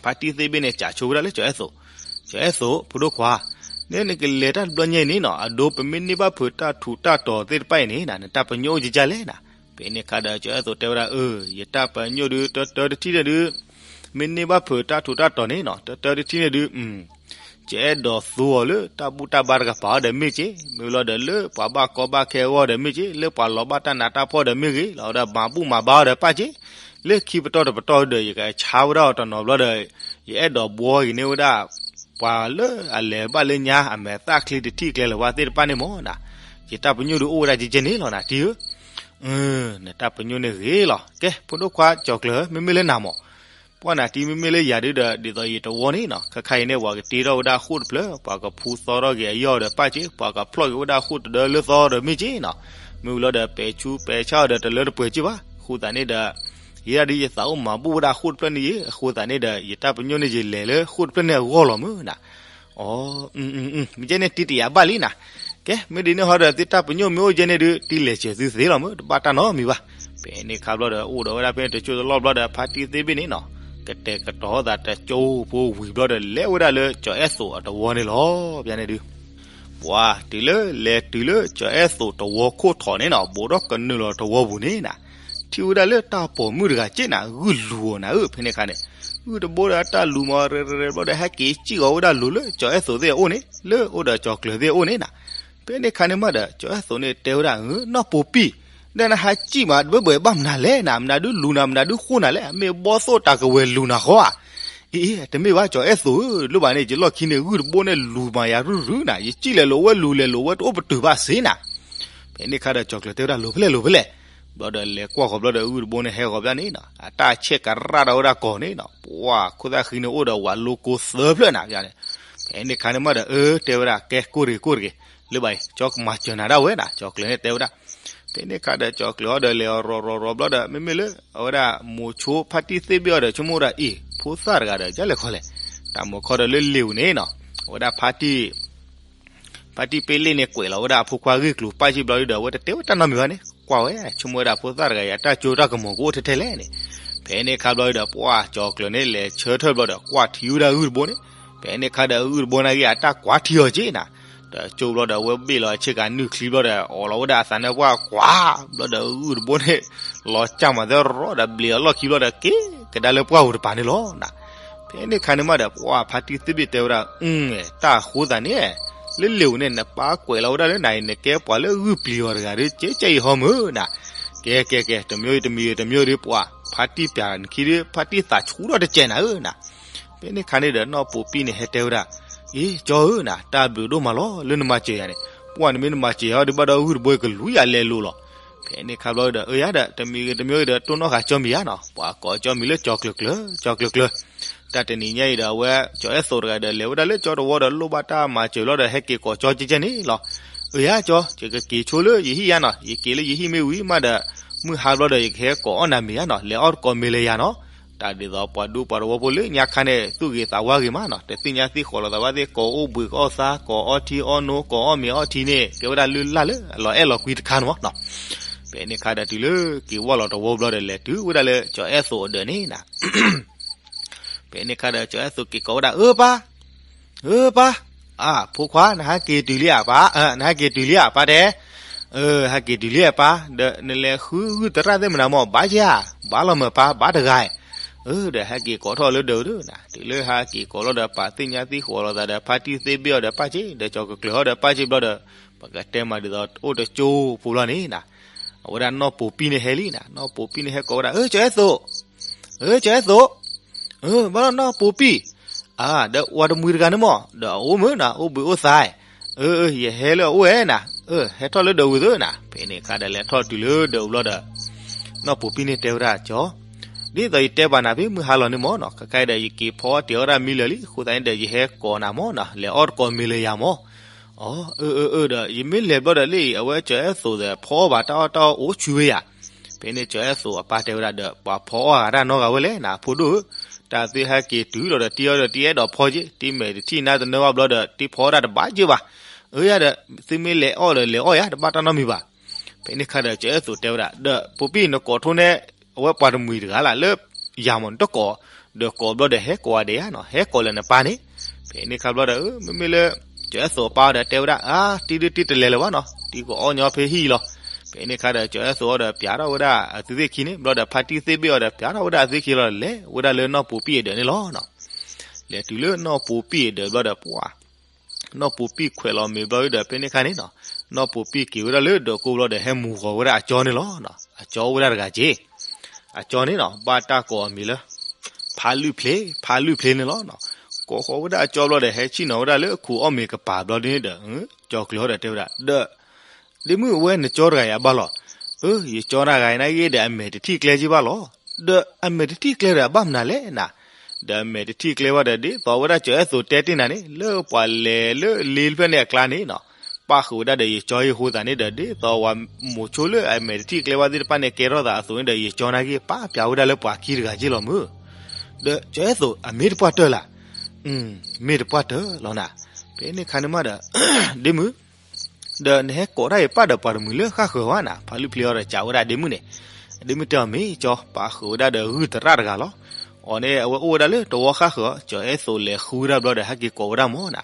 ဖါတံၢ်သ့ၣ်ဘ့ၣ်န့ၣ် စးဆိဝဲဒၣ်လၢကၠီၤအဲၣ်သိး, ကၠီၤအဲၣ်သိး ဖိဒိၣ်ခွါ, န့ၣ်နကလဲၤတၢ်တဘျီညါအံၤန့ၣ်နီၤ အဒိပမ့ၢ်န့ၢ်ဘၣ်ဖုးတၢ်ထူးတၢ်တီၤသ့ၣ်တဖၣ်အံၤန့ၣ် နတၢ်ပညိၣ်အိၣ်ကကလဲၣ်နၤ. ဖဲန့ၣ်ခါဒီး ကၠီၤအဲၣ်သိးတဲဝဲဒၣ် အၢ ယတၢ်ပညိၣ်ဒုး တၢတၢတထံၣ်န့ၣ်ဒုး မ့ၢ်န့ၢ်ဘၣ်ဖုးတၢ်ထူးတၢ်တီၤန့ၣ်နီၤ တၢတၢတထံၣ်န့ၣ်ဒုး ကအဲၣ်ဒိးသိအီၤလၢတၢ်ဘူၣ်တၢ်ဘါတကပၤအီၤဒီးမ့ၢ်က့, မ့ၢ်လီၤဒီးလၢပှၤဘၣ်ကီဘၣ်ခဲအဂီၢ်ဒီးမ့ၢ်က့, လၢပှၤလီၤဘၣ်တၢ်နးတၢ်ဖှီၣ်ဒီးမ့ၢ်ဂ့ၤ, လီၤဒီးမၤဘူၣ်မၤဘါအီၤဒီးပၢ်က့, လၢခံပတီၢ်တပတီၢ်ဒီး ယကဆါဝဲဒၣ်အီၤတနီၤဘျီဒီး ယအဲၣ်ဒိးဘှီက့ၤန့ၢ်ဝဲဒၣ် ပှၤလၢအလဲၤဘၣ်လၢညါအမဲာ်သၣ်ချ့တထံၣ်ကျဲလၢၤဝဲသ့ၣ်တဖၣ်န့ၣ်မ့ၢ်နၤ, ယတၢ်ပညိၣ်ဒုးအိၣ်ဝဲဒၣ်ကကဲန့ၣ်လီၤနၤတံဧၢ. နတၢ်ပညိၣ်န့ၣ်ဂ့ၤလီၤ. ကဲ ဖိဒိၣ်ခွါကၠီၤကျၢၤ မ့မ့ၢ်လၢနၤမး ပှၢ်နၤတံ မ့မ့ၢ်လၢယၤဒုဒီး ဒ်သိးယတဝီန့ၣ်နီၤ ခဲခါအံၤန့ၣ် ပှၤကတ့ထီၣ်ဝဲဒၣ်ဃိၣ်တဖျၢၣ် ပှၤကဖူသီထီၣ်က့ၤအယီၢ်ဒီးပၢ်က့, ပှၤကဖျီၣ်က့ၤဝဲဒၣ်ဃိၣ်တဒၢလၢသီဒီးမ့ၢ်က့နီၤ, မ့ၢ်ဝံၤလီၤဒီး ပဲာ်ဆူပဲာ်ဆါအီၤဒီးတလၢတပှဲၤက့ဘၣ်. အဃိသတးန့ၣ်ဒီး ယဲဒၣ်ဒုးယသးအိၣ်မၤဘူၣ်ဝဲဒၣ်ဃိၣ်တဖျၢၣ်န့ၣ်ယ့, အဃိသတးန့ၣ်ဒီး ယတၢ်ပညိၣ်န့ၣ်ယလဲၤလၢဃိၣ်တဖျၢၣ်န့ၣ်အဂီၢ်လီၤမ့ၢ်နၤ. အီ မ့ၢ်ကဲန့ၣ်တံတယာ်ဘၣ်လံနၤ. ကဲ မ့ၢ်ဒ်န့ၣ်ဟီဒီး သုတၢ်ပညိၣ်မ့ၢ်အိၣ်ကဲန့ၣ်ဒုး တံလဲၤစၢၤသုသ့လီၤမ့ၢ် တဘၣ်တၢ်နီတမံၤဘၣ်. ဖဲန့ၣ်ခါဘျီဒီး အိၣ်ဒီးဝဲဒၣ်ဖဲန့ၣ်တစိၢ်တလီၢ်ဘျီဒီး ဖါတံၢ်သ့ၣ်ဘ့ၣ်န့ၣ်နီၤ ကတဲာ်ကတီၤသးတကၠိဖိဝံၤဘျီဒီး လဲၤဝဲဒၣ်လၢကၠီၤအဲၣ်သိးအတဝီန့ၣ်လီၤ. ဘၣ်န့ၣ်ဒုး ပှၤတုၤလၢလဲၤတုၤလၢကၠီၤအဲၣ်သိးတဝီခိၣ်ထီၣ်န့ၣ်နီၤ, ဘူးထီၣ်ကနုာ်လီၤတဝီပူၤန့ၣ်နၤ, ထံၣ်ဝဲဒၣ်လၢတၢ်ပိာ်မုၣ်တဂၤက့နၤ ဂုၢ်လူၤအီၤနၤဧၢ. ဖဲန့ၣ်အခါန့ၣ် ဂုၢ်တဘိဒီးတၢ်လူၤမး ရဲရဲရဲဘျီဒီး ဟဲက့ၤစံၣ်ဃီၤဝဲဒၣ်လူၤလၢကၠီၤအဲၣ်သိးသ့ၣ်အအိၣ်န့ၣ် လၢအိၣ်ဒီးကၠီၤကျၢၤသ့ၣ်အအိၣ်န့ၣ်နၤ. ဖဲန့ၣ်အခါန့ၣ်မးဒီး ကၠီၤအဲၣ်သိးန့ၣ်တဲဝဲဒၣ် နီၢ်ပိာ်ပံၢ်, ဒီးနဟးစံၣ်မး တဘၢဘၢဘၣ်မနုၤလဲၣ်နၤ, မနုၤဒုလူၤနၤ မနုၤဒုဃိနၤလဲၣ်, မ့ၢ်ဘီၣ်သိၣ်တၢ်ကဝဲၤလူၤနၤဃီဧါ. အ့ တမ့ၢ်ဘၣ် ကၠီၤအဲၣ်သိးဧၢ, လိၣ်ဘၣ်န့ၣ် ယလီၢ်ခံန့ၣ် ဂုၢ်တဘိန့ၣ်လူၤမးယၤရုၢ်ရုၢ်နၤ, ယစံၣ်လဲၤလိာ်ဝဲလူၤလဲၤလိာ်ဝဲတအိၣ်ပတုာ်ဘၣ်စ့နၤ. ဖဲန့ၣ်အခါဒီး ကၠီၤကျၢၤတဲဝဲဒၣ် လိၤဖဲလဲၣ် လိၤဖဲလဲၣ်. ဘျီဒီးလဲၤကွၢ်ဃီၤဘျီဒီး ဂုၢ်တဘိန့ၣ်ဟဲဃီၤဘၣ်န့ၣ်နီၤ, အတၢ်ဆဲးကရၣ်ဒီးဝဲဒၣ်ကီၤန့ၣ်နီၤ, ပှၤခိၣ်သၣ်ဃံန့ၣ်အိၣ်ဒီးဝၤလိကိသၢဖျၢၣ်နၤန့ၣ်. ဖဲန့ၣ်အခါန့ၣ်မးဒီး အၢ တဲဝဲဒၣ် ကဲ ကိၢ်တဂ့ၤ ကိၢ်တဂ့ၤ, လၢဘၣ်အံၤ ကၠီကမၤစၢၤနၤဒၣ်ဝဲနၤ, ကၠီၤကျၢၤန့ၣ်တဲဝဲဒၣ်. ဖဲန့ၣ်အခါဒီး ကၠီၤကျၢၤအီၤဒီးလဲၤအီၤရီၤရီၤရီၤဘျီဒီး မ့မ့ၢ်လၢ အဝဲဒၣ်မိၤဆိဖါတံၢ်သ့ၣ်ဘ့ၣ်အီၤဒီး ဆိကမိၣ်ဝဲဒၣ် အ့ ဖိသၣ်တဂၤဒီး ကလဲၤခီလဲၣ်, တၢ်မုၢ်ခီဒီးလၢလ့ၣ်ဧိၤန့ၣ်နီၤ, အဝဲဒၣ်ဖါတံၢ် ဖါတံၢ်ပ့လ့ၣ်န့ၣ် ကွဲးလီၤဝဲဒၣ်အဖိခွါဂ့ၢ်ကျိၤပၣ်စ့ၢ်ဘျီဒီး အဝဲတတဲဝဲတၢ်နီတမံၤဘၣ်န့ၣ်, ကွၢ်ဝဲ ဆိကမိၣ်ဝဲဒၣ်ဖိသၣ်တဂၤအံၤ အတၢ်ကၠိတၢ်ကမီၤကအိၣ်ထဲထဲလဲၣ်န့ၣ်. ဖဲန့ၣ်အခါဘျီဒီး ပှၤကၠီၤကျၢၤန့ၣ် လဲၤဆၢထၢၣ်ဘျီဒီး ကွၢ်ထံဝဲဒၣ်ဂုၢ်တဘိန့ၣ်. ဖဲန့ၣ်အခါဒီး ဂုၢ်တဘိန့ၣ်က့ အတၢ်ကွၢ်ထံအီၤက့နၤ, ဒီးကၠိဘျီဒီး အဝဲဘ့ၣ်လီၤအဆ့ကၤနုာ်ချံဘျီဒီး အီၣ်လီၤဝဲဒၣ်အသးန့ၣ် ပှၤကွၢ် ဘျီဒီး ဂုၢ်တဘိန့ၣ် လီၤကၢ်မးသၢရီဒီး ဘျံးအလီၢ်ခံဘျီဒီး က့ၤကဒါလၢပှၢ်ပူၤတပၤန့ၣ်လီၤနၤ. ဖဲန့ၣ်အခါန့ၣ်မးဒီး ပှၤဖါတံၢ်သ့ၣ်ဘ့ၣ်တဲဝဲဒၣ် အၢ တၢ်အဃိသတးန့ၣ် လၢလ့ၣ်ဧိၤန့ၣ် နပၢ်ကွဲးလီၤဝဲဒၣ်လၢနၤအံၤ နကဲပှၤလၢဂုၢ်ပျံၤအီၤတဂၤဒီး ကဲကဲအံၤဟီမုၢ်နၤ. ကဲကဲကဲ တမံၤအံၤတမံၤအံၤတမံၤအံၤဒီး ပှၤဖါတံၢ်ပျဲနခံဒီး ဖါတံၢ်သးဆူၣ်ထီၣ်တစဲးနၤဧၢနၤ. ဖဲန့ၣ်အခါန့ၣ်ဒီး နီၢ်ပိာ်ပံၢ်န့ၣ်ဟဲတဲဝဲဒၣ် အ့ ကၠီဧၢနၤ တၢ်ဘျုးဒိၣ်မးလီၤ လၢနမၤစၢၤယၤန့ၣ်, ပှၤနမ့ၢ်နမၤစၢၤယၤအီၤဒီး ဘၣ်ဒီးဂုၢ်တဘိကလူၤယၤလဲၤလိာ်လီၤ. ဖဲန့ၣ်အခါဘျီဒီး အၢ ယၤဒီး တမံၤဂ့ၤတမံၤဂ့ၤဒီး တိၢ်နီၣ်ဃာ်ကၠီမံၤယါနီၤ, ပှၤကိးကၠီမံၤလၢ ကၠီၤကျၢၤကျၢၤ ကၠီၤကျၢၤကျၢၤ. တၢ်တနံၤညါအံၤဒီး အဝဲကၠီၤအဲၣ်သိးတဂၤဒီး လဲၤဝဲဒၣ်လၢကၠီတဝီဒီး လိၣ်ဘၣ်တၢ်မၤစၢၤလီၤဒီး ဟဲက့ၤကိးကၠီကဲကဲန့ၣ်လီၤ. အၢ ယၤကၠီ ယကက့ၤဆိလၢယဟံၣ်ယါနီၤ, ယက့ၤလၢယဟံၣ်မ့ၢ်ဝံၤမးဒီး မုၢ်ဟါဘျီဒီး ယကဟဲကိးအီၣ်နၤမ့ၤယါနီၤ, လဲၤအီၣ်တကိးမ့ၤလၢယၤနီၤ. တၢ်ဒ်သိးပှၤဒူပှၤတဝီဖိလၢညါခါန့ၣ် သူၣ်ဂ့ၤသးဝါဂ့ၤမးနီၤ, တသ့ၣ်ညါသ့ၣ်ဃီၤလိာ်သးဘၣ်သ့ၣ်, ကိးအိၣ်ဘှံးအိၣ်သါ ကိးအီထံအီနိ ကိးအီၣ်မ့ၤအီထံန့ၣ် ကဲဝဲဒၣ်လၢလၢ်လၢအလီၤအဲၣ်လီၤကွံတခါန့ၣ်မးနီၤ. ဖဲန့ၣ်အခါဒီးတုၤလၢက့ၤဝဲလီၤတဝီဘျီဒီး လဲၤတုၤဝဲဒၣ်လၢကၠီၤအဲၣ်သိးအဒၢးန့ၣ်နၤ. ဖဲန့ၣ်အခါဒီး ကၠီၤအဲၣ်သိးက့ၤကိးဝဲဒၣ် အၢ ပၢ်, အၢ ပၢ်, အၢ ဖိခွါ နဟဲက့ၤတုၤလံဧါပၢ်, နဟဲက့ၤတုၤလံဧါပၢ်တဲ, အၢ ဟဲက့ၤတုၤလံဧါပၢ်, ဒီးနလဲၤဃုဂုၢ်သရၣ်သ့ၣ်မနုၤမး ဘၣ်ယါ, ဘၣ်လီၤမၢ်ပၢ် ဘၣ်တဂၤ, အၢ ဒီးဟဲက့ၤကိးထီၣ်လၢဒၢးဒၢးနၤ, တုၤလၢဟဲက့ၤကိးလီၤဒီး ပာ်သ့ၣ်ညါသ့ၣ်ဃီၤလိာ်သးဒီး ဖါတံၢ်သ့ၣ်ဘ့ၣ်အီၤဒီးပၢ်စ့ၢ်, ဒီးကၠီၤကျၢၤကျၢၤအီၤဒီးပၢ်စ့ၢ်ဘျီဒီး ပကတဲမးဒ်သိးအိၣ်တကၠိဖိဘျီန့ၣ်နၤ, အဝဲဒၣ်နီၢ်ပိာ်ပံၢ်န့ၣ်ဟဲလံနၤ, နီၢ်ပိာ်ပံၢ်န့ၣ်ဟဲကိးဝဲဒၣ် အၢ ကၠီၤအဲၣ်သိး, အၢ ကၠီၤအဲၣ်သိး, အၢ ဘၣ်လီၤနီၢ်ပိာ်ပံၢ်, အၢ ဒီးဝၤတမှံၤတဂၤန့ၣ်မး ဒီးအအိၣ်မုၢ်နၤ အိၣ်ဘှံးအိၣ်သါ, အၢ အၢ ယဟဲလၢအအိၣ်ဝဲနၤ, အၢ ဟဲထီၣ်လၢဒၢးဝံၤသၢနၤ, ဖဲန့ၣ်အခါဒီးလဲၤထီၣ်တုၤလၢဒၢးဝံၤဘျီဒီး နီၢ်ပိာ်ပံၢ်န့ၣ်တဲဝဲဒၣ် ကၠီၤ, ဒ်သိးယတဲဘၣ်နၤဖဲမုၢ်ဟါလီၤန့ၣ်မးနီၤ, ခဲခါအံၤဒီးယက့ၤဖီအီၣ်တ့ၤအီၣ်ဒၣ်မံလၢာ်လံ, အဃိသတးန့ၣ်ဒီး ယဟဲကိးနၤမးနီၤ, လဲၤအီၣ်တကိးမ့ၤလၢာ်ယၤမး. အၢ အၢ အၢ ဒီး ယမ့ၢ်လဲၤဘျီဒီးလၢအံၤ အဝဲကၠီၤအဲၣ်သိးဒီး ဖီအီၣ်ဘၣ်တၢ်အီၣ်တၢ်အီအိၣ်ဆူၣ်ဝဲယၤ. ဖဲန့ၣ်ကၠီၤအဲၣ်သိးအပၢ်တဲဝဲဒၣ်ဒီး ပှၤဖီအီၣ်အဂၤတၢ်နီတဂၤဝဲလဲၣ်နၤ အဖိဒိၣ်ဧၢ, တၢ်သုဟဲက့ၤတုၤလီၤဒီး တ့အီၣ်ဒီးတ့အဲၣ်ဒိးဖီက့ၤ, တ့မဲာ်တထံၣ်နါတနၢဘၣ်ဘျီဒီး တ့ဖီအီၣ်တၢ်တဘၣ်က့ၤဘၣ်. အၢ ယၤဒီး သုမ့ၢ်လဲၤအီၣ်ဒီးလဲၤအီၣ်ယၤ တဘၣ်တၢ်နီတမံၤဘၣ်. ဖဲန့ၣ်ခါဒီးကၠီၤအဲၣ်သိးတဲဝဲဒၣ် ဒီး ပိာ်ပံၣ် နကိးထိၣ်န့ၢ် အဝဲပှၤတမှံၤတဂၤလၢ်လၢယၤမး နတကိး, ဒီးကိးဘျီဒီးဟဲကိးဂၤဒဲးဧါနီၤ, ဟဲကိးလၢနပၢ်န့ၣ်. ဖဲန့ၣ်ခါဘျီဒီး မ့မ့ၢ်လၢ ကၠီၤအဲၣ်သိးအပၢ်အီၤဒီးတဲဝဲဒၣ် အါ တံၤဒုတံၤတလဲၤလၢၤဘၣ်နီၤ, တံၤကအီၣ်ညီဖဲဟံၣ်လီၤ. ဖဲန့ၣ်ခါဒီး ကၠီၤအဲၣ်သိးအီၤဒီးပျးထီၣ်ဝဲဒၣ်အသုသ့ၣ်ခံန့ၣ် ဘျီဒီးဖါတံၢ်သ့ၣ်ဘ့ၣ်အီၤဒီးပျးထီၣ်ဝဲဒၣ်အသုသ့ၣ်ခံလီၤ လဲၤဝဲဒၣ်လၢနီၢ်ပိာ်ပံၣ်အဒၢးန့ၣ်လီၤ. လဲၤတုၤလၢနီၢ်ပိာ်ပံၣ်အဒၢးဘျီဒီး ပှၤ နီၢ်ပိာ်ပံၣ်ခွဲးလီၤမ့ၤဘျီဒီး ဖဲန့ၣ်ခါန့ၣ်နီၤ, နီၢ်ပိာ်ပံၣ်က့ၤဝဲဒၣ်လၢဒၢးကိၢ်ဘျီဒီး ဟဲမူၤဃီၤဝဲဒၣ်အကၠီန့ၣ်လီၤ. အကၠီအိၣ်ဝဲဒၣ်တဂၤက့ၤ, အကၠီန့ၣ်နီၤ ဘၣ်တၢ်ကိးအမံၤလၢ ဖါလုၢ်ဖျ့, ဖါလုၢ်ဖျ့န့ၣ်လီၤ. ကိးဃီၤဝဲဒၣ်အကၠီဘျီဒီး ဟဲဆ့ၣ်နီၤဝဲဒၣ်လၢအခိၣ်အီၣ်မ့ၤကပၤဘျီန့ၣ်ဒီး ကၠီၤကျၢၤအီၤဒီးတဲဝဲဒၣ် ဒီး ဒ့မုၣ် အဝဲနကၠီတဂၤအံၤအဘၣ်လီၤ. အၢ ယကၠီတဂၤအံၤန့ၣ်ဂ့ၤဒီး အမဲာ်တထံၣ်ကျဲက့ၤဘၣ်လီၤ. ဒီးအမဲာ်တထံၣ်ကျဲဒီးအဘၣ်မနုၤလဲၣ်နၤ, ဒီးအမဲာ်တထံၣ်ကျဲဘၣ်ဒီး ဒ်သိးဝဲဒၣ်ကၠီၤအဲၣ်သိးတဲတ့ၢ်နၤန့ၣ် လၢပှၤလဲၤလၢလ့တဖျၢၣ်န့ၣ်အကျါန့ၣ်နီၤ, ပၣ်ဃုာ်ဝဲဒၣ်ဒီးယကၠီအဃိသတးန့ၣ်ဒီး ဒ်သိးဝၤမိၤဆိလၢအမဲာ်တထံၣ်ကျဲဘၣ်သ့ၣ်တဖၣ်န့ၣ် ကဲထီၣ်သးအသိးန့ၣ်ဒီး ယကၠီန့ၣ်ဂ့ၤ ပၢ်ပျးဝဲဒၣ်လၢပှၤခံတဂၤက့ၤလီၤမုၢ်. ဒီးကၠီၤအဲၣ်သိး အမ့ၢ်တပှၢ်တၢၢ်လၢ်, မ့ၢ်တပှၢ်တၢၢ်လီၤနၤ. ဖဲန့ၣ်ခါန့ၣ်မးဒီး ဒ့မုၣ် ဒီးနဟဲကိးတၢ်အံၤပၣ်ဒီးပှၤတမှံၤလၢဃၣ်ဃၢၤဝဲနၤ, ဖါလုၢ်ဖျ့အီၤဒီးစံးဝဲဒၣ်ဒ့မုၣ်န့ၣ်, ဒ့မုၣ်တဲအီၤမ့ၢ်ကၠီ ပၣ်ဃုာ်ဝဲဒၣ်ဒီးဂုၢ်သရၣ်တဂၤလီၤ. အီၤန့ၣ် အဝဲအိၣ်ဝဲဒၣ်လၢတဝီဃၣ်ဃၢၤ, ကၠီၤအဲၣ်သိးလဲၤဃုဝဲဒၣ်ဘျီဒီး ဟဲက့ၤကိးဝဲဒၣ်မၢ်နၤ,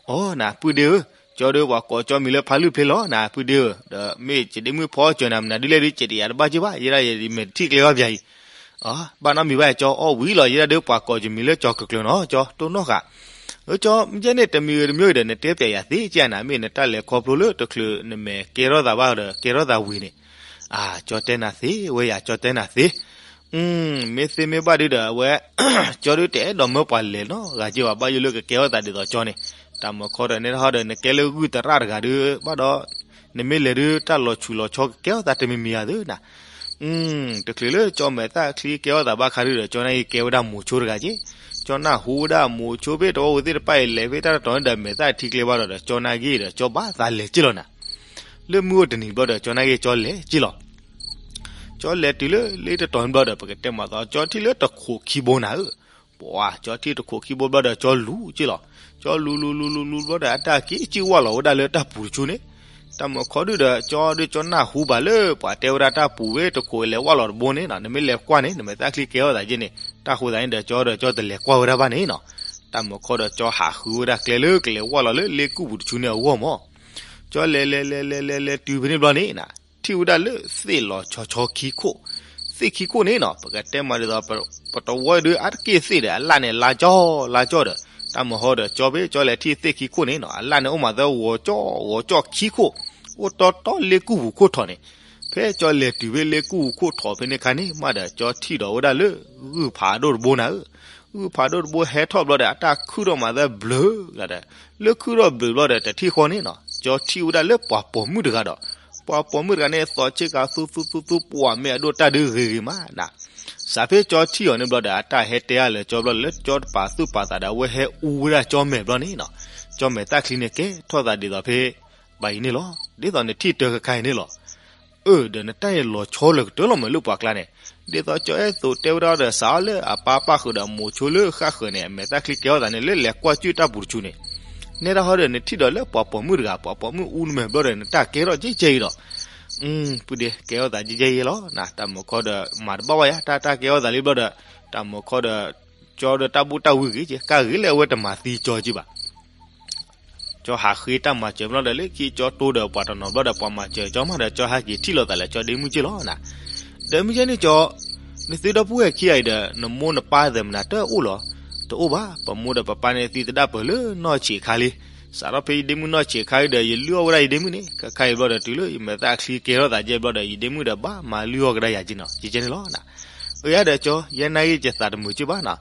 အိ နၤ ပုၢ်ဒ့ဧၢ, ကၠီဒီးပှၤကိးကၠီမံၤလၢဖါလုၢ်ဖျ့လီၤနၤ ပုၢ်ဒ့ဧၢ, ဒီးမ့ၢ်ကဒ့မုၣ်ဖီကၠီၤနၤ မနုၤဒ်လဲၣ်ဒုး ကဲးတယၤတဘၣ်က့ဘၣ်, ယဲဒၣ်ယမဲာ်ထံၣ်ကျဲအီၤပၠးအံၤ, ဘၣ်နီတမံၤဘၣ် ကၠီအီၣ်ဝံၤလီၤ, ယဲဒၣ်ဒီးပှၤကိးကၠီမံၤလၢကၠီၤကကျၢၤနီၤ, ကၠီတိၢ်နီၣ်ဃာ်, အၢ ကၠီ မ့ၢ်ကဲန့ၣ် တမံၤဂ့ၤတမံၤဂ့ၤဒီး နတဲပၠးယၤသ့ကဲနၤ, မ့ၢ်နတၢ်လဲၤခီဖျိလၢတချုးနမဲာ်ကဲထီၣ်သးဘၣ်ဒီး ကဲထီၣ်သးဝံၤန့ၣ်, အၢ ကၠီတဲနၤသ့ဝဲယၤ ကၠီတဲနၤသ့ မ့ၢ်သ့မ့ၢ်ဘၣ်ဒုဒီး အဝဲ ကၠီဒုတအဲၣ်ဒိးမၢပှၤလဲၤနီတဂၤက့ဘၣ်, ဘၣ်ယိၣ်လၢကကဲထီၣ်သးဒ်သိးကၠီန့ၣ်, တၢ်မၤခီဒီး နဲဒၣ်ဟီဒီး နကဲလၢဂုၢ်သရၣ်တဂၤဒုးဘၣ်ဒီး, နမ့ၢ်လဲၤဒုးတၢ်လီၤဆူးလီၤဆီကကဲထီၣ်သးတမံၤမံၤဧါသ့နၤ, တချုးလၢကၠီမဲာ်သၣ်ချံကဲထီၣ်သးဘၣ်ခါဒုဒီး ကၠီနာ်က့ကဲဝဲဒၣ်မိၤဆိတဂၤက့, ကၠီနၢ်ဟူဝဲဒၣ်မိၤဆိဖဲတဝီဝဲသ့ၣ်တဖၣ်အံၤ လဲၤဖဲတၢ်တတီၤန့ၣ်ဒီး မဲာ်သၣ်ထံကျဲဘၣ်ဒီး ကၠီနာ်က့ဒီး ကၠီဘၣ်သးလဲၤက့လီၤနၤ, လၢမုၢ်အိၣ်တနံၤဘျီဒီး ကၠီနာ်က့ကၠီလဲၤက့လီၤ ကၠီလဲၤတုၤလၢလ့တတီၤန့ၣ်ဘျီဒီး ပကတဲမၤသီ ကၠီထံၣ်လၢတခိးခံဘိနၤဧၢ, ပှၤ ကၠီထံၣ်တခိးခံဘိဘျီဒီး ကၠီလူၤက့လီၤ, ကၠီလူၤလူၤလူၤလူၤလူၤဘျီဒီး အတၢ်က့ကံၣ်ဝၢ်လီၤဝဲဒၣ်လၢတၢ်ပူၤတဆူန့ၣ်, တၢ်မၤခီဒုဒီး ကၠီဒီးကၠီနၢ်ဟူဘၣ်လၢပှၤတဲဝဲဒၣ်တၢ်ပူၤဝဲတခိးလဲၤဝၢ်လီၤတဘိန့ၣ်နီၤ, နမ့ၢ်လဲၤကွၢ်န့ၣ် နမဲာ်သၣ်ချံကဲထီၣ်သးက့န့ၣ်, တၢ်ဃိသးန့ၣ်ဒီး ကၠီဒီးကၠီတလဲၤကွၢ်ဝဲဒၣ်ဘၣ်န့ၣ်နီၤ, တၢ်မၤခီဒီး ကၠီဟးဃုဝဲဒၣ်ကျဲလၢကလဲၤဝၢ်လီၤလၢလ့ကူၣ်ပူၤတဆူန့ၣ်အဂီၢ်မၢ် ကၠီလဲၤလဲၤလဲၤလဲၤလဲၤလဲၤတုၤဖဲန့ၣ်ဘျီန့ၣ်နၤ, ထံၣ်ဝဲဒၣ်လၢသ့ၣ်လီၤဆီဆီခံခိၣ်, သ့ၣ်ခံခိၣ်န့ၣ်နီၤ ပကတဲမၤဒ်သိး ပတဝီဒုးအါတက့ၢ်သ့ၣ်ဒီး အလၣ်န့ၣ်လါကၠီလါကၠီဒီး, တၢ်မၤဟီဒီးကၠီဖဲကၠီလဲၤထံၣ်သ့ၣ်ခံခိၣ်န့ၣ်နီၤ အလၣ်န့ၣ်အိၣ်မးသၢဂီၤကၠီဂီၤကၠီခံခိၣ်, အိၣ်တီတီလ့ကူၣ်ပူၤခိၣ်ထီၣ်န့ၣ်, ဖဲကၠီလဲၤတုၤဖဲလ့ကူၣ်ပူၤခိၣ်ထီၣ်ဖဲန့ၣ်ခါန့ၣ်မးဒီး ကၠီထံၣ်ဒီးဝဲဒၣ်လၢ ဂုၢ်ဖးဒိၣ်တဘိနၤဧၢ ဂုၢ်ဖးဒိၣ်တဘိဟဲထီၣ်ဘျီဒီး အတၢ်ခုၣ်ထီၣ်မးသၢဘျၢလၢ်ဒီး, လၢခုၣ်ထီၣ်ဘျၢဘျီဒီး တထံၣ်ဃီန့ၣ်နီၤ ကၠီထံၣ်ဝဲဒၣ်လၢပှၤပိာ်မုၣ်တဂၤဒီး, ပှၤပိာ်မုၣ်တဂၤန့ၣ် သီဆ့ကၤသူသူသူသူ ပှၤမ့ၢ်အဒိၣ်တၢ်ဒုးဂ့ၤဂ့ၤမးနၤ, စးဖဲကၠီထံၣ်အီၤန့ၣ်ဘျီဒီး အတၢ်ဟဲတဲအါလၢာ်ကၠီဘျီလၢကၠီတပာ်သူၣ်ပာ်သးဒီး အဝဲဟဲအူဝဲဒၣ်ကၠီမဲာ်ဘျီန့ၣ်နီၤ, ကၠီမဲာ်သၣ်ချံန့ၣ်ကဲထီၣ်သးဒ်သိးဖဲ ဘၣ်အံၤန့ၣ်လီၤ. ဒ်သိးနထံၣ်တၢ်ခါခါအံၤန့ၣ်လီၤ. အၢ ဒီးနတၢ်အံၤလီၤဆီလၢကတၢၢ်လီၤမးလၢပှၤကျါန့ၣ်, ဒ်သိးကၠီအဲၣ်သိးတဲဝဲဒၣ်ဒီး စးအီၤလၢအပၢ်ပၢ်ဃုာ်ဒီးမိၤဆိလၢဃၣ်ဃၢၤန့ၣ် အမဲာ်သၣ်ချံကဲထီၣ်သးန့ၣ် လၢလဲၤကွၢ်ကၠုၢ်တၢ်ပူၤတဆူန့ၣ်, နဲဒၣ်ဟီဒီးနထံၣ်ဒီးလၢပှၤပိာ်မုၣ်တဂၤ ပှၤပိာ်မုၣ်အူနမဲာ်ဘျီဒီး နတၢ်ကဲထီၣ်ကဲကဲအံၤဒီး ပုၢ်ဒ့ ကဲထီၣ်သးကဲကဲအံၤလီၤ. တၢ်မၤခီဒီး မၤတဘၣ်ဝဲယါ တၢ်တၢ်ကဲထီၣ်သးလံဘျီဒီး, တၢ်မၤခီဒီး ကၠီဒီးတၢ်ဘူၣ်တၢ်ဝံဂ့ၤက့ ကါဂ့ၤလၢအဝဲတမၤသံကၠီက့ဘၣ် ကၠီဟးဃ့တၢ်မၤစၢၤဘျီဒီး လၢခံကၠီတိဒီးပှၤတနီၤဘျီဒီး ပှၤမၤစၢၤကၠီမးဒီး ကၠီဟဲက့ၤထံၣ်လိာ်သးလၢကၠီဒ့မုၣ်က့လီၤနၤ. ဒီးမုၢ်ကဲန့ၣ်ကၠီ, နသုဒီပုၢ်ဝဲၢ်ခံဂၤအံၤဒီး နမိၢ်နပၢ်သဲးမနၤတအိၣ်လီၤ. တအိၣ်ဘၣ်, ပမိၢ်ဒီးပပၢ်န့ၣ်သံသဒၣ်ပၢၢ်လၢနီၢ်ဆံးအခါလံ. စးထီၣ်ဖဲယဒ့မုၣ်နီၢ်ဆံးအခါဒီး ယလုၢ်အီၣ်ဝဲဒၣ်ယဒ့မုၣ်န့ၣ် ခဲခါအံၤဘျီဒီး တုၤလၢယမဲာ်သၣ်ချံကဲထီၣ်သးကဲဘျီဒီး ယဒ့မုၣ်ဒီးဘၣ်မၤလုၢ်အီၣ်ကဒါယၤက့နီၤ ကဲကဲန့ၣ်လီၤနၤ. အၢ ယၤဒီးကၠီ ယဲနာ်ဂ့ၢ်ယသးတမုာ်က့ဘၣ်နၤ.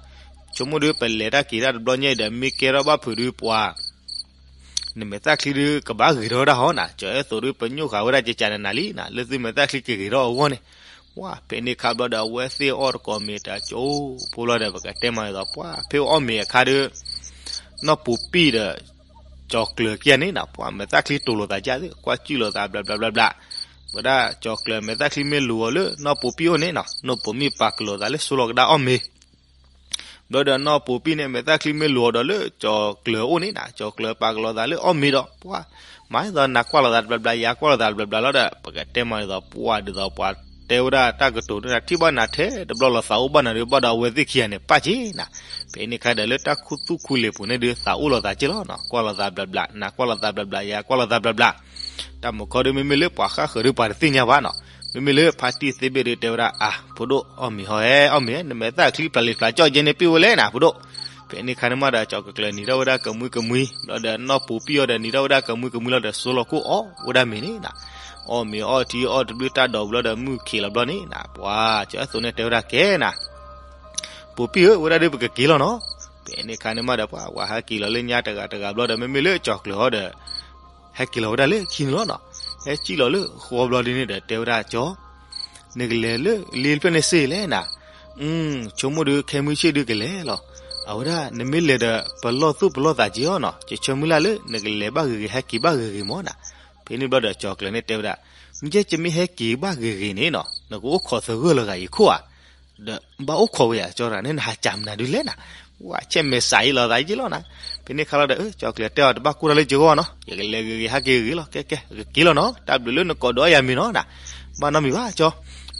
ဆိကမိၣ်ဒုး ပလဲၤတၢ်က့ၤတၢ်တဘျီညါအံၤဒီး မ့ၢ်ကဲထီၣ်ဘၣ်ဖုးဒုးပှၤ နမဲာ်သၣ်ချံဒုးကဘၣ်ဂ့ၤထီၣ်ဝဲဒၣ်ဟီနၤ. ကၠီအဲၣ်သိးဒုး ပညိၣ်ဃာ်ဝဲဒၣ်ကကးနနၤလံနၤ, လၢသုမဲာ်သၣ်ချံကဂ့ၤထီၣ်အဂီၢ်န့ၣ်. ပှၤဖဲန့ၣ်ခါဘျီဒီး အဝဲသ့ၣ်အီၣ်တကိးမ့ၤတၢ်ကၠိဖိလီၤဒီး ပကတဲမၤဒ်သိး ပှၤဖဲအီၣ်မ့ၤအခါဒုး နီၢ်ပူၤပံၣ်ဒီး ကၠီၤကျၢၤခံဂၤန့ၣ်နၤ ပှၤမဲာ်သၣ်ချံတိၤလိာ်သးကသ့ၣ် ကွၢ်ကၠုၢ်လိာ်သးဘျးဘျးဘျးဘျး. ဝဲဒၣ်ကၠီၤကျၢၤမဲာ်သၣ်ချံမ့ၢ်လူၤအီၤလၢနီၢ်ပူၤပံၣ်အိၣ်န့ၣ်နၤ နီၢ်ပူၤမံၣ်ပာ်ကလိာ်သးလၢဆိလီၤကဒါအီၣ်မ့ၤ ဘျီဒီးနီၢ်ပူၤပံၣ်န့ၣ် မဲာ်သၣ်ချံမ့ၢ်လူၤအီၤဒီးလၢကၠီၤကျၢၤအိၣ်န့ၣ်နၤ ကၠီၤကျၢၤပာ်ကလိာ်သးလၢအီၣ်မ့ၤဒီး ပှၤ မၤဒ်သိးနၤကွၢ်လိာ်သးတဘျးဘျး ယၤကွၢ်လိာ်သးတဘျးဘျးလီၤဒီး ပကတဲမၤဒ်သိး ပှၤဒ်သိးပှၤတဲဝဲဒၣ်တၢ်ကတိၤန့ၣ်နၤ ထံၣ်ဘၣ်နၤထဲတဘျီလီၤ သးအိၣ်ဘၣ်နၤဒုး ဘၣ်ဒီးအဝဲသ့ၣ်ခံဂၤန့ၣ် ပၣ်က့နၤ. ဖဲန့ၣ်ခါဒီးလၢတၢ်ခူသူၣ်ခူလ့ၤပူၤန့ၣ်ဒုး သးအိၣ်လိာ်သးက့လီၤနၤ ကွၢ်လိာ်သးဘျးဘျး နၤကွၢ်လိာ်သးဘျးဘျး ယၤကွၢ်လိာ်သးဘျးဘျး တၢ်မုၢ်ခီဒုး မ့မ့ၢ်လၢပှၤဃၣ်ဃၢၤဒုး ပှၤတသ့ၣ်ညါဘၣ်နီၤ. မ့မ့ၢ်လၢဖါတံၢ်သ့ဘ့ၣ်ဒုး တဲဝဲဒၣ် အၢ ဖိဒိၣ် အီၣ်မ့ၤဟီ အီၣ်မ့ၤ နမဲာ်သၣ်ချံပျၢ်လံၤပျၢ်ကၠီၣ်ကဲန့ၣ် ပ့ၢ်ဝဲလဲၣ်နၤ ဖိဒိၣ်. ဖဲန့ၣ်ခါန့ၣ်မးဒီး ကၠီၤကကျၢၤနံၤထီၣ်ဝဲဒၣ်ကမှံကမှံ ဘျီဒီးနီၢ်ပူၤပံၣ်အီၤဒီး နံၤထီၣ်ဝဲဒၣ်ကမှံကမှံလီၤဒီး ဆိလီၤခိၣ်အီၣ်ဝဲဒၣ်မ့ၤန့ၣ်နၤ. အီၣ်မ့ၤအီၣ်ထံအီၣ်တဘျုးတၢ်ဒိးဘျီဒီး မုၢ်ခံးလီၤဘျီန့ၣ်နၤ ပှၤ ကၠီၤအဲၣ်သိးန့ၣ်တဲဝဲဒၣ်ကဲနၤ ပူၤပံၣ်ဧၢ ဝဲဒၣ်ဒုးပကက့ၤလီၤနီၤ. ဖဲန့ၣ်ခါန့ၣ်မးဒီး ပှၤဝဲဟဲက့ၤလီၤလၢညါတဂၤတဂၤဘျီဒီး မ့မ့ၢ်လၢကၠီၤကျၢၤဟီဒီး ဟဲက့ၤလီၤဝဲဒၣ်လၢခံန့ၣ်လီၤနီၤ. ဟဲကံၣ်လီၤလၢဃီဘျီဒ်န့ၣ်ဒီး တဲဝဲဒၣ်ကၠီ နကလဲၤလၢလ့တဖျၢၣ်န့ၣ်စ့ၢ်လဲၣ်နၤ. ဆိကမိၣ်ဒုးခဲမုၢ်ဆ့ၣ်ဒုးကလဲၤလီၤ. အဝဲဒၣ် နမ့ၢ်လဲၤဒီး ပလီၢ်သူၣ်ပလီၢ်သးက့အီၤနီၤ ယဆၢမုၢ်လၢ်လၢ နကလဲၤဘၣ်ဂ့ၤဂ့ၤ ဟဲက့ၤဘၣ်ဂ့ၤဂ့ၤမၢ်နၤ. ဖဲန့ၣ်ဘျီဒီး ကၠီၤကျၢၤန့ၣ်တဲဝဲဒၣ် မ့ၢ်ကဲယမ့ၢ်ဟဲက့ၤဘၣ်ဂ့ၤဂ့ၤန့ၣ်နီၤ နကအိၣ်ခိးသဂၢၢ်လီၤဂာ်ယခိၣ်ဧါ. ဒီးဘၣ်အိၣ်ခိးဝဲယၤ ကၠီၤတဂၤန့ၣ် နဟးကးမနုၤဒုးလဲၣ်နၤ. ဝဲဆဲးမဲာ်စးအံၤလီၤသးယ့ၢ်လီၤနၤ. ဖဲန့ၣ်ခါလီၤဒီး ကၠီၤကျၢၤတဲအီၤတဘၣ်ကိၢ်တၢ်လၢကဂီၢ်နီၤ ယကလဲၤဂ့ၤဂ့ၤဟဲက့ၤဂ့ၤလီၤ ကဲကဲ ကက့ၤလီၤနီၤ တၢ်ဘျုးလၢနကိးဒီးယၤမ့ၤနီၤနၤ. ဘၣ်နီတမံၤဘၣ်ကၠီၤ.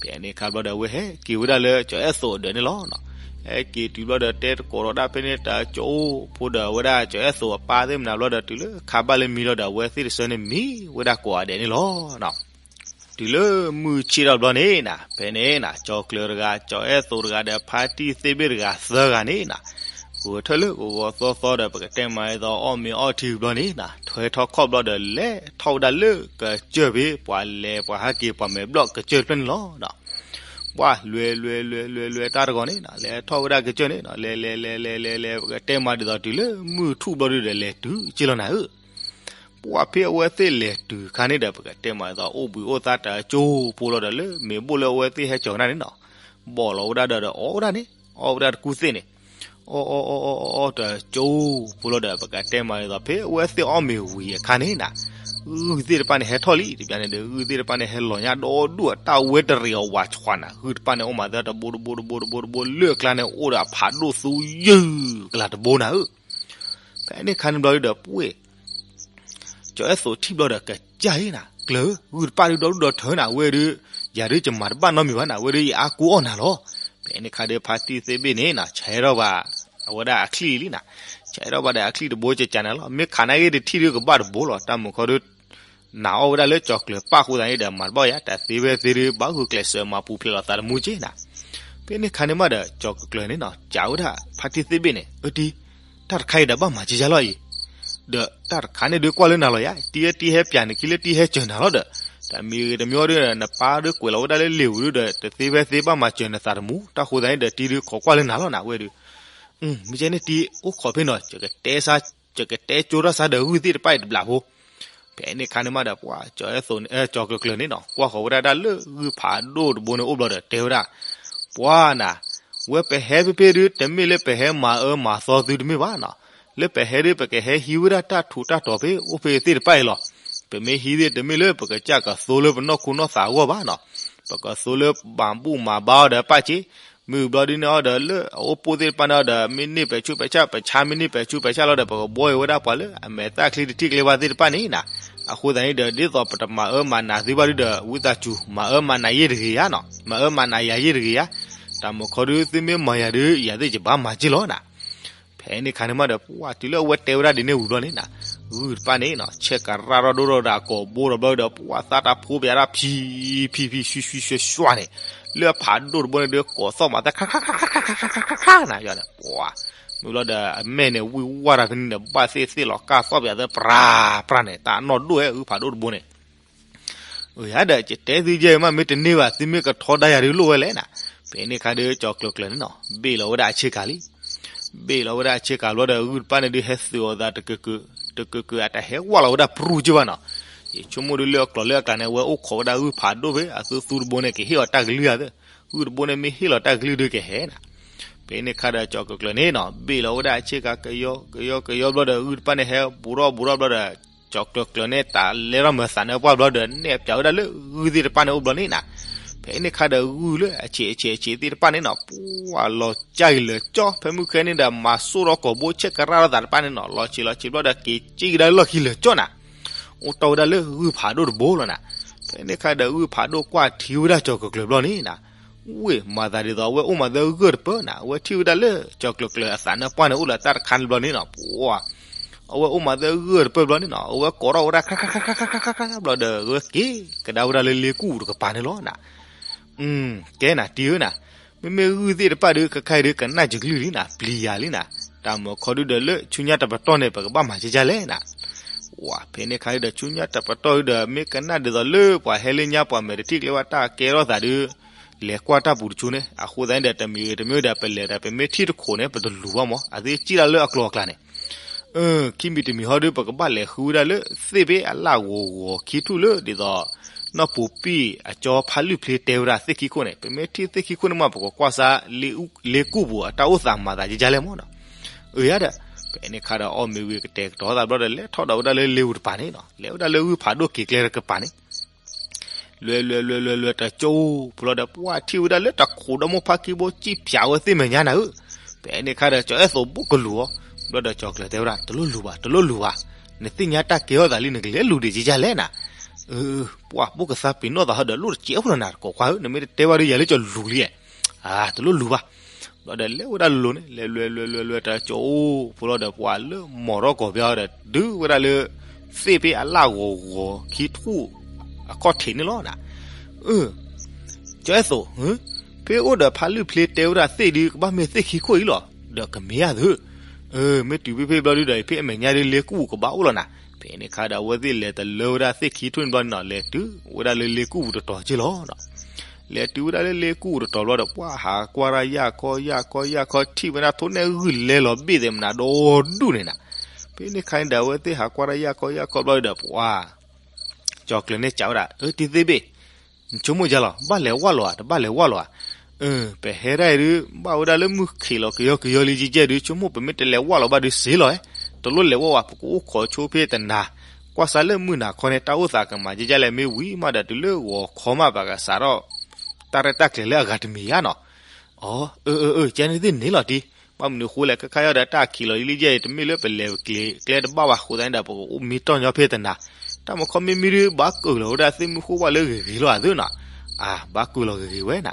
ဖဲန့ၣ်ခါဘျီဒီး အဝဲဟဲက့ၤဝဲဒၣ်လၢကၠီၤအဲၣ်သိးအဒၢးန့ၣ်လီၤနီၤ. ဟဲက့ၤတုၤဘျီဒီးတဲတကိးဒီးဒၣ်ဖဲန့ၣ် တၢ်ကၠိဖိဒီးဝဲဒၣ်ကၠီၤအဲၣ်သိးအပၢ်သ့ၣ်မနၤဘျီဒီး တုၤလၢခါဘၣ်လၢမံလီၤဒီး အဝဲသ့ၣ်တဆၢန့ၣ်မံဝဲဒၣ်ကိးဂၤဒဲးန့ၣ်လီၤ. တုၤလၢမုၢ်ဆ့ၣ်ထီၣ်ဘျီန့ၣ်နၤ, ဖဲန့ၣ်နၤ ကၠီၤကျၢၤတဂၤ ကၠီၤအဲၣ်သိးတဂၤဒီး ဖါတံၢ်သ့ၣ်ဘ့ၣ်တဂၤသၢဂၤန့ၣ်နၤ, ဂဲၤထၢၣ်လၢဂီၤဂီၤသီသီဒီး ပကတဲမးဒ်သိး အီၣ်မ့ၤအီထံဘျီန့ၣ်နၤ, ထွဲထီၣ်ခီၣ်ဘျီဒီး လဲၤထီၣ်ဝဲဒၣ်လၢကစၢၢ်ဖဲ ပှၤလဲၤပှၤဟးက့ၤ ပှၤမဲာ်ဘျီၣ်ကစၢၢ်တဖျၢၣ်န့ၣ်လီၤ. ပှၤလွဲလွဲလွဲလွဲလွဲတၢ်တဂီၤန့ၣ်နၤ, လဲၤထီၣ်ဝဲဒၣ်ကစၢၢ်န့ၣ်နၤ, လဲၤလဲၤလဲၤလဲၤလဲၤလဲၤ ပကတဲမးဒ်သိး တုၤလၢမုၢ်ထူၣ်ဘျီဒုဒီး လဲၤတုၤက့လီၤနၤဧၢ. ပှၤဖဲအဝဲသ့ၣ်လဲၤတုၤအခါန့ၣ်ဒီး ပကတဲမးဒ်သိး အိၣ်ဘှံးအိၣ်သါတၢ်ကၠိဖိလီၤဒီး လၢမ့ၤဘိၣ်လၢအဝဲသ့ၣ်ဟဲကၠီၤကနၣ်န့ၣ်နၤ, ဘီၣ်လီၤဝဲဒၣ်ဒီး ဒီးအီၣ်ဝဲဒၣ်န့ၣ်, အီၣ်ဝဲဒၣ်တကူၣ်သ့ၣ်န့ၣ်, အီၣ်အီၣ်အီၣ်အီၣ်အီၣ်အီၣ်တၢ်ကၠိဖိလီၤဒီး ပကတဲမးဒ်သိး ဖဲအဝဲသ့ၣ်အီၣ်မ့ၤဝံၤအခါန့ၣ်နၤ, ဂုၢ်သ့ၣ်တဖၣ်န့ၣ်ဟဲထီၣ်လံ, တဘျီန့ၣ်ဒီး ဂုၢ်သ့ၣ်တဖၣ်န့ၣ်ဟဲလီၤညါဒီဒူၣ် အတၢ်ဝဲတရံးအီၤဝးဆှးနၤ, ဂုၢ်တဖၣ်န့ၣ် အိၣ်မးသၢတဘိတဘိတဘိတဘိတဘိ လၢအကျါန့ၣ် အိၣ်ဒီးအဖးဒိၣ်သူယုၢ်ကလၤတဘိနၤဧၢ. ဖဲန့ၣ်ခါန့ၣ်ဘျီဒုဒီး ပှ့ၢ် ကၠီၤအဲၣ်သိးထံၣ်ဘျီဒီး ကစၢ်အံၤနၤ, ကျၢၤဧၢ, ဂုၢ်တဖၣ်ဒုဒီဒူၣ်ဒီထၢနၤ, ဝဲဒု ယၤဒု ယမၤတဘၣ်နီတမံၤဘၣ်နၤ, ဝဲဒု ယအါကူအီၣ်နၤလီၤ. ဖဲန့ၣ်ခါဒီး ဖါတံၢ်သ့ၣ်ဘ့ၣ်န့ၣ်နၤ ဆဲးထီၣ်ဘၣ် အဝဲဒၣ်အချံၣ်လံနၤ, ဆဲးထီၣ်ဘၣ်ဒီးအချံၣ်တဘိကကနၤလီၤ. မ့ၢ်ခးနာ်က့တထံၣ်ဒုကဘၣ်တဘိလီၤ, တၢ်မုာ်ခီဒု နာ်အီၣ်ဝဲဒၣ်လၢကၠီၤကျၢၤပၣ်အဃိသတးန့ၣ်ဒီး မၤတဘၣ်ယၤ တၢ်သ့ဝဲသ့ဒု ဘၣ်ဂုာ်ကျဲးစၢးမၤပူၤဖျဲးလီၤသးတမူက့နၤ. ဖဲန့ၣ်ခါန့ၣ်မးဒီး ကၠီၤကျၢၤန့ၣ်နၤ စံးဝဲဒၣ် ဖါတံၢ်သ့ၣ်ဘ့ၣ်န့ၣ်, အၢတံၢ်, တၢ်တခါအံၤဒီးဘၣ်မၤက့ယါလီၤအံၤ, ဒီးတၢ်တခါန့ၣ်ဒုကွၢ်လၢနၤလီၤယၤ, တံၢ်ဧၢ တံၢ်ဟဲပၠးနခံလၢတံၢ်ဟဲစၢၤနၤလီၤဒီး, တၢ်မံၤတမံၤဒု နပၢ်ဒုကွဲးလီၤဝဲဒၣ်လၢလ့ၤဝူၤဒုဒီး တသ့ဝဲသ့ဘၣ်မၤစၢၤနသးတမူ, တၢ်ဃိသတးန့ၣ်ဒီး တံၢ်ဒုခိးကွၢ်လၢနၤလီၤနၤဝဲဒု. မ့ၢ်ကဲန့ၣ်တံၢ် အိၣ်ခိးဖဲနီၤ, ကတဲစါ ကတဲကၠိတၢ်စါဒီးဂုၢ်သ့ၣ်တဖၣ်အံၤတဘျီဖိ. ဖဲန့ၣ်ခါန့ၣ်မးဒီး ပှၤကၠီၤအဲၣ်သိးန့ၣ် ကၠီၤကျၢၤကျၢၤန့ၣ်နၤ ကွၢ်ဃီၤဝဲဒၣ်တၢ်လၢဂုၢ်ဖးဒိၣ်တဘိန့ၣ်အိၣ်ဘျီဒီးတဲဝဲဒၣ်, ပှၤနၤ, ဝဲပဟဲဖဲဖဲဒု တမ့ၢ်လၢပဟဲမၤအၢမၤသီသုတမ့ၢ်ဘၣ်နၤ, လၢပဟဲဒု ပကဟဲဟံးဝဲဒၣ်တၢ်ထူးတၢ်တီၤဖဲအိၣ်ဖဲသ့ၣ်တဖၣ်အံၤလီၤ. ပမ့ၢ်ဟံးသ့ၣ်တမ့ၢ်လၢပကစၢ်ကသိလၢပနီၢ်ခိနီၢ်သးအဂီၢ်ဘၣ်နၤ, ပကသိလၢမၤဘူၣ်မၤဘါအီၤဒီးပၢ်စ့ မုၢ်ဘျီဒုန့ၣ်အီၤဒီး လၢအအိၣ်ပိၢ်သ့ၣ်တဖၣ်န့ၣ်အီၤဒီး မ့ၢ်န့ၢ်ပဲာ်ဆူးပဲာ်ဆါ ပဆါမ့ၢ်န့ၢ်ပဲာ်ဆူးပဲာ်ဆါလီၤဒီး ပကဘှီအီၤဝဲဒၣ်ပှၤလၢအမဲာ်သၣ်ချံတထံၣ်ကျဲဘၣ်သ့ၣ်တဖၣ်န့ၣ်နၤ. အဃိသတးန့ၣ်ဒီး ဒ်သိးပတမၤအၢမၤနးသုဘၣ်ဒုဒီး ဝံသးစူၤ မၤအၢမၤနးယဲၢ်တဂ့ၤဧါနၤ, မၤအၢမၤနးယၤယဲၢ်တဂ့ၤဧါ. တၢ်မုာ်ခီဒု သုမ့ၢ်မၤယၤဒု ယၤသ့ၣ်ယဘၣ်မၤက့လီၤနၤ. ဖဲန့ၣ်ခါန့ၣ်မးဒီး ပှၤတုၤလၢအဝဲတဲဝဲဒၣ်ဒ်န့ၣ်ဝံၤဘျီန့ၣ်နၤ, ဂုၢ်တဖၣ်န့ၣ်နၤ ဆဲးကရၣ်ထီၣ်ဒိၣ်ထီၣ်ဒီးအကိာ်ဘိဒီးဘျီဒီး ပှၤသးတၢ်ဖိးပယၤတၢ်ဖံးဖံးဖံး ဆှံဆှံဆှဲဆှဲန့ၣ်, လၢအဖးဒိၣ်တဘိန့ၣ်ဒု ကိးသီၣ်မးသၢခါခါခါခါခါခါခါခါနၤယၤန့ၣ်, ပှၤ မုၢ်ဘျီဒီး အမဲာ်န့ၣ် ဝံၢ်ဝါတၢ်ဖဲန့ၣ်ဒီး ဘၣ်သ့ၣ်သ့ၣ်လီၤကၢ်သီၣ်ပယၤသၢပြးပြးန့ၣ် တၢ်နီၢ်ဒိၣ်ဝဲ ဂုၢ်ဖးဒိၣ်တဘိန့ၣ် အၢ ယၤဒီး ယတဲသုယဲၢ်မး မ့ၢ်တန့ၢ်ဘၣ် သုမ့ၢ်ကထီဒါယၤဒုလိၣ်ဝဲလဲၣ်နၤ. ဖဲန့ၣ်ခါဒု ကၠီၤကျၢၤကျၢၤန့ၣ်နီၤ ဘ့ၣ်လီၤဝဲဒၣ်အဆ့ကၤလံ. ဘ့ၣ်လီၤဝဲဒၣ်အဆ့ကၤဘျီဒီး ဂုၢ်တပၣ်န့ၣ်ဒု ဟဲသုးအီၤသးတကၢးကၢး တကၢးကၢး အတၢ်ဟဲဝဲလီၤဝဲဒၣ်ပြူၢ်က့ဘၣ်နီၤ. ယဆိကမိၣ်ဒုလၢအကျိၤလၢအကျါန့ၣ် အဝဲအိၣ်ခိးဝဲဒၣ်ဂုၢ်ဖးဒိၣ်ဖဲ အသုသူတဘိန့ၣ် ကဟ့ၣ်အီၤတၢ်ကလုၢ်ဧါသ့ၣ်. ဂုၢ်တဘိန့ၣ် မ့ၢ်ဟ့ၣ်လီၤတၢ်ကလုၢ်ဒုကဟဲနၤ. ဖဲန့ၣ်ခါဒီး ကၠီၤကျၢၤကျၢၤန့ၣ်နီၤ ဘ့ၣ်လီၤဝဲဒၣ်အဆ့ကၤ ကယီကယီကယီဘျီဒီး ဂုၢ်တပၣ်န့ၣ် ဟဲဘူးထီၣ်ဘူးထီၣ်ဘျီဒီး ကၠီၤကျၢၤကျၢၤန့ၣ် တၢ်လဲထီၣ်မၤသးန့ၢ်ပှၢ်ဘျီဒီး နဲၣ်ပၠးဝဲဒၣ်လၢဂုၢ်သ့ၣ်တဖၣ်န့ၣ်အိၣ်ဘျီန့ၣ်နၤ. ဖဲန့ၣ်ခါဒီး ဂုၢ်လၢအဆံးအဆံးအဆံးသ့ၣ်တဖၣ်န့ၣ်နီၤ ပှၤလီၤကၢ်က့ၤလၢာ်ကၠီ ဖဲမုၢ်ခဲန့ၣ်ဒီး မၤစိၣ်ထီၣ်ကိာ်ဘိဆဲးကရၣ်ထီၣ်သးတဖၣ်န့ၣ်နီၤ လီၤဆံးလီၤဆံးဘျီဒီး က့ၤကၠံကဒါလၢလီၢ်ခံလၢာ်ကၠီနၤ. အိၣ်တီၢ်ဝဲဒၣ်လၢဂုၢ်ဖးဒိၣ်တဘိလီၤနၤ. ဖဲန့ၣ်ခါဒီး ဂုၢ်ဖးဒိၣ်ကွၢ်ထံဝဲဒၣ်ကၠီၤကျၢၤကျၢၤဘျီန့ၣ်နၤ ဝ့ၢ်မၤသးဒ်သိး အဝဲအိၣ်မးသၢဂၢၢ်တပၢၢ်နၤ အဝဲထံၣ်ဝဲဒၣ်လၢ ကၠီၤကျၢၤကျၢၤအသးနၢၣ်ပှၢ်န့ၣ် အိၣ်လၢတၢ်တခါန့ၣ်ဘျီန့ၣ်နီၤ ပှၤ အဝဲအိၣ်မးသၢဂၢၢ်တပၢၢ်ဘျီန့ၣ်နီၤ အဝဲကိးထီၣ်ဝဲဒၣ်ခါခါခါခါခါခါခါဘျီဒီး အဝဲက့ၤကဒါဝဲဒၣ်လၢလ့ကူၣ်တကပၤန့ၣ်လီၤနၤ. ကဲနၤတံၤဧၢနၤ, မ့မ့ၢ်ဂုၢ်သ့ၣ်တဖၣ်ဒု ခဲခါအံၤဒု ကနၣ်ယကလုၢ်လံနၤ ပျံၤယၤလံနၤ, တၢ်မုာ်ခီဒုဒီးလၢဆူညါတပတီၢ်န့ၣ် ပကဘၣ်မၤကကလဲၣ်နၤ. ဝဲဖဲန့ၣ်ခါဒုဒီး ဆူညါတပတီၢ်ဒုဒီး မ့ၢ်ကနၣ်ဒ်သိးလၢပှၤဟဲလၢညါပှၤမဲာ်တထံၣ်ကျဲဝဲတၢ်ကဲထီၣ်သးဒု လဲၤကွၢ်တၢ်ပူၤတဆူန့ၣ် အဃိသတးန့ၣ်ဒီး တမံၤတမံၤဒီး ပလဲၤဒီး ပမ့ၢ်ထံၣ်တခိးန့ၣ် ပတလူၤဘၣ်မး အသ့ၣ်ကံၣ်ဒၣ်လၢအကျိၤအကျါန့ၣ် ခံမံၤတမံၤဟီဒု ပကဘၣ်လဲၤဃုဝဲဒၣ်လၢသ့ၣ်ဖဲအလၢ်ဂီၤဂီၤခံထူၣ်လၢဒ်သိး နီၢ်ပူၤပံၣ်အကၠီဖးလုၢ်ဖျ့တဲဝဲဒၣ်သ့ၣ်ခံခိၣ်န့ၣ် ပမ့ၢ်ထံၣ်သ့ၣ်ခံခိၣ်န့ၣ်မး ပကကွၢ်စါ လ့ကူၣ်ပူၤအတၢ်အိၣ်သးမၤသးကကလဲၣ်မးနီၤ. အၢယၤဒီး ဖဲန့ၣ်ခါဒီးအီၣ်မ့ၤဝံၤကတဲာ်ကတီၤသးဘျီဒီး လဲၤထီၣ်ဒီးဝဲဒၣ်လၢလ့ဝူၤတပၤန့ၣ်နီၤ လဲၤဝဲဒၣ်လၢဂုၢ်ဖးဒိၣ်က့ၤကျဲတကပၤန့ၣ် လွဲလွဲလွဲလွဲလွဲတကၠိဖိလီၤဒီး ပှၤထံၣ်ဝဲဒၣ်လၢတၢ်ခိၣ်ဒီမိၢ်ဖါကံဘိ ကံၣ်ဖၠးဝဲသ့ၣ်မဲာ်ညါနၤဧၢ. ဖဲန့ၣ်ခါဒီး ကၠီၤအဲၣ်သိးဘူးကလူၤအီၤ ဘျီဒီးကၠီၤကျၢၤတဲဝဲဒၣ် တလိၣ်လူၤဘၣ် တလိၣ်လူၤဘၣ်, နသ့ၣ်ညါတၢ်ကဲထီၣ်သးလံ နကလဲၤလူၤဒံးကကလဲၣ်နၤ. ပှၤဘိၣ်ကသါပ့ၤနီၣ်သးဟီဒီး လိၣ်တကဲဖိလီၤနၤ တကိးခွါဧၢ နမ့ၢ်တတဲဘၣ်ဒီး ယၤလၢကၠီၤလူၤလံ. တလိၣ်လူၤဘၣ်. ဘျီဒီးလဲၤဝဲဒၣ်လိၤန့ၣ် လဲၤလွဲလွဲလွဲလွဲတၢ်ကၠိအိၣ်ဖိလီၤဒီး ပှၤလၢမီၤထီၣ်ကီၢ်ဖဲအီၤဒီး တုၤဝဲဒၣ်လၢ သ့ၣ်ဖဲအလၣ်ဂီၤဂီၤခံထူၣ် အခီၣ်ထံးန့ၣ်လီၤနၤ. အၢ ကၠီအဲၣ်သိး, ဖဲအိၣ်ဒီးဖါလုၢ်ဖျ့တဲဝဲဒၣ်သ့ၣ်ဒုး ကဘၣ်မ့ၢ်သ့ၣ်ခံခိၣ်အံၤလီၤ, ဒီးကမ့ၢ်ယၤသု. အၢ မ့ၢ်တုၤဖဲဖဲဘျီဒုဒီး ဖဲအမဲာ်ညါဒုး လ့ကူၣ်ပူၤကဘၣ်အိၣ်လီၤနၤ. ဖဲန့ၣ်အခါဒီး အဝဲသ့ၣ်လဲၤတလၢဝဲဒၣ်သ့ၣ်ခံထူၣ်န့ၣ်ဘျီန့ၣ်နီၤ လဲၤတုၤဝဲဒၣ်လၢလ့ကူၣ်ပူၤတတီၤက့ၢ်လီၤ. လဲၤတုၤဝဲဒၣ်လၢလ့ကူၣ်ပူၤတတီၤဘျီဒီး ပှၤဟးကွၢ်တၢ်ယၢ်ခီယၢ်ခီယၢ်ခီ ထံၣ်ဝဲဒၣ်ထိၣ်နဲၣ်ဂုၢ်လဲလီၤဘ့ၣ်သဲးမနၤဒီဒူၣ်န့ၣ်နၤ. ဖဲန့ၣ်အခါန့ၣ်ဒီး အဝဲသ့ၣ်ဟးကွၢ်တၢ်ယၢ်ခီယၢ်ခီဘျီဒီး ပှၤ ကၠီၤကျၢၤန့ၣ်စံးဝဲဒၣ်, အၢ တံၤသ့ၣ်ဘ့ၣ်, နဆိကမိၣ်ယါလီၤ ဘၣ်လဲၤဝၣ်လီၤဧါ တဘၣ်လဲၤဝၣ်လီၤဧါ. အၢ ပဟဲဒၣ်အံၤဒုး ဘၣ်ဝဲဒၣ်လၢမုၢ်ခံးလီၤကယီကယီလံကဲကဲဒုး ဆိကမိၣ်ပမ့ၢ်တလဲၤဝၣ်လီၤဘၣ်ဒုးစ့လီၤဧါ, တလိၣ်လဲၤဝၣ်ဝဲ ပကအိၣ်ခိးဆိဖဲတနၤ, ကွၢ်စးလၢမုၢ်နၤခီန့ၣ် တၢ်အိၣ်သးကမၤကဲကဲလဲၣ် မ့ၢ်ဝံၤမးဒီးတုၤလၢဂီၤခီမး ပကစးထီၣ် တၢ်ရဲၣ်တၢ်ကျဲၤလၢအဂၤတမံၤဧါနီၤ. အၢ အၢ အၢ ကဲန့ၣ်သ့ၣ်န့ၣ်လီၤတံၢ်, ဘၣ်မနုၤဃိလဲၣ် ခဲခါအံၤဒီးတၢ်ခံးလီၤလံကဲ တမ့ၢ်လၢပလဲၤကျဲတဘၣ်ဘၣ် အဃိသတးန့ၣ်ဒီး ပကအိၣ်မံတီၢ်ညီဖဲတနၤ, တၢ်မခီမ့ၢ်မံဒုး ဘၣ်ကုာ်လီၤဝဲဒၣ်သ့ၣ်မုၢ်ဃိဝၣ်လၢဂ့ၤဂ့ၤလီၤဧါသုနီၤ. အၢ ဘၣ်ကုာ်လီၤဂ့ၤဂ့ၤဝဲနၤ.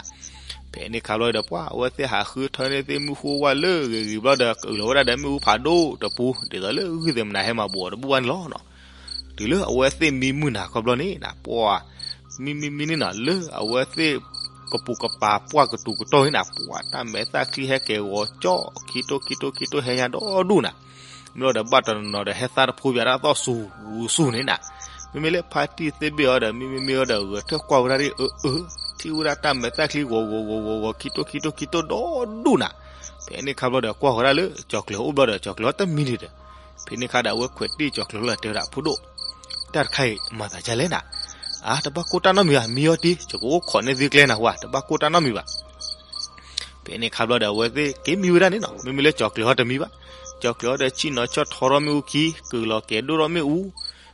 ဖဲန့ၣ်အခါဘျီဒီး ပှၤအဝဲသ့ၣ်ဟးဃုထၢန့ၢ်သ့ၣ်မုၢ်ဃိဝၣ်လၢဂ့ၤဂ့ၤဘျီဒီး ကုာ်လီၤဝဲဒၣ်ဒီးမ့ၣ်အူဖးဒိၣ်တပူၤ ဒ်သိးလၢဂုၢ်သဲးမနၤဟဲမၤဘူးအီၤတဘူၣ်ဘၣ်န့ၣ်လီၤ. တုၤလၢအဝဲသ့ၣ်မံမုၢ်နၤခီဘျီန့ၣ်နၤ ပှၤ မံမံမံန့ၣ်နီၤ လၢအဝဲသ့ၣ်ကပူၤကပၤပှၢ်ကတူၤကတီၢ်န့ၣ်နၤ ပှၤတၢ်မဲာ်သၣ်ချံဟဲက့ၤဂီၤကၠီ ခံတိၢ်ခံတိၢ်ခံတိၢ်ဟဲညါဒီဒူၣ်နၤ. မ့ၢ်လီၤဒီးဘၣ်တနီၤနီၤဒီး ဟဲသါတဖိဘၣ်ဒၣ်သီၣ်စူၤစူၤန့ၣ်နၤ. မ့မ့ၢ်လၢဖါတံၢ်သ့ၣ်ဘ့ၣ်အီၤဒီး မံမံမံအီၤဒီး ဂဲၤထၢၣ်ကွၢ်ဝဲဒၣ်ဒ်အၢ အၢ ထံၣ်ဝဲဒၣ်တၢ်မဲာ်သၣ်ချံဂီၤဂီၤဂီၤဂီၤဂီၤ ခံတိၢ်ခံတိၢ်ခံတိၢ်ဒီဒူၣ်နၤ. ဖဲန့ၣ်အခါဘျီဒီး ကွၢ်ဝဲဒၣ်လၢကၠီၤကျၢၤအိၣ်ဘျီဒီး ကၠီၤကျၢၤအီၤတမံၤန့ၣ်ဒီး ဖဲန့ၣ်အခါဒီး အဝဲခွဲးတံၢ်ကၠီၤကျၢၤလီၤတဲဝဲဒၣ် ဖိဒိၣ်, တၢ်တခါအံၤမၤသးဒ်လဲၣ်နၤ. အါ တဘၣ်ကိၢ်တၢ်နီတမံၤဘၣ် မံအီၤတံၢ် ယကအိၣ်ခိးန့ၢ်သုကျဲနၤဝဲ တဘၣ်ကိၢ်တၢ်နီတမံၤဘၣ်. ဖဲန့ၣ်အခါဘျီဒီး အဝဲသ့ၣ်က့ၤမံဝဲဒၣ်န့ၣ်နီၤ မ့မ့ၢ်လၢကၠီၤကျၢၤအီၤတမံၤဘၣ်. ကၠီၤကျၢၤအီၤဒီး ဆ့ၣ်နီၤဆီၣ်ထီထီၣ်မ့ၣ်အူခံ ကုာ်လီၤကဲၤဒိၣ်ထီၣ်မ့ၣ်အူ.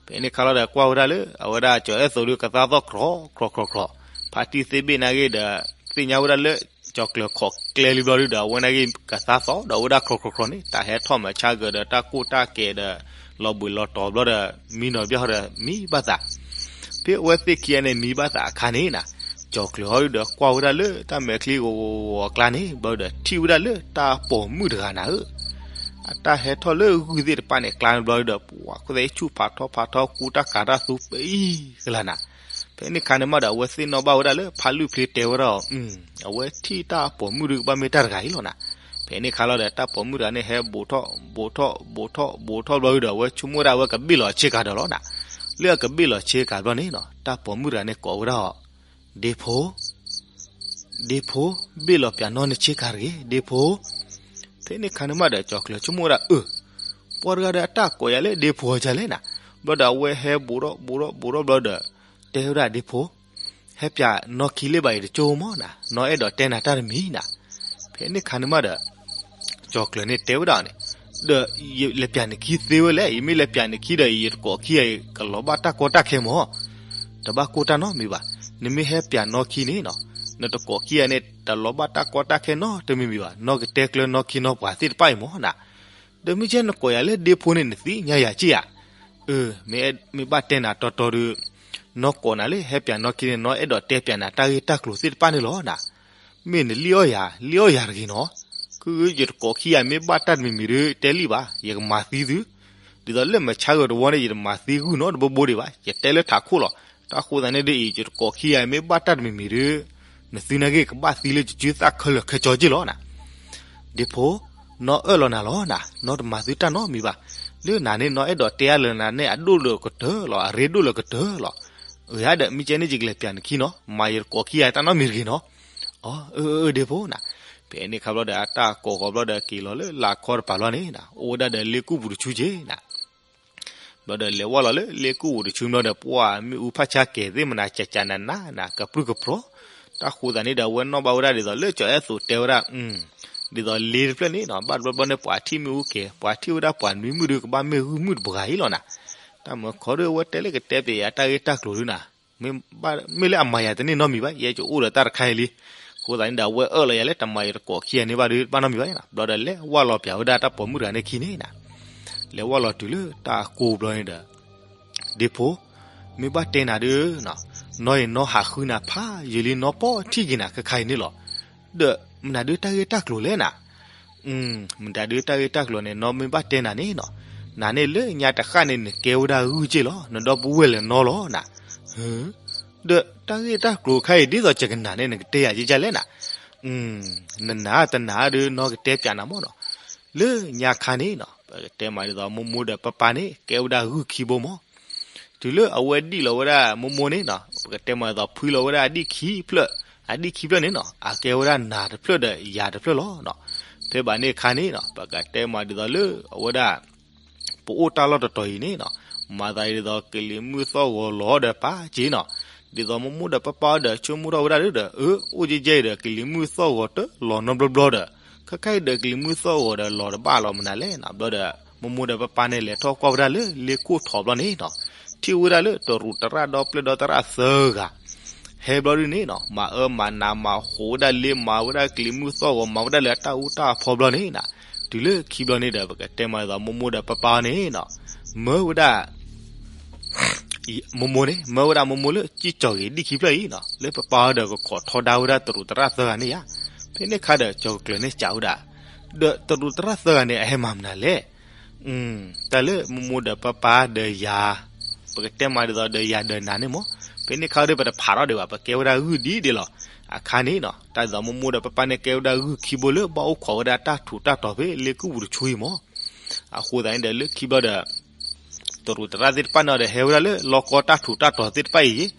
ဖဲန့ၣ်အခါလီၤဒီး ကွၢ်ဝဲဒၣ်လၢ အဝဲဒၣ်ကၠီၤအဲၣ်သိးဒုး ကသါသီၣ်ကြီကြီကြီ, ဖါတံၢ်သ့ၣ်ဘ့ၣ်နာ်က့ဒီး သ့ၣ်ညါဝဲဒၣ်လၢ ကၠီၤကျၢၤခိးကျဲလံဘျီဒုဒီး အဝဲနာ်က့ ကသါသီၣ်ဒီးဝဲဒၣ်ကြီကြီကြီန့ၣ် တၢ်ဟဲထီၣ်မၤဆါကဒီးတၢ်ကိၢ်တၢ်ကဲၤဒီး လီၤဘှံးလီၤတီၤဘျီဒီး မံနီၤဘၣ်ဟီဒီး မံဘၣ်သး. ဖဲအဝဲသ့ၣ်ခံဂၤန့ၣ် မံဘၣ်သးအခါန့ၣ်နၤ, ကၠီၤကျၢၤဟီဒုဒီး ကွၢ်ဝဲဒၣ်လၢတၢ်မဲာ်ချံဂီၤဂီၤဂီၤအကျါန့ၣ် ဘျီဒီး ထံၣ်ဝဲဒၣ်လၢတၢ်ပိာ်မုၣ်တဂၤနၤဧၢ အတၢ်ဟဲထီၣ်လၢဂုၢ်သ့ၣ်တဖၣ်န့ၣ် ကျါန့ၣ်ဘျီဒီး ပှၤခိၣ်သဲဆူၣ်ဖးထီဖးထီ ကူတၢ်ကၤတၢ်သူပအံၤကလၤနၤ. ဖဲန့ၣ်ခါန့ၣ်မးဒီး အဝဲသ့ၣ်နီၣ်ဘၣ်ဝဲဒၣ်လၢဖါလုၢ်ဖျ့တဲဝဲဒၣ်အီၤ, အဝဲထံၣ်တၢ်ပိာ်မုၣ်ဒုကဘၣ်မ့ၢ်တၢ်တဂၤအံၤလီၤနၤ. ဖဲန့ၣ်ခါလီၤဒီး တၢ်ပိာ်မုၣ်တဂၤန့ၣ် ဟဲဘူးထီၣ်ဘူးထီၣ်ဘူးထီၣ်ဘူးထီၣ်ဘျီဒီး အဝဲဆိကမိၣ်ဝဲဒၣ်အဝဲကဘ့ၣ်လီၤဆ့ကၤဒီးလီၤနၤ. လၢအကဘ့ၣ်လီၤဆ့ကၤဘျီန့ၣ်နီၤ တၢ်ပိာ်မုၣ်တဂၤန့ၣ်ကိးဝဲဒၣ်အီၤ, ဒ့ဖိ ဒ့ဖိ, ဘ့ၣ်လီၤပၠးနီၢ်နဆ့ကၤတဂ့ၤ ဒ့ဖိ. ဖဲန့ၣ်ခါန့ၣ်မးဒီး ကၠီၤကျၢၤဆိကမိၣ်ဝဲဒၣ်အၢ, ပှၤတဂၤဒီးအတၢ်ကိးယၤလၢဒ့ဖိအီၤဒ်လဲၣ်နၤ. ဘျီဒီးအဝဲဟဲဘူးထီၣ်ဘူးထီၣ်ဘူးထီၣ်ဘျီဒီး တဲဝဲဒၣ်ဒ့ဖိ, ဟဲပၠးနီၢ်ခံလၢဘၣ်ယတကၠိမးနၤ, နီၢ်အဲၣ်ဒိးတဲနၤတၢ်တမံၤနၤ. ဖဲန့ၣ်ခါန့ၣ်မးဒီး ကၠီၤကျၢၤန့ၣ်တဲဝဲဒၣ်အီၤန့ၣ်, ဒီးယလဲၤပၠးနခံသ့ဝဲလဲၣ်, ယမ့ၢ်လဲၤပၠးနခံဒီး ယတကိးခံဂၤအံၤ ကလီၤဘၣ်တၢ်ကီတၢ်ခဲမး. တဘၣ်ကိၢ်တၢ်နီတမံၤဘၣ်. နမ့ၢ်ဟဲပၠးနီၢ်ခံန့ၣ်နီၤ, နတကိးခံဂၤန့ၣ် တလီၤဘၣ်တၢ်ကီတၢ်ခဲနီတမံၤမံၤဘၣ်. နီၢ်ကတဲကျၢၤနီၢ်ခံနီၢ်ပှၤသ့ၣ်တဖၣ်အံၤမးနၤ. ဒီးမ့ၢ်ကဲနကိးယၤလၢဒ့ဖိန့ၣ် နသ့ၣ်ညါယၤက့ဧါ. အၢ, မ့ၢ်ဘၣ်တဲနၤတီတီဒီး နီၢ်ကိးနၤလၢ ဟဲပၠးနီၢ်ခံန့ၣ် နီၢ်အဲၣ်ဒိးတဲပၠးနၤတၢ်ဂ့ၢ်တၢ်ကျိၤသ့ၣ်တဖၣ်န့ၣ်လီၤနၤ. မ့ၢ်နလံၣ်အီၣ်ယၤ, လံၣ်အီၣ်ယၤတဂ့ၤနီၤ. ခုယတကိးခံဂၤမ့ၢ်ဘၣ်တၢ်တမံၤမံၤဒီး တဲလံဘၣ်, ယကမၤသံသု. ဒ်သိးလၢမဆါဂၤတဝီန့ၣ် ယတမၤသံဂုၢ်နီတဘိဘိဒံးဘၣ်, ယတဲလၢထးခိၣ်လီၤ. တၢ်ဃိသးန့ၣ်ဒီးအံၤ ယတကိးခံဂၤမ့ၢ်ဘၣ်တၢ်တမံၤမံၤဒီး နသုနာ်က့ၤကဘၣ်သံလၢယစုသၣ်ခဲလၢာ်ခဲဆ့က့လီၤနၤ. ဒ့ဖိ, နီၢ်အၢၣ်လီၤနၤလီၤနၤ, နီၢ်တမၤသုတၢ်နီတမံၤဘၣ်. လၢနၤန့ၣ် နီၢ်အဲၣ်ဒိးတဲအါလၢနၤန့ၣ် အဒိၣ်လၢကတၢၢ်လီၤ, အရ့ဒိၣ်လၢကတၢၢ်လီၤ. အၢ ယၤဒီး မ့ၢ်ကဲန့ၣ် ယကလဲၤပၠးနခံနီၤ, မၤယတကိးခံဂၤတၢ်နီတမံၤတဂ့ၤနီၤ. အၢ အၢ အၢ ဒ့ဖိနၤ. ဖဲန့ၣ်ခါဘျီဒီး အတၢ်ကိးဃီၤဘျီဒီး က့ၤလီၤလၢလာ်ခီတပၤလီၤန့ၣ်နၤ, အိၣ်ဝဲဒၣ်ဒီးလ့ကူၣ်ပူၤတဆူက့နၤ. ဘျီဒီးလဲၤဝဲလီၤလၢလ့ကူၣ်ပူၤတဆူဘျီဒီး ပှၤမ့ၣ်အူဖးဆါကဲၤသ့ၣ်မနၤ ကၠးကၠးနးနးနၤ ကပြုၢ်ကပြီၤ. တၢ်ဃိသးန့ၣ်ဒီး အဝဲနီၣ်ဘၣ်ဝဲဒၣ်ဒ်သိးလၢကၠီၤအဲၣ်သိးတဲဝဲဒၣ်, ဒ်သိးလ့တဖျၢၣ်န့ၣ်နီၤ ဘၣ်တဘျီဘျီန့ၣ် ပှၤထံၣ်မ့ၣ်အူကဲၤ, ပှၤထံၣ်ဝဲဒၣ်ပှၤနွံမုၣ်ဒီး ကဘၣ်မ့ၢ်ဂုၢ်မုၣ်တပှၤဂၤအံၤလီၤနၤ. တၢ်မၢခီဒီး အဝဲတဲလၢကတဲပျးယၤတၢ်ဂ့ၢ်တၢ်ကျိၤဒုနၤ, မ့ၢ်လၢအမၤယၤတန့ၢ်နီတမံၤဘၣ်, ယဲယအိၣ်ဒီးတၢ်တခါအံၤလံ. အဃိသတးန့ၣ်ဒီး အဝဲအၢၣ်လီၤယၤလၢတမၤယတကိးခံဂၤန့ၣ်ဘၣ်ဒီး တဘၣ်နီတမံၤဘၣ်န့ၣ်. ဘျီဒီးလဲၤဝဲလီၤပျးဝဲဒၣ်တၢ်ပိာ်မုၣ်တဂၤန့ၣ်ခံန့ၣ်နၤ, လဲၤဝဲလီၤတုၤလၢတၢ်ကိၢ်ဘျီန့ၣ်ဒီး ဒ့ဖိ, မ့ၢ်ဘၣ်တဲနၤဒီး, နီၢ်အံၤနီၢ်ဟးဃုနၤဖးယံာ်လံ နီၢ်ပိာ်ထံၣ်က့ၤနၤခဲခါအံၤန့ၣ်လီၤ. ဒီး မနုၤဒုးတၢ်ဂ့ၢ်တၢ်ကျိၤလဲၣ်နၤ. မနုၤဒုးတၢ်ဂ့ၢ်တၢ်ကျိၤန့ၣ် နီၢ်မ့ၢ်ဘၣ်တဲနၤန့ၣ်နီၤ, နၤန့ၣ်လၢညါတဃၣ်န့ၣ် နကဲဝဲဒၣ်ဂုၢ်က့ၢ်လီၤ, နဒီပုၢ်ဝဲၢ်လဲၤနီလီၤနၤ. ဒီးတၢ်ဂ့ၢ်တၢ်ကျိၤခါအံၤ ဒ်သိးယကနၣ်န့ၣ် နကတဲယၤကကလဲၣ်နၤ. နနာ်တနာ်ဒီး နီၢ်ကတဲပၠးနၤမ့ၢ်နီၤ. လၢညါခါန့ၣ်နီၤ ပကတဲမးဒ်သိး မိၢ်မိၢ်ဒီးပၢ်ပၢ်န့ၣ် ကဲဝဲဒၣ်ဂုၢ်ခံဘိမး. တုၤလၢအဝဲဒံၣ်လီၤဝဲဒၣ်မိၢ်မိၢ်န့ၣ်နီၤ ပကတဲမးဒ်သိး ဖှံလီၤဝဲဒၣ်အဒံၣ်ခံဖျၢၣ်, အဒံၣ်ခံဖျၢၣ်န့ၣ်နီၤ အကဲဝဲဒၣ်နၤတဖျၢၣ်ဒီးယၤတဖျၢၣ်လီၤ. ဖဲဘၣ်န့ၣ်အခါန့ၣ်နီၤ ပကတဲမးဒ်သိးလၢအဝဲဒၣ် ပအိၣ်တၢ်လီၢ်တတီၤအံၤန့ၣ်နီၤ မၤသးဒ်သိး ကလံၤမုၢ်သီၣ်ဂီၤလီၤဒီးပာ်က့ၤနီၤ. ဒ်သိးမိၢ်မိၢ်ဒီးပၢ်ပၢ်ဒီး ဆိကမိၣ်ထီၣ်ဝဲဒၣ်ဒီး အၢ အိၣ်ကဲကဲအံၤဒီး ကလံၤမုၢ်သီၣ်ဂီၤတလီၤနီတဘျီဘျီဒီး ခဲခါအံၤဒီး ကလံၤမုၢ်သီၣ်ဂီၤဒီးလီၤတဘၣ်လီၤမနုၤလဲၣ်နီၤ. ဘျီဒီး မိၢ်မိၢ်ဒီးပၢ်ပၢ်န့ၣ် လဲၤထီၣ်ကွၢ်ဝဲဒၣ်လၢလ့ခိၣ်ထိးဘျီန့ၣ်နီၤ ထံၣ်ဝဲဒၣ်လၢတရူးတရၣ်ဒီပျဲၢ်ဒီသရၣ်သၢဂၤ ဟဲဘျီဒုန့ၣ်နီၤ မၤအၢမၤနး မၤဟူးဝဲဒၣ်လ့ မၤဝဲဒၣ်ကလံၤမုၢ်သီၣ်ဂီၤ မၤဝဲဒၣ်လၢအတၢ်အူတၢ်အဖီဘျီန့ၣ်နီၤ. တုၤလၢခံဘျီန့ၣ်ဒီး ပကတဲမးဒ်သိး မိၢ်မိၢ်ဒီးပၢ်ပၢ်န့ၣ်နီၤ မၢဝဲဒၣ် မိၢ်မိၢ်န့ၣ် မၢဝဲဒၣ်မိၢ်မိၢ်လၢ ကံၢ်ကၠီၣ်ဂ့ၤဒံၣ်ခံဖျၢၣ်အံၤနီၤ လၢပၢ်ပၢ်ဒီးကခိးထီဒါဝဲဒၣ်တရူးတရၣ်သၢဂၤန့ၣ်ယါ. ဖဲန့ၣ်အခါဒီး ကၠီၤကကျၢၤန့ၣ်စံးဝဲဒၣ် ဒီးတရူးတရၣ်သၢဂၤန့ၣ် အဟဲမၤမနုၤလဲၣ်. တၢ်လၢမိၢ်မိၢ်ဒီးပၢ်ပၢ်ဒီးယၤ ပကတဲမးဒ်သိးဒီးယၤဒီးနၤန့ၣ်မး ဖဲန့ၣ်အခါဒီး ပတဖးထီၣ်ဒံးဘၣ် ပကဲဝဲဒၣ်ဂုၢ်ဒ်ဒ်လီၤ. အခါန့ၣ်နီၤ တၢ်ဒ်သိးမိၢ်မိၢ်ဒီးပၢ်ပၢ်န့ၣ် ကဲဝဲဒၣ်ဂုၢ်ခံဘိလၢ ဘၣ်အိၣ်ခိးဝဲဒၣ်တၢ်ထူးတၢ်တီၤဖဲလ့ကူၣ်ပူၤတဆူအံၤမး. အဃိသတးန့ၣ်ဒီး လၢခံဘျီဒီး တရူးတရၣ်သ့ၣ်တဖၣ်န့ၣ်ဒီး ဟဲဝဲဒၣ်လၢလီၢ်ကီတၢ်ထူးတၢ်တီၤသ့ၣ်တဖၣ်အံၤယ့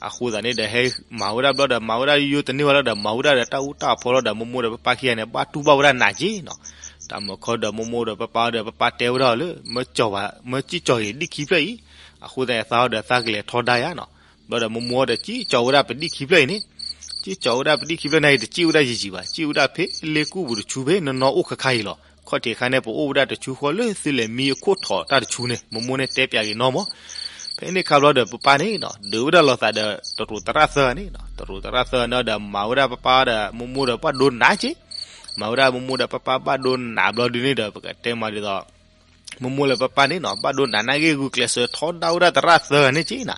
အဃိသတးန့ၣ်ဒီး ဟဲမၤဝဲဒၣ်ဘျီဒီး မၤဝဲဒၣ်ယိယိတန့ၢ်ဝဲလီၤဒီး မၤဝဲဒၣ်ဒီးတၢ်အူတၢ်အဖီလီၤဒီး မိၢ်မိၢ်ဒီးပၢ်ပၢ်ခံဂၤန့ၣ် ဘၣ်တူၢ်ဘၣ်ဝဲဒၣ်နးက့နီၤ. တၢ်မုၢ်ခီဒီး မိၢ်မိၢ်ဒီးပၢ်ပၢ်ဒီး ပၢ်ပၢ်တဲဝဲဒၣ်လၢ မၢကံၢ်ကၠီၣ်ဂ့ၤဒံၣ်ခံဖျၢၣ်အံၤ အဃိသတးန့ၣ် သးအီၤဒီးသးကလဲၤထီဒါယါနီၤ. ဘျီဒီးမိၢ်မိၢ်ဒီး ကံၢ်ကၠီၣ်ဝဲဒၣ်ပဒံၣ်ခံဖျၢၣ်အံၤန့ၣ် ကံၢ်ကၠီၣ်ဝဲဒၣ်ပဒံၣ်ခံဖျၢၣ်န့ၣ်အံၤ တစံၣ်ဝဲဒၣ်ယံာ်ယံာ်ဘၣ် စံၣ်ဝဲဒၣ်ဖဲလ့ကူၣ်ပူၤတဆူဖဲနီၢ်နီၢ်အိၣ်ခါခါအံၤလီၤ. ခီၣ်ထံးခါန့ၣ် ပအိၣ်ဝဲဒၣ်တဆူဃီလၢသုလဲၤမံအခိၣ်ထိးတၢ်တဆူန့ၣ် မိၢ်မိၢ်န့ၣ်တဲပၠးက့ၤနီၢ်မး. ဖဲန့ၣ်ခါဘျီဒီးပၢ်ပၢ်န့ၣ်နီၤ ဒုးဝဲဒၣ်လိာ်သးဒီးတရူးတရၣ်သၢဂၤန့ၣ်နီၤ တရူးတရၣ်သၢဂၤန့ၣ်ဒီး မၤဝဲဒၣ်ပၢ်ပၢ်ဒီးမိၢ်မိၢ်ဒီးဘၣ်ဒိနးက့ မၤဝဲဒၣ်မိၢ်မိၢ်ဒီးပၢ်ပၢ်ဘၣ်ဒိနးဘျီဒုန့ၣ်ဒီး ပကတဲမးဒ်သိး မိၢ်မိၢ်လၢပၢ်ပၢ်န့ၣ်နီၤ ဘၣ်ဒိနးနာ်က့ ဂုာ်ကျဲးစၢးထီဒါဝဲဒၣ်တရၣ်သၢဂၤန့ၣ်က့နီၤ.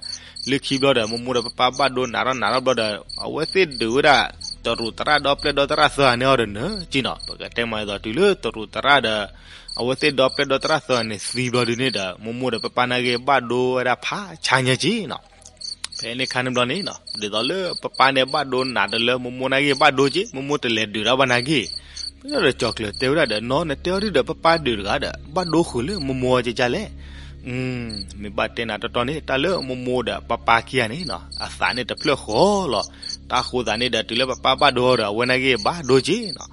လၢခံဘျီဒီး မိၢ်မိၢ်ဒီးပၢ်ပၢ်ဘၣ်ဒိနးထီၣ်နးထီၣ်ဘျီဒီး အဝဲသ့ၣ်ဒုးဝဲဒၣ် တရူးတရၣ်ဒီပျဲၢ်ဒီသရၣ်သၢဂၤန့ၣ်အီၤဒီးနၢၤက့နီၤ. ပကတဲမးဒ်သိး တုၤလၢတရူးတရၣ်ဒီး အဝဲသ့ၣ်ဒီပျဲၢ်ဒီသရၣ်သၢဂၤန့ၣ်သံဘျီဒုန့ၣ်ဒီး မိၢ်မိၢ်ဒီးပၢ်ပၢ်နာ်က့ ဘၣ်ဒိဝဲဒၣ်ဖးဆါညါက့နီၤ. ဖဲန့ၣ်ခါန့ၣ်ဘျီန့ၣ်နီၤ ဒ်သိးလၢပၢ်ပၢ်န့ၣ်ဘၣ်ဒိနးဒီးလၢမိၢ်မိၢ်နာ်က့ဘၣ်ဒိက့ မိၢ်မိၢ်တလဲၤဒုးတၢ်ဘၣ်နာ်က့ ဖဲန့ၣ်ဒီးကၠီၤကျၢၤတဲဝဲဒၣ်ဒီး နီၢ်နတဲအီၤဒုဒီးပၢ်ပၢ်ဒုးတဂၤဒီး ဘၣ်ဒိဃုာ်လၢမိၢ်မိၢ်ကကလဲၣ်. မ့ၢ်ဘၣ်တဲနၤတီတီန့ၣ် တၢ်လၢမိၢ်မိၢ်ဒီးပၢ်ပၢ်ခံဂၤန့ၣ်နီၤ အသးန့ၣ်တဖျၢၣ်ဃီလီၤ. တၢ်ဃိသးန့ၣ်ဒီး တုၤလၢပၢ်ပၢ်ဘၣ်ဒိအီၤဒီး အဝဲနာ်က့ဘၣ်ဒိက့နီၤ.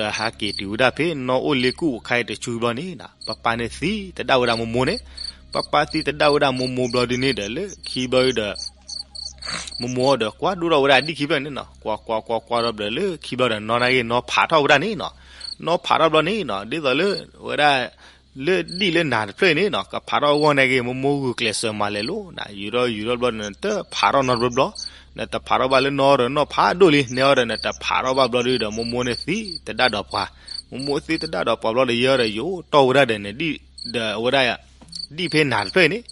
ဘျီဒီးဟးက့ၤတုၤဝဲဒၣ်ဖဲနီၢ်အိၣ်လ့ကူၣ်အခါအံၤတဆူဘျီန့ၣ်နီၤ ပၢ်ပၢ်န့ၣ်သံတဒၣ်ဝဲဒၣ်မိၢ်မိၢ်န့ၣ် ပၢ်ပၢ်သံတဒၣ်ဝဲဒၣ်မိၢ်မိၢ်ဘျီဒုန့ၣ်ဒီး လၢခံဘျီဒီး မိၢ်မိၢ်ဒီးကွၢ်ဒိၣ်ထီၣ်ဝဲဒၣ်အဒံၣ်ခံဖျၢၣ်န့ၣ်နီၤ ကွၢ်ကွၢ်ကွၢ်ကွၢ်ဒီးဘျီလၢခံဘျီဒီး နီၢ်နာ်က့နီၢ်ဖးထီၣ်ဝဲဒၣ်န့ၣ်နီၤ. နီၢ်ဖးထီၣ်ဘျီန့ၣ်နီၤ ဒ်သိးလၢဝဲဒၣ် လၢဒံၣ်လၢနၤတဖျၢၣ်အံၤန့ၣ်နီၤ ကဖးထီၣ်အဂီၢ်နာ်က့ မိၢ်မိၢ်ဂုာ်ကျဲးစၢးမၤလဲၤလိာ်နၤ ယူၤထီၣ်ယူၤထီၣ်ဘျီဒီး နတဖးထီၣ်နီတဘျီဘျီ နတဖးထီၣ်ဘၣ်လၢနီၢ်ဒီးနီၢ်ဖးဒိၣ်လံ နဲအီၤဒီးနတဖးထီၣ်ဘၣ်ဘျီဒုဒီး မိၢ်မိၢ်န့ၣ်သံတဒၣ်ဒီးပှၤ မိၢ်မိၢ်သံတဒၣ်ဒီးပှၤဘျီဒီး ယဲအီၤဒီးယအိၣ်တီၢ်ဝဲဒၣ်ဒီးနဒံၣ် ဒီးအဝဲဒၣ် ဒံၣ်ဖဲနၤတဖျၢၣ်အံၤန့ၣ်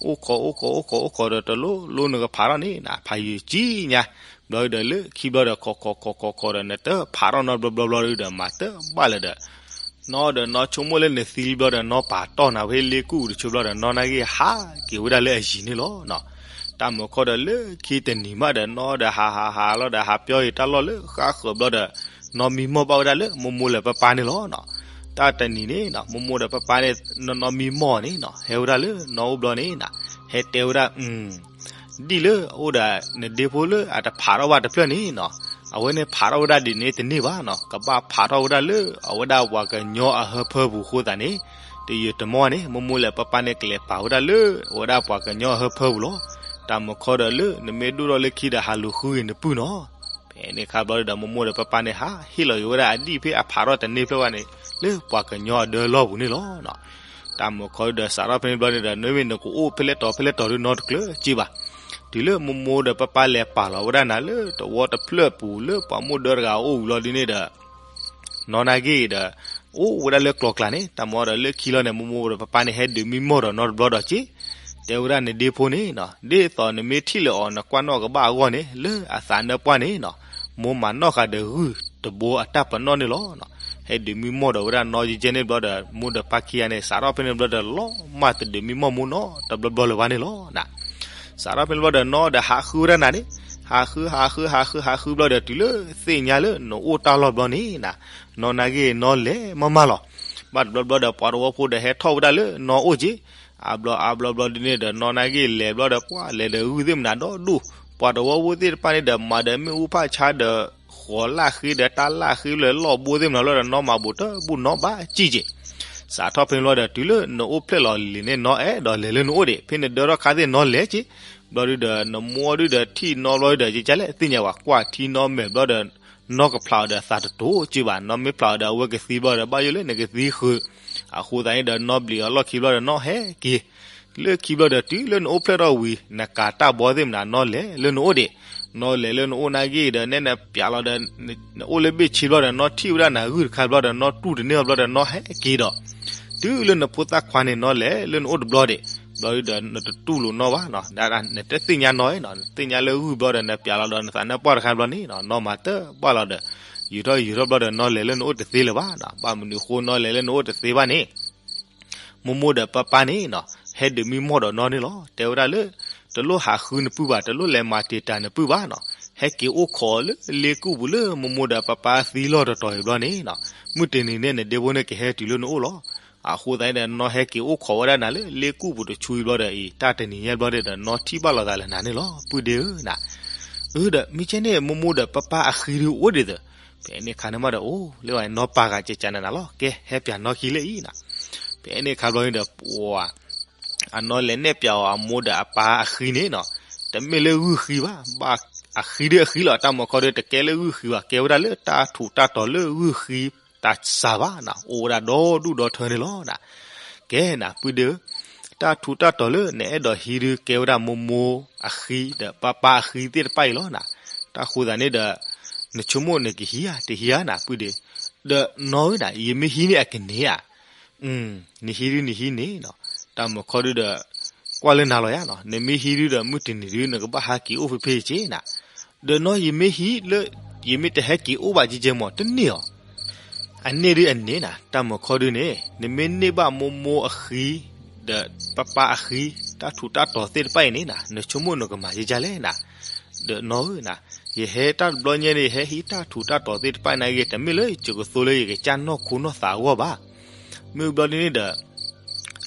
အိၣ်ခိးအိၣ်ခိးအိၣ်ခိးဒီးတလိၣ်လိၣ်နကဖးထီၣ်န့ၣ် နဖးယုာ်ကံညါ ဘျီဒီးလၢခံဘျီဒီး ခိးခိးခိးခိးခိးဒီး နတဖးထီၣ်နီတဘျီဘျီဘျီဒီး မၤတဘၣ်လၢၤဒီး နီၢ်ဒီးနီၢ်ဆိကမိၣ်လၢနသံလံဘျီဒီး နီၢ်ပာ်တီၢ်နၤဖဲလ့ကူၣ်တဆူဘျီဒီး နီၢ်နာ်က့ဟးက့ၤဝဲဒၣ်လၢအယံၤန့ၣ်လီၤ. တၢ်မုၢ်ခီဒီးလၢခံတနံၤမးဒီး နီၢ်ဒီးဟးဟးဟးလီၤဒီး ဟးပျီယံၤတၢ်လီၢ်လၢဃါဃၢၤဘျီဒီး နီၢ်မံမီၢ်ဘၣ်ဝဲဒၣ်လၢမိၢ်မိၢ်လၢပၢ်ပၢ်န့ၣ်လီၤ. တၢ်တနံၤန့ၣ်နီၤ မိၢ်မိၢ်ဒီးပၢ်ပၢ်န့ၣ် နီၢ်နီၢ်မံမီၢ်န့ၣ်နီၤ ဟဲဝဲဒၣ်လၢနီၢ်အိၣ်ဘျီန့ၣ်နီၤ ဟဲတဲဝဲဒၣ် ဒ်လၢအအိၣ်ဒီးနဒ့ဖိလၢအတဖးထီၣ်ဘၣ်တဖျၢၣ်န့ၣ်နီၤ အဝဲန့ၣ်ဖးထီၣ်ဝဲဒၣ်ဒ်န့ၣ်တန့ၢ်ဘၣ်နီၤ ကဘၣ်ဖးထီၣ်ဝဲဒၣ်လၢအဝဲဒၣ်ပှၤကညီအဟၢဖၢပူၤအဃိသတးန့ၣ် တယုာ်တမီၢ်န့ၣ် မိၢ်မိၢ်လၢပၢ်ပၢ်န့ၣ် ကလဲၤပာ်ဝဲဒၣ်လၢအဝဲဒၣ်ပှၤကညီအဟၢဖၢပူၤလီၤ. တၢ်မုၢ်ခီဒီးလၢနမ့ၢ်ဒိၣ်ထီၣ်လၢခံဒီး ဟးလူၤဃုဂ့ၤနပုၢ်နီၤ ဖဲန့ၣ်အခါဘျီဒီး မိၢ်မိၢ်ဒီးပၢ်ပၢ်န့ၣ် ဟးဟ့ၣ်လီၤက့ၤဝဲဒၣ်အဒံၣ်ဖဲအဖးထီၣ်တန့ၢ်ဖျၢၣ်ဘၣ်န့ၣ် လၢပှၤကညီအဒၢလီၢ်ပူၤန့ၣ်လီၤ. တၢ်မုၢ်ခီဒီးစးထီၣ်ဖဲန့ၣ်ဘျီန့ၣ်ဒီး နမ့ၢ်နကအိၣ်ဖဲလဲၣ်တီၤဖဲလဲၣ်တီၤဒုးနီတကျၢၤက့ဘၣ်. တုၤလၢမိၢ်မိၢ်ဒီးပၢ်ပၢ်လဲၤပာ်လီၤဝဲဒၣ်နၤလၢတဝီတဖျၢၣ်ပူၤလၢပှၤမိၢ်ဒၢတဂၤအအိၣ်ဝံၤလီၤဒ်န့ၣ်ဒီး နီၢ်နာ်က့ဒီး အိၣ်ဝဲဒၣ်လၢကျီကျါန့ၣ် တၢ်မုၢ်ဒီးလၢခံလီၤန့ၣ် မိၢ်မိၢ်ဒီးပၢ်ပၢ်န့ၣ် ဟဲဒုးမံမီၢ်ဒီးနီတဘျီဒီးက့ တဲဝဲဒၣ်နဒ့ဖိန့ၣ်နီၤ ဒ်သိးနမ့ၢ်ထံၣ်လၢအီၤ နကွၢ်နီၣ်ကဘၣ်အဂီၢ်န့ၣ် လၢအသးနၢပှၢ်န့ၣ်နီၤ မိၢ်မၤနီၣ်ဃာ်ဒီးဂုၢ် တဘိအတၢ်ပနီၣ်န့ၣ်လီၤ. ဟဲဒုးမံမီၢ်ဒီးဝဲဒၣ်နီၢ်ယဲၢ်န့ၣ်ဘျီဒီး မိၢ်ဒီးပၢ်ခံဂၤန့ၣ် စးထီၣ်ဖဲန့ၣ်ဘျီဒီး လီၤမၢ်တဒုးမံမီၢ်မိၢ်နီတဘျီဘျီလၢၤဘၣ်န့ၣ်လီၤ. စးထီၣ်ဖဲန့ၣ်ဘျီဒီး နီၢ်ဒီးဟးဃုဝဲဒၣ်နၤန့ၣ်, ဟးဃု ဟးဃု ဟးဃု ဟးဃုဘျီဒီး တုၤလၢသ့ၣ်ညါလၢနအိၣ်တၢ်လီၢ်ဘျီန့ၣ်နၤ, နီၢ်နာ်က့ၤနီၢ်လဲၤမးမးလီၤ. ဘၣ်တဘျီဘျီဒီး ပှၤတဝီဖိဒီးဟဲထီၣ်ဝဲဒၣ်လၢနီၢ်အိၣ်က့ၤ, အါဘျီအါဘျီဘျီဒ်န့ၣ်ဒီး နီၢ်နာ်က့ၤလဲၤဘျီဒီး ပှၤလဲၤဒီးဂုၢ်သ့ၣ်မနၤဒီဒူၣ်, ပှၤတဝီဖိသ့ၣ်တဖၣ်န့ၣ်ဒီး မၤဒီးမ့ၣ်အူဖးဆါဒီး ဃီၤလၣ်ဃ့ဒီးတၢ်လၣ်ဃ့လၢလီၢ်ဘိသ့ၣ်မနၤလီၤဒီး နီၢ်မၤဘူးတဘူၣ်နီၢ်ဘၣ်ကံၣ်က့ၤ. စးထီၣ်ဖဲန့ၣ်ဘျီဒီး တုၤလၢနအိၣ်ဖျဲၣ်လီၤလံၤန့ၣ် နီၢ်အဲၣ်ဒိးလဲၤလၢနအိၣ်ဒံး, ဖဲနဒၢထီၣ်ခါသ့ၣ်နီၢ်လဲၤက့ၤ, ဘျီဒုဒီး နမိၢ်ဒုဒီးထံၣ်နီၢ်ဘျီဒုဒီး ယကလဲၣ်သ့ၣ်ညါဝဲ ကွၢ်ထံနီၢ်မဲာ်ဘျီဒီး နီၢ်ကဖျါအီၤဒီးသးတတိၤက့ၤဘၣ်, နီၢ်မ့ၢ်ဖျါအီၤဒီးအဝဲကသံဘျီဒီး ဘၣ်ယိၣ်လၢနကသံဃုာ်, အဃိသတးန့ၣ်ဒီး နီၢ်ဘျံးအီၤလီၢ်ခံဘျီဒီး နီၢ်ဟဲက့ၤ လၢခံဘျီဒီး တုၤလၢနအိၣ်ဖျဲၣ်ထီၣ်ဝံၤ နကၤတၢ်ဘီသ့ၣ်မနၤ နီၢ်လဲၤလၢနအိၣ်ဒံး, နီၢ်လဲၤလၢနအိၣ်နာ်က့ၤဒီး နဲနပျးလီၤဒီး နအိၣ်လၢဘ့ၣ်ဆ့ဘျီဒီး နီၢ်ထံၣ်ဝဲဒၣ်နၤဂုၢ်တခါဘျီဒီး နီၢ်တူၢ်တန့ၢ်အီၤဘျီဒီး နီၢ်ဟဲက့ၤဒီး, တုၤလၢနဖိသၣ်ခွါန့ၣ် နီၢ်လဲၤလၢနအိၣ်တဘျီဒံး, ဘျီဒုဒီး နတတူၢ်လိာ်နီၢ်ဘၣ်နီၤ, နတသ့ၣ်ညါနီၢ်နီၤ, နသ့ၣ်ညါလၢဂုၢ်ဘျီဒီး နပျးလီၤဒီး နသးနၢ်ပှၢ်တခါဘျီန့ၣ်နီၤ, နီၢ်မၤတဘၣ်လီၤဒီး ယူာ်ထီၣ်ယူာ်ထီၣ်ဘျီဒီး နီၢ်လဲၤလၢနအိၣ်တသ့လၢၤဘၣ်နီၤ, ဘၣ်မနုၤအဃိ နီၢ်လဲၤလၢနအိၣ်တသ့ဘၣ်န့ၣ် မိၢ်မိၢ်ဒီးပၢ်ပၢ်န့ၣ်နီၤ, ဟဲဒုးမံမီၢ်ဒီးနီၢ်န့ၣ်လီၤ. တဲဝဲဒၣ်လၢ တလိၣ်ဟးဃုနပုၢ်ဘၣ်, တလိၣ်လဲၤမၤတံာ်တာ်နပုၢ်ဘၣ်နီၤ, ဟဲက့ၤအိၣ်ခိးလၢလ့ကူၣ်ပူၤလၢမိၢ်မိၢ်ဒီးပၢ်ပၢ်သံလီၢ်တတီၤအံၤဘျီန့ၣ်နီၤ, မုၢ်တနံၤန့ၣ် နဒ့ဖိန့ၣ်ကဟဲတုၤလၢနအိၣ်လီၤ. အဃိသတးန့ၣ်ဒီး နီၢ်ဟဲက့ၤအိၣ်ခိးဝဲဒၣ်နၤလၢလ့ကူၣ်ပူၤတဆူအံၤဘျီဒီးအံၤ တၢ်တနံၤညါဘျီဒီး နီၢ်ထံၣ်ဘၣ်လိာ်သးလၢနၤန့ၣ်လီၤ ပုၢ်ဒ့ဧၢနၤ. အၢ ဒီးမ့ၢ်ကဲန့ၣ် မိၢ်မိၢ်ဒီးပၢ်ပၢ်အဃံဒုအိၣ်ဒံးသၢ ဖဲန့ၣ်အခါန့ၣ်မးဒီး အိၣ်လၢဝဲနီၢ်ပာ်ဂၤကကနၤနၤလီၤ. ကဲ ဟဲပၠးနီၢ်ခံလၢအံၤနီၤ. ဖဲန့ၣ်အခါဘျီန့ၣ်ဒီး ပှၤ အနီၢ်လဲၤနဲၣ်ပၠးအီၤအမိၢ်ဒီးအပၢ်အဃံန့ၣ်နီၤ, တမ့ၢ်လၢဂုၢ်ဃံဘၣ်, ဘၣ်အဃံဒုအဃံလီၤ, တၢ်မုၢ်ခီဒုတကဲလၢဂုၢ်ဃံဘၣ်, ကဲဝဲဒၣ်လၢတၢ်ထူးတၢ်တီၤလၢဂုၢ်ဃံတၢ်စှၤဘၣ်နီၤ, အိၣ်ဝဲဒၣ်ဒီဒူၣ်ဒီထၢန့ၣ်လီၤနၤ. ကဲနၤ ပုၢ်ဒ့ဧၢ, တၢ်ထူးတၢ်တီၤလၢနအဲၣ်ဒိးဟံးဒု ကဲဝဲဒၣ်မိၢ်မိၢ်အဃံဒီးပၢ်ပၢ်အဃံသ့ၣ်တဖၣ်အံၤလီၤနၤ. တၢ်ဃိသတးန့ၣ်ဒီး နဆိကမိၣ်နကဟံးဧါ တဟံးဧါနၤ ပုၢ်ဒ့ဧၢ. ဒီးနီၢ်ဧၢနၤ ယမ့ၢ်ဟံးန့ၢ်အကန့ၢ်ဧါ. နဟံးဒု နဟံးန့ၢ်နီၤ, တၢ်မုၢ်ခီဒုဒီး ကွၢ်လၢနၤလီၤယါနီၤ, နမ့ၢ်ဟံးဒုဒီး မုၢ်တနံၤဒု နကဘၣ်ဟဲက့ၤအိၣ်ဖဲဖဲက့ၤနၤ. ဒီးနီၢ် ယမ့ၢ်ဟံးလၢ ယမ့ၢ်တဟဲက့ၤအိၣ်ဘၣ်ကဲကဲမး တန့ၢ်အီၤ. အန့ၢ်ဒုအန့ၢ်နၤ, တၢ်မုၢ်ခီဒုန့ၣ် နမ့ၢ်န့ၢ်ဘၣ်မိၢ်မိၢ်အဃံ ဒီးပၢ်ပၢ်အဃံ တၢ်ထူးတၢ်တီၤသ့ၣ်တဖၣ်အံၤန့ၣ်နၤ, နဆိကမိၣ်နကမၤယကလဲၣ်နၤ. ဒီးနီၢ်ဧၢနၤ, ယဟဲတၢ်တဘျီညါန့ၣ် ယဟဲဟံးတၢ်ထူးတၢ်တီၤသ့ၣ်တဖၣ်နာ်က့ၤ တမ့ၢ်လၢယကသိလၢယကစၢ်နီၢ်ခိနီၢ်သးအဂီၢ်ဘၣ်. မ့ၢ်ဘျီဒ်န့ၣ်ဒီး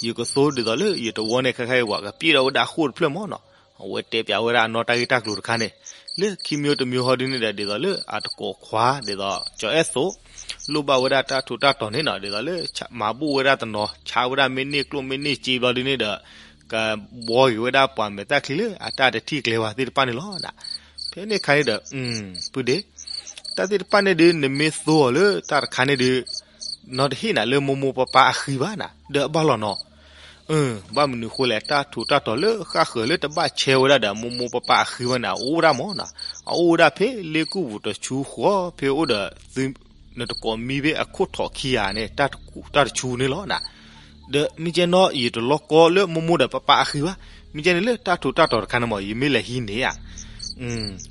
ယကသိဒ်သိးလၢယတဝီန့ၣ် ခဲခါအံၤဝဲ ကပျဲၢ်ဒီးဝဲဒၣ်ဃိၣ်တဖျၢၣ်မးနီၤ, အဝဲတဲပၠးဝဲဒၣ်အနီၢ်တၢ်ဂ့ၢ်တၢ်ကျိၤတခါန့ၣ်, လၢခံမံၤတမံၤဟီဒ်န့ၣ်ဒီး ဒ်သိးလၢအတကိးခွါ ဒ်သိး ကၠီၤအဲၣ်သိး လိၣ်ဘၣ်ဝဲဒၣ်တၢ်ထူးတၢ်တီၤန့ၣ်နီၤ, ဒ်သိးလၢ မၤဘူၣ်ဝဲဒၣ်တနီၤ ဆါဝဲဒၣ်မ့ၢ်န့ၢ်ကျိၣ်မ့ၢ်န့ၢ်စ့ဘျီဒ်န့ၣ်ဒီး ကဘှီက့ၤဝဲဒၣ်ပှၤမဲာ်သၣ်ချံလၢအတၢ်တထံၣ်ကျဲဝဲသ့ၣ်တဖၣ်န့ၣ်လီၤနၤ. ဖဲန့ၣ်အခါန့ၣ်ဒီး ပုၢ်ဒ့ဧၢ, တၢ်သ့ၣ်တဖၣ်န့ၣ်ဒုး နမ့ၢ်သိအီၤလၢတၢ်တခါန့ၣ်ဒုး နီၢ်တဟ့ၣ်နၤလၢမိၢ်မိၢ်ပၢ်ပၢ်အဃံဘၣ်နၤ, ဒီးအဘၣ်လီၤနီၤ. ဘၣ်မနုၤအဃိလဲၣ်, တၢ်ထူးတၢ်တီၤလၢဃၣ်ဃၢၤလၢတဘၣ်ဆဲဝဲဒၣ်ဒီး မိၢ်မိၢ်ပၢ်ပၢ်အဃံဘၣ်န့ၣ် အအိၣ်ဝဲဒၣ်မးနီၤ, အအိၣ်ဝဲဒၣ်ဖဲလ့ကူၣ်ပူၤတဆူဃီဖဲအိၣ်ဒီး သု နတကိးမံဖဲအခိၣ်ထိးခံဂၤန့ၣ် တၢ်တဆူန့ၣ်လီၤနၤ. ဒီးမ့ၢ်ကဲနီၢ် ယတလီၢ်ကီလၢမိၢ်မိၢ်ဒီးပၢ်ပၢ်အဃံဘၣ်, မ့ၢ်ကဲန့ၣ်လၢတၢ်ထူးတၢ်တီၤတခါန့ၣ်မး ယမ့ၢ်လဲၤဟံးန့ၢ်ဧါ.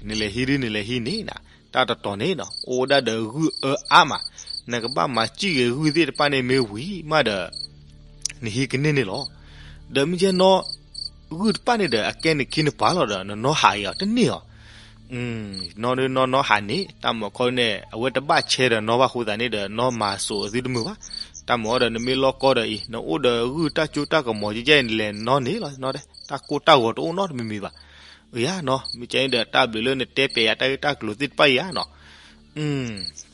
နလဲၤဟံးဒု နလဲၤဟံးန့ၢ်နၤ, တၢ်တတီၤန့ၣ်နီၤ အိၣ်ဝဲဒၣ်ဒီးဂုၢ်အၢအါမး, နကဘၣ်မၤစံၣ်ဂ့ၤဂုၢ်သ့ၣ်တဖၣ်န့ၣ်မ့ၢ်ဝံၤမးဒီး နဟံးကန့ၢ်န့ၣ်လီၤ. ဒီးမ့ၢ်ကဲနီၢ် ဂုၢ်တဖၣ်န့ၣ်ဒီး အကဲနခံနပှၤလီၤဒီး နနီၢ်ဟးအံၤအီၤတန့ၢ်အီၤ. နီၢ်ဒုနီၢ်နီၢ်ဟးန့ၣ် တၢ်မုၢ်ခီန့ၣ် အဝဲတဘၣ်ဆဲဒီးနီၢ်ဘၣ်အဃိသတးန့ၣ်ဒီး နီၢ်မၤစိာ်သုတမုာ်ဘၣ်. တၢ်မုၢ်အီၤဒီး နမ့ၢ်လီၢ်ကီဒီးအံၤ နအိၣ်ဒီးဂုၢ်တၢ်ကၠိတၢ်ကမီၤကဲကဲအံၤ နလဲၤနီၢ်န့ၣ်လီၤ, တၢ်ကိၢ်တၢ်ဂီၤတအိၣ်နီတမံၤမံၤဘၣ်. ယၤနီၤ မ့ၢ်ကဲအံၤဒီး တၢ်ဘျုးလၢနတဲပျဲယၤတၢ်ဂ့ၢ်တၢ်ကျိၤသ့ၣ်တဖၣ်အံၤဧါနီၤ.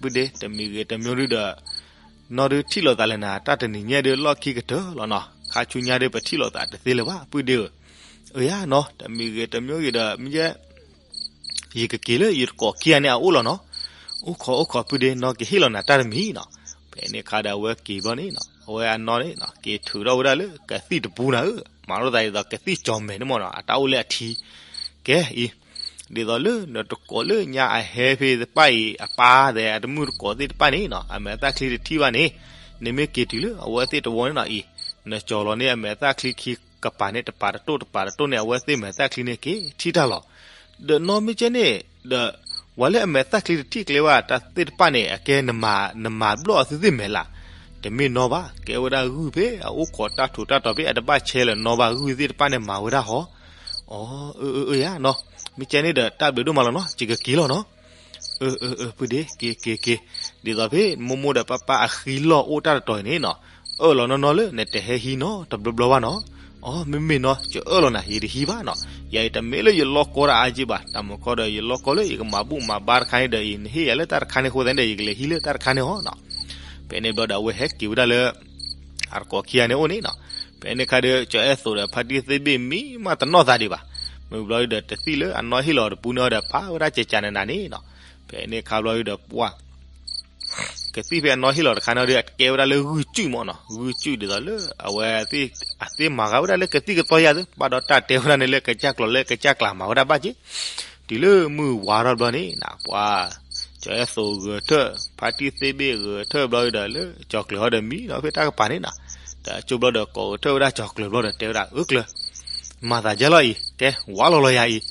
ပုၢ်ဒ့ တမံၤဂ့ၤတမံၤဒုဒီး နီၢ်ဒုထံၣ်လိာ်သးလၢနၤ တၢ်တနံၤညါဒုလီၢ်ခံကတၢၢ်လီၤနီၤ, ခါဆူညါဒုပထံၣ်လိာ်သးတသ့လၢၤဘၣ် ပုၢ်ဒ့ဧၢ. အၢ ယၤနီၤ တမံၤဂ့ၤတမံၤဂ့ၤဒီး မ့ၢ်ကဲ ယကက့ၤလၢယတကိးခံဂၤန့ၣ်အအိၣ်လီၤနီၤ. အိၣ်ခိးအိၣ်ခိး ပုၢ်ဒ့ နီၢ်ကဟ့ၣ်လီၤနၤတၢ်တမံၤနီၤ. ဖဲန့ၣ်အခါဒီးအဝဲက့ၤဘျီန့ၣ်နီၤ အဝဲအနီၢ်န့ၣ်နီၤ က့ၤထုးထီၣ်ဝဲဒၣ်လၢကသံၣ်တပူနၤဧၢ, မၤလိာ်သးဒ်သိးကသံၣ်ကၠီၤမဲာ်န့ၣ်မ့ၢ်နီၤ အတၢ်အိၣ်လၢအထံ. ကဲအံၤ ဒ်သိးလၢနတကိးလၢညါအဟဲဖဲသ့ၣ်တဖၣ်အံၤ အပၢ်သဲးအတမုၣ်တကိးသ့ၣ်တဖၣ်န့ၣ်နီၤ အမဲာ်သၣ်ချံတထံၣ်ဘၣ်န့ၣ် နမ့ၢ်က့ၤတုၤလၢအဝဲသ့ၣ်တဝီန့ၣ်နီၤအံၤ နကၠီၤလီၤန့ၢ်အမဲာ်သၣ်ချံခံကပၤန့ၣ် တပၤတတိၢ်တပၤတတိၢ်န့ၣ် အဝဲသ့ၣ်မဲာ်သၣ်ချံန့ၣ်က့ၤထံၣ်တၢ်လီၤ. ဒီးနီၢ်မ့ၢ်ကဲန့ၣ် ဒီး ပှၤလၢအမဲာ်သၣ်ချံတထံၣ်ကျဲဘၣ်တၢ်သ့ၣ်တဖၣ်န့ၣ် အကဲနမၤ နမၤဘျီၣ်အသုသ့ၣ်မဲာ်လၢ်, တမ့ၢ်နီၢ်ဘၣ်, ကဲဝဲဒၣ်ဂုၢ်ဖဲအအိၣ်ခိးတၢ်ထူးတၢ်တီၤဖဲအတဘၣ်ဆဲးလၢၤနီၢ်ဘၣ် ဂုၢ်သ့ၣ်တဖၣ်န့ၣ်မၤဝဲဒၣ်ဟီ, အၢ အၢ အၢ ယၤနီၤ, မ့ၢ်ကဲန့ၣ်ဒီးတၢ်ဘျုးဒိၣ်မးလီၤနီၤ, ယကက့ၤလီၤနီၤ, အၢ အၢ အၢ ဖုဒ့ က့ၤ က့ၤ က့ၤ, ဒ်သိးဖဲမိၢ်မိၢ်ဒီးပၢ်ပၢ် အဃံလီၢ်အိၣ်တၢ်တတီၤအံၤန့ၣ်နီၤ, အၢၣ်လီၤနီၢ်နီၢ်လၢနတဟဲဟံးနီတဘျီဘျီဘၣ်နီၤ, အီ မ့မ့ၢ်နီၤ ယအၢၣ်လီၤနၤ ယတဟံးဘၣ်နီၤ, ယၤအံၤတမ့ၢ်လၢယလီၢ်ကီတၢ်အါက့ဘၣ်, တၢ်မုၢ်ခီဒီးယလီၢ်ကီလၢယကမၤဘူၣ်မၤဘါတခါန့ၣ်ဒီး ယနဟ့ၣ်ယၤလၢတၢ်တခါန့ၣ်အဃိသတးန့ၣ်ဒီး ယကလဲၤဟံးလၢတၢ်တခါန့ၣ်အီၤနီၤ, ဖဲန့ၣ်ဘျီဒီးအဝဲဟဲက့ၤဝဲဒၣ်လၢ အတကိးခံဂၤန့ၣ်အိၣ်န့ၣ်နီၤ, ဖဲန့ၣ်ခါဒီး ကၠီၤအဲၣ်သိးဒီးဖါတံၢ်သ့ၣ်ဘ့ၣ်မံမးတနီၣ်သးဒံးဘၣ်, မ့ၢ်ဘျီဒီးတသံၣ်လၢအနီၢ်ဟ့ၣ်လီၤတပူၤန့ၣ်အီၤဒီး ပာ်ဝဲဒၣ်ကကနနၤန့ၣ်နီၤ, ဖဲန့ၣ်ခါဘျီဒီးပှၢ် ကသံၣ်ဖဲအနီၢ်ဟ့ၣ်လီၤတခါန့ၣ်ဒီး အကဲဝဲဒၣ်လၢဂုၢ်စုၣ်မးနီၤ, ဂုၢ်စုၣ်ဒ်သိးလၢအဝဲသ့ၣ် အသ့ၣ်မၤဂၤဝဲဒၣ်လၢကသံၣ်ကသီယါသ့ ဘၣ်ဒီးတၢ်တဲဝဲဒၣ်န့ၣ်လၢကစၢ်ကျိၤလၢကစၢ်ကျါမၤဝဲဒၣ်ဘၣ်က့, တုၤလၢမုၢ်ဝါထီၣ်ဘျီန့ၣ်နီၤ ပှၢ် ကၠီၤအဲၣ်သိးဂဲၤထၢၣ် ဖါတံၢ်သ့ၣ်ဘ့ၣ်ဂဲၤထၢၣ်ဘျီဒီးလၢကၠီၤကျၢၤဟီဒီးမံနီၤ ဖဲတၢ်ကပၤန့ၣ်နီၤ, ဒီးကၠိဘျီဒီးကိးဂဲၤထၢၣ်ဝဲဒၣ်ကၠီၤကျၢၤဘျီဒီးတဲဝဲဒၣ် အၢကျၢၤ မၤသးဒ်လဲၣ်အံၤ ကဲ ဝါလီၤလီၤယၤ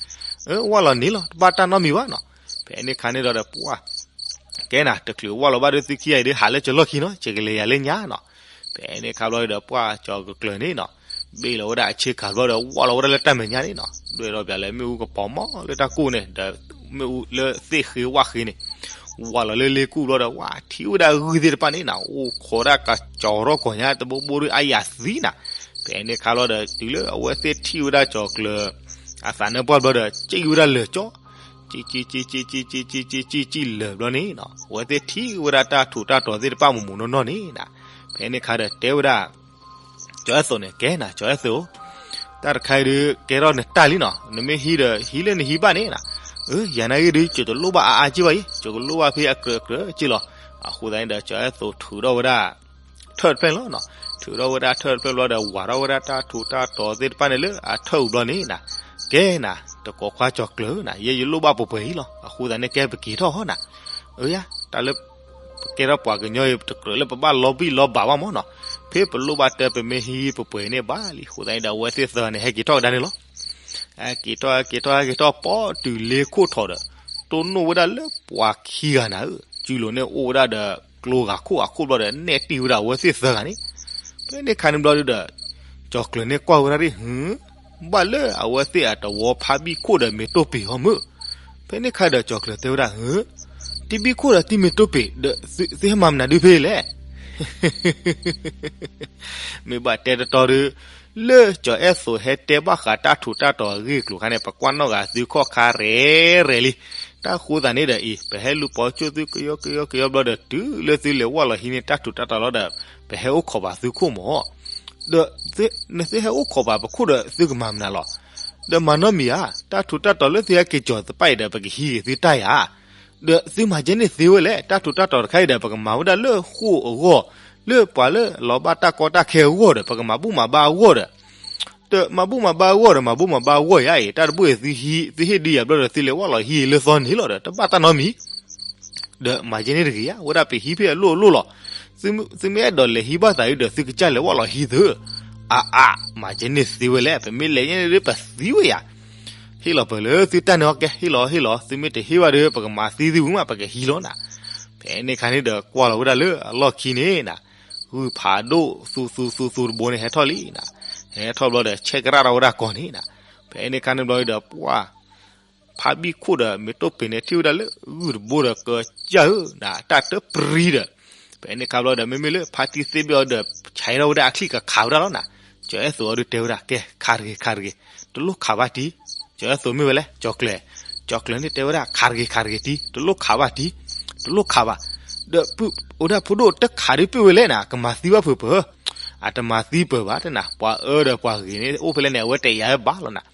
အံၤ, အၢ ဝါလီၤန့ၣ်လီၤ တဘၣ်တၢ်နီတမံၤဘၣ်နီၤ, ဖဲန့ၣ်ခါန့ၣ်ဒီးပှၢ် ကဲနၤ တချုးဝါလီၤဘၣ်ဒီးသုခံဂၤအံၤဒီး ဟးလၢကၠီၤလီၢ်ခံနီၤ ယကလဲၤယၤလၢညါနီၤ, ဖဲန့ၣ်ခါဘျီဒီးပှၢ်ကၠီၤကျၢၤန့ၣ်နီၤ, ဘ့ၣ်လီၤဝဲဒၣ်အဆ့ကၤဘျီဒီး ဝါလီၤဝဲဒၣ်လၢတၢ်မဲာ်ညါန့ၣ်နီၤ ဒွဲၣ်ထီၣ်ပၠးလၢမ့ၣ်အူကပီၤမီၤလၢတၢ်ကိၢ်န့ၣ် ဒီးမ့ၣ်အူလၢသ့ၣ်ဃ့ဝၣ်ဃ့န့ၣ် ဝါလီၤလၢလ့ကူၣ်ဘျီဒီး ဝါထံၣ်ဝဲဒၣ်ဂုၢ်သ့ၣ်တဖၣ်န့ၣ်နီၤ အိၣ်ခိးဒၣ်ကစီၤထီၣ်ကီၤညါတဘိဘိဒီးအါယၤသံနီၤ, ဖဲန့ၣ်ခါဘျီဒီး တုၤလၢအဝဲသ့ၣ်ထံၣ်ဝဲဒၣ်ကၠီၤကျၢၤ အသးနၢပှၢ်ဘျီဒီး ကံၣ်ဝဲဒၣ်လၢာ်ကၠီ ကံၣ် ကံၣ် ကံၣ် ကံၣ် ကံၣ် ကံၣ် ကံၣ် ကံၣ် ကံၣ်လၢာ်ဘျီန့ၣ်နီၤ အဝဲသ့ၣ်ထံၣ်ဝဲဒၣ်တၢ်ထူးတၢ်တီၤသ့ၣ်တဖၣ်မူးမူးနီၢ်နီၢ်န့ၣ်နီၤ, ဖဲန့ၣ်ခါဒီးတဲဝဲဒၣ် ကၠီၤအဲၣ်သိးန့ၣ် ကဲနၤ ကၠီၤအဲၣ်သိး, တၢ်တခါအံၤဒီး ကဲထီၣ်နတၢ်လံနီၤ နမ့ၢ်ဟံးဒီးဟံးလၢနဟံးဘၣ်န့ၣ်နီၤ, အၢ ယၤနာ်ဂ့ၤဒီး ယတလိၣ်ဘၣ်အါအါက့ဘၣ်အံၤ ယကလိၣ်ဘၣ်ဖဲအကြၢးအကြၢးက့လီၤ, အဃိသတးန့ၣ်ဒီး ကၠီၤအဲၣ်သိးထုးထီၣ်ဝဲဒၣ် ထၢၣ်တဖျၢၣ်လီၤနီၤ, ထုးထီၣ်ဝဲဒၣ်ထၢၣ်တဖျၢၣ်ဘျီဒီး ဝၤထီၣ်ဝဲဒၣ်တၢ်ထူးတၢ်တီၤသ့ၣ်တဖၣ်န့ၣ်လၢအထၢၣ်အူဘျီန့ၣ်နီၤ, ကဲနၤ တကိးခွါကၠီၤကျၢၤနၤ ယဲယလိၣ်ဘၣ်ပှဲၤပှဲၤအံၤလီၤ အဃိသတးန့ၣ် ကဲပက့ၤထီၣ်ဟီနီၤ, အၢယၤ တၢ်လၢ ပကဲထီၣ်ပှၤကညီအံၤ တကြၢးလၢပဘၣ်လီၤဘံၣ်လီၤဘၣ်ဘၣ်မးနီၤ, ဖဲပလိၣ်ဘၣ်တဲပမ့ၢ်ဟံးပှဲၤပှဲၤန့ၣ်ဘၣ်လံ အဃိသတးန့ၣ်ဒီး အဝဲသ့ၣ်သၢဂၤန့ၣ် ဟဲက့ၤထီၣ်ကဒါန့ၣ်လီၤ ဟဲက့ၤထီၣ် ဟဲက့ၤထီၣ် ဟဲက့ၤထီၣ် ပီၣ်တုၤလ့ခိၣ်ထီၣ်ဒီး တိၢ်နီၣ်ဝဲဒၣ်လၢပှၤခံဂၤနၤဧၢ, စုလိၤန့ၣ်အိၣ်ဝဲဒၣ်ဒီး ကျိဂၤခိၣ်ဂၤခိၣ်ဘျီဒီး နဲၣ်တံၢ်ဝဲဒၣ်အဝဲသ့ၣ်သၢဂၤန့ၣ်, ဖဲန့ၣ်ခါန့ၣ်ဘျီဒီး ကၠီၤကျၢၤန့ၣ်ကွၢ်ဝဲဒၣ်ဒ် ဘၣ်လၢအဝဲသ့ၣ်အတဝီဖးဘံၣ်ခိၣ်ဒီးမ့ၢ်တိၢ်ပ့ၤဟီမုၢ်, ဖဲန့ၣ်ခါဒီးကၠီၤကျၢၤတဲဝဲဒၣ် တံၢ်ဘံၣ်ခိၣ်ဒီးတံၢ်မ့ၢ်တိၢ်ပ့ၤဒီး သုဟဲမၤမနုၤဒုဖဲလဲၣ် မ့ၢ်ဘၣ်တဲတတီဒီး လၢကၠီၤအဲၣ်သိးဟဲတဲဘၣ်ဃးတၢ်ထူးတၢ်တီၤအဂ့ၢ်အကျိၤခါန့ၣ် ပကွၢ်နီၣ်ဂၤသုခီၣ်ခါရဲၣ်ရဲၣ်လံ, တၢ်ဃိသးန့ၣ်ဒီးအံၤ ပဟဲလူၤပိာ်ကၠိၣ်သုကယီကယီကယီဘျီဒီး တုၤလၢသုလဲၤဝၢ်လီၤဟံးန့ၢ်တၢ်ထူးတၢ်တီၤလီၤဒီး ပဟဲအိၣ်ခိးဘၣ်သုခိၣ်မး ဒီး နသုဟဲအိၣ်ခိးဘၣ်ပခိၣ်ဒီးသုကမၤမနုၤလီၤ, ဒီးမၤနီတမံၤဧါ, တၢ်ထူးတၢ်တီၤလၢသုဟဲက့ၤကၠီၤသပၣ်အံၤဒီး ပကဟံးဂ့ၤသုတၢ်ယၤ ဒီးသုမၤကဲန့ၣ်သ့ဝဲလဲၣ်, တၢ်ထူးတၢ်တီၤတခါအံၤဒီး ပကမၤဝဲဒၣ်လၢဃိာ်အဂီၢ်, လၢပှၤလၢလီၤဘၣ်တၢ်ကီတၢ်ခဲအဂီၢ်ဒီး ပကမၤဘူၣ်မၤဘါအဂီၢ်ဒီး, ဒီးမၤဘူၣ်မၤဘါအဂီၢ်ဒီး မၤဘူၣ်မၤဘါအဂီၢ်ယါအံၤ တၢ်တဘိအံၤ သုဟ့ၣ်ဒုးယၤဘျီဒီး သုလဲၤဝၣ်လီၤဟံးလၢသီန့ၣ်လီၤဒီး တဘၣ်တၢ်နီတမံၤ ဒီးမၤကဲန့ၣ်တဂ့ၤယါ, ဝဲဒၣ်ပဟံးဖဲအလိၣ်အလိၣ်လီၤ, သုမ့ၢ်အဲၣ်ဒိးလဲၤဟံးဘၣ်သးအံၤဒီး သုကစၢ်လဲၤဝၣ်လီၤဟံးသု, အါအါ, မၤကဲန့ၣ်သ့ဝဲလဲၣ်, ပမ့ၢ်လဲၤယဲန့ၣ်ဒီး ပသံဝဲယၤ, ဟ့ၣ်လီၤပၢၤလၢသုတၢ်န့ၣ်ဟီကဲ, ဟ့ၣ်လီၤဟ့ၣ်လီၤ, သုမ့ၢ်တဟ့ၣ်ဘၣ်ဒီး ပကမၤသံသုဝံၤမး ပကဟံးလီၤနၤ, ဖဲန့ၣ်ခါန့ၣ်ဒီး ကွၢ်လီၤဝဲဒၣ်လၢအလီၢ်ခံန့ၣ်နၤ, ဂုၢ်ဖးဒိၣ်သူသူသူသူတဘိန့ၣ် ဟဲထီၣ်လံနၤ, ဟဲထီၣ်ဘျီဒီး ဆဲးကရၣ်ထီၣ်ဝဲဒၣ်ကီၢ်န့ၣ်နၤ, ဖဲန့ၣ်ခါန့ၣ်ဘျီဒီး ပှၢ် ဖါဘံၣ်ခိၣ်ဒီးမ့ၢ်တိၢ်ပ့ၤန့ၣ် ထံၣ်ဝဲဒၣ်လၢဂုၢ်တဘိဒီး ကစၢ်ဧၢ, တၢ်တပရံၤဒီး, ဖဲန့ၣ်ခါဘျီဒီး မ့မ့ၢ်လၢဖါတံၢ်သ့ၣ်ဘ့ၣ်အီၤဒီး ဆဲးထီၣ်ဝဲဒၣ်အချံၣ်ကခးဝဲဒၣ်လီၤနၤ, ကၠီၤအဲၣ်သိးအီၤဒုးတဲဝဲဒၣ် ကဲ ခးတဂ့ၤ ခးတဂ့ၤ, တလိၣ်ခးဘၣ်တံၢ်, ကၠီၤအဲၣ်သိးမ့ၢ်ဝဲလဲၣ် ကၠီၤကျၢၤ, ကၠီၤကျၢၤန့ၣ်တဲဝဲဒၣ် ခးတဂ့ၤ ခးတဂ့ၤတံၢ်, တလိၣ်ခးဘၣ်တံၢ်, တလိၣ်ခးဘၣ်, ဒီး အိၣ်ဒၣ်ဖိဒိၣ်တခးဒုးပ့ၢ်ဝဲလဲၣ်နၤ, ကမၤသံဘၣ်ဖုးပၢၤ, အတမၤသံပၢၤဘၣ်တနၤ, ပှၤအၢဒီးပှၤဂ့ၤန့ၣ် အိၣ်ဖဲလဲၣ်န့ၣ် အဝဲတယာ်ဝဲဘၣ်လီၤနၤ,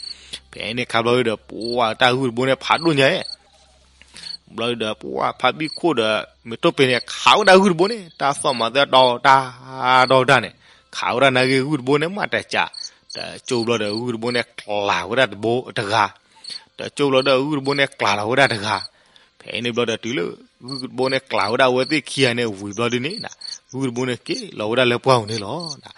ဖဲန့ၣ်ခါဘျီဒီး ပှၢ်တၢ်ဂုၢ်တဘိန့ၣ် ဖးဒိၣ်ညါ ဘျီဒီး ပှၢ်ဖါဘံၣ်ခိၣ်ဒီး မ့ၢ်တိၢ်ပ့ၤန့ၣ် ခးဝဲဒၣ်ဂုၢ်တဘိန့ၣ် တၢ်သီၣ်မၤသၢဒီတၢ်ဒီတၢ်န့ၣ်, ခးဝဲဒၣ်နာ်က့ဂုၢ်တဘိန့ၣ် မးတစး, တကၠိဘျီဒီး ဂုၢ်တဘိန့ၣ် ကျးဝဲဒၣ်တဘိတဂၤ, တကၠိဘျီဒီး ဂုၢ်တဘိန့ၣ် ကျးလီၤဝဲဒၣ်တဂၤ, ဖဲန့ၣ်ဘျီဒီး တုၤလၢ ဂုၢ်တဘိန့ၣ် ကျးဝဲဒၣ်အဝဲသ့ၣ်ခံဂၤန့ၣ် ဝံၤဘျီဒုန့ၣ်, ဂုၢ်တဘိန့ၣ် က့ၤလီၤဝဲဒၣ်လၢပှၢ်ပူၤန့ၣ်လီၤ.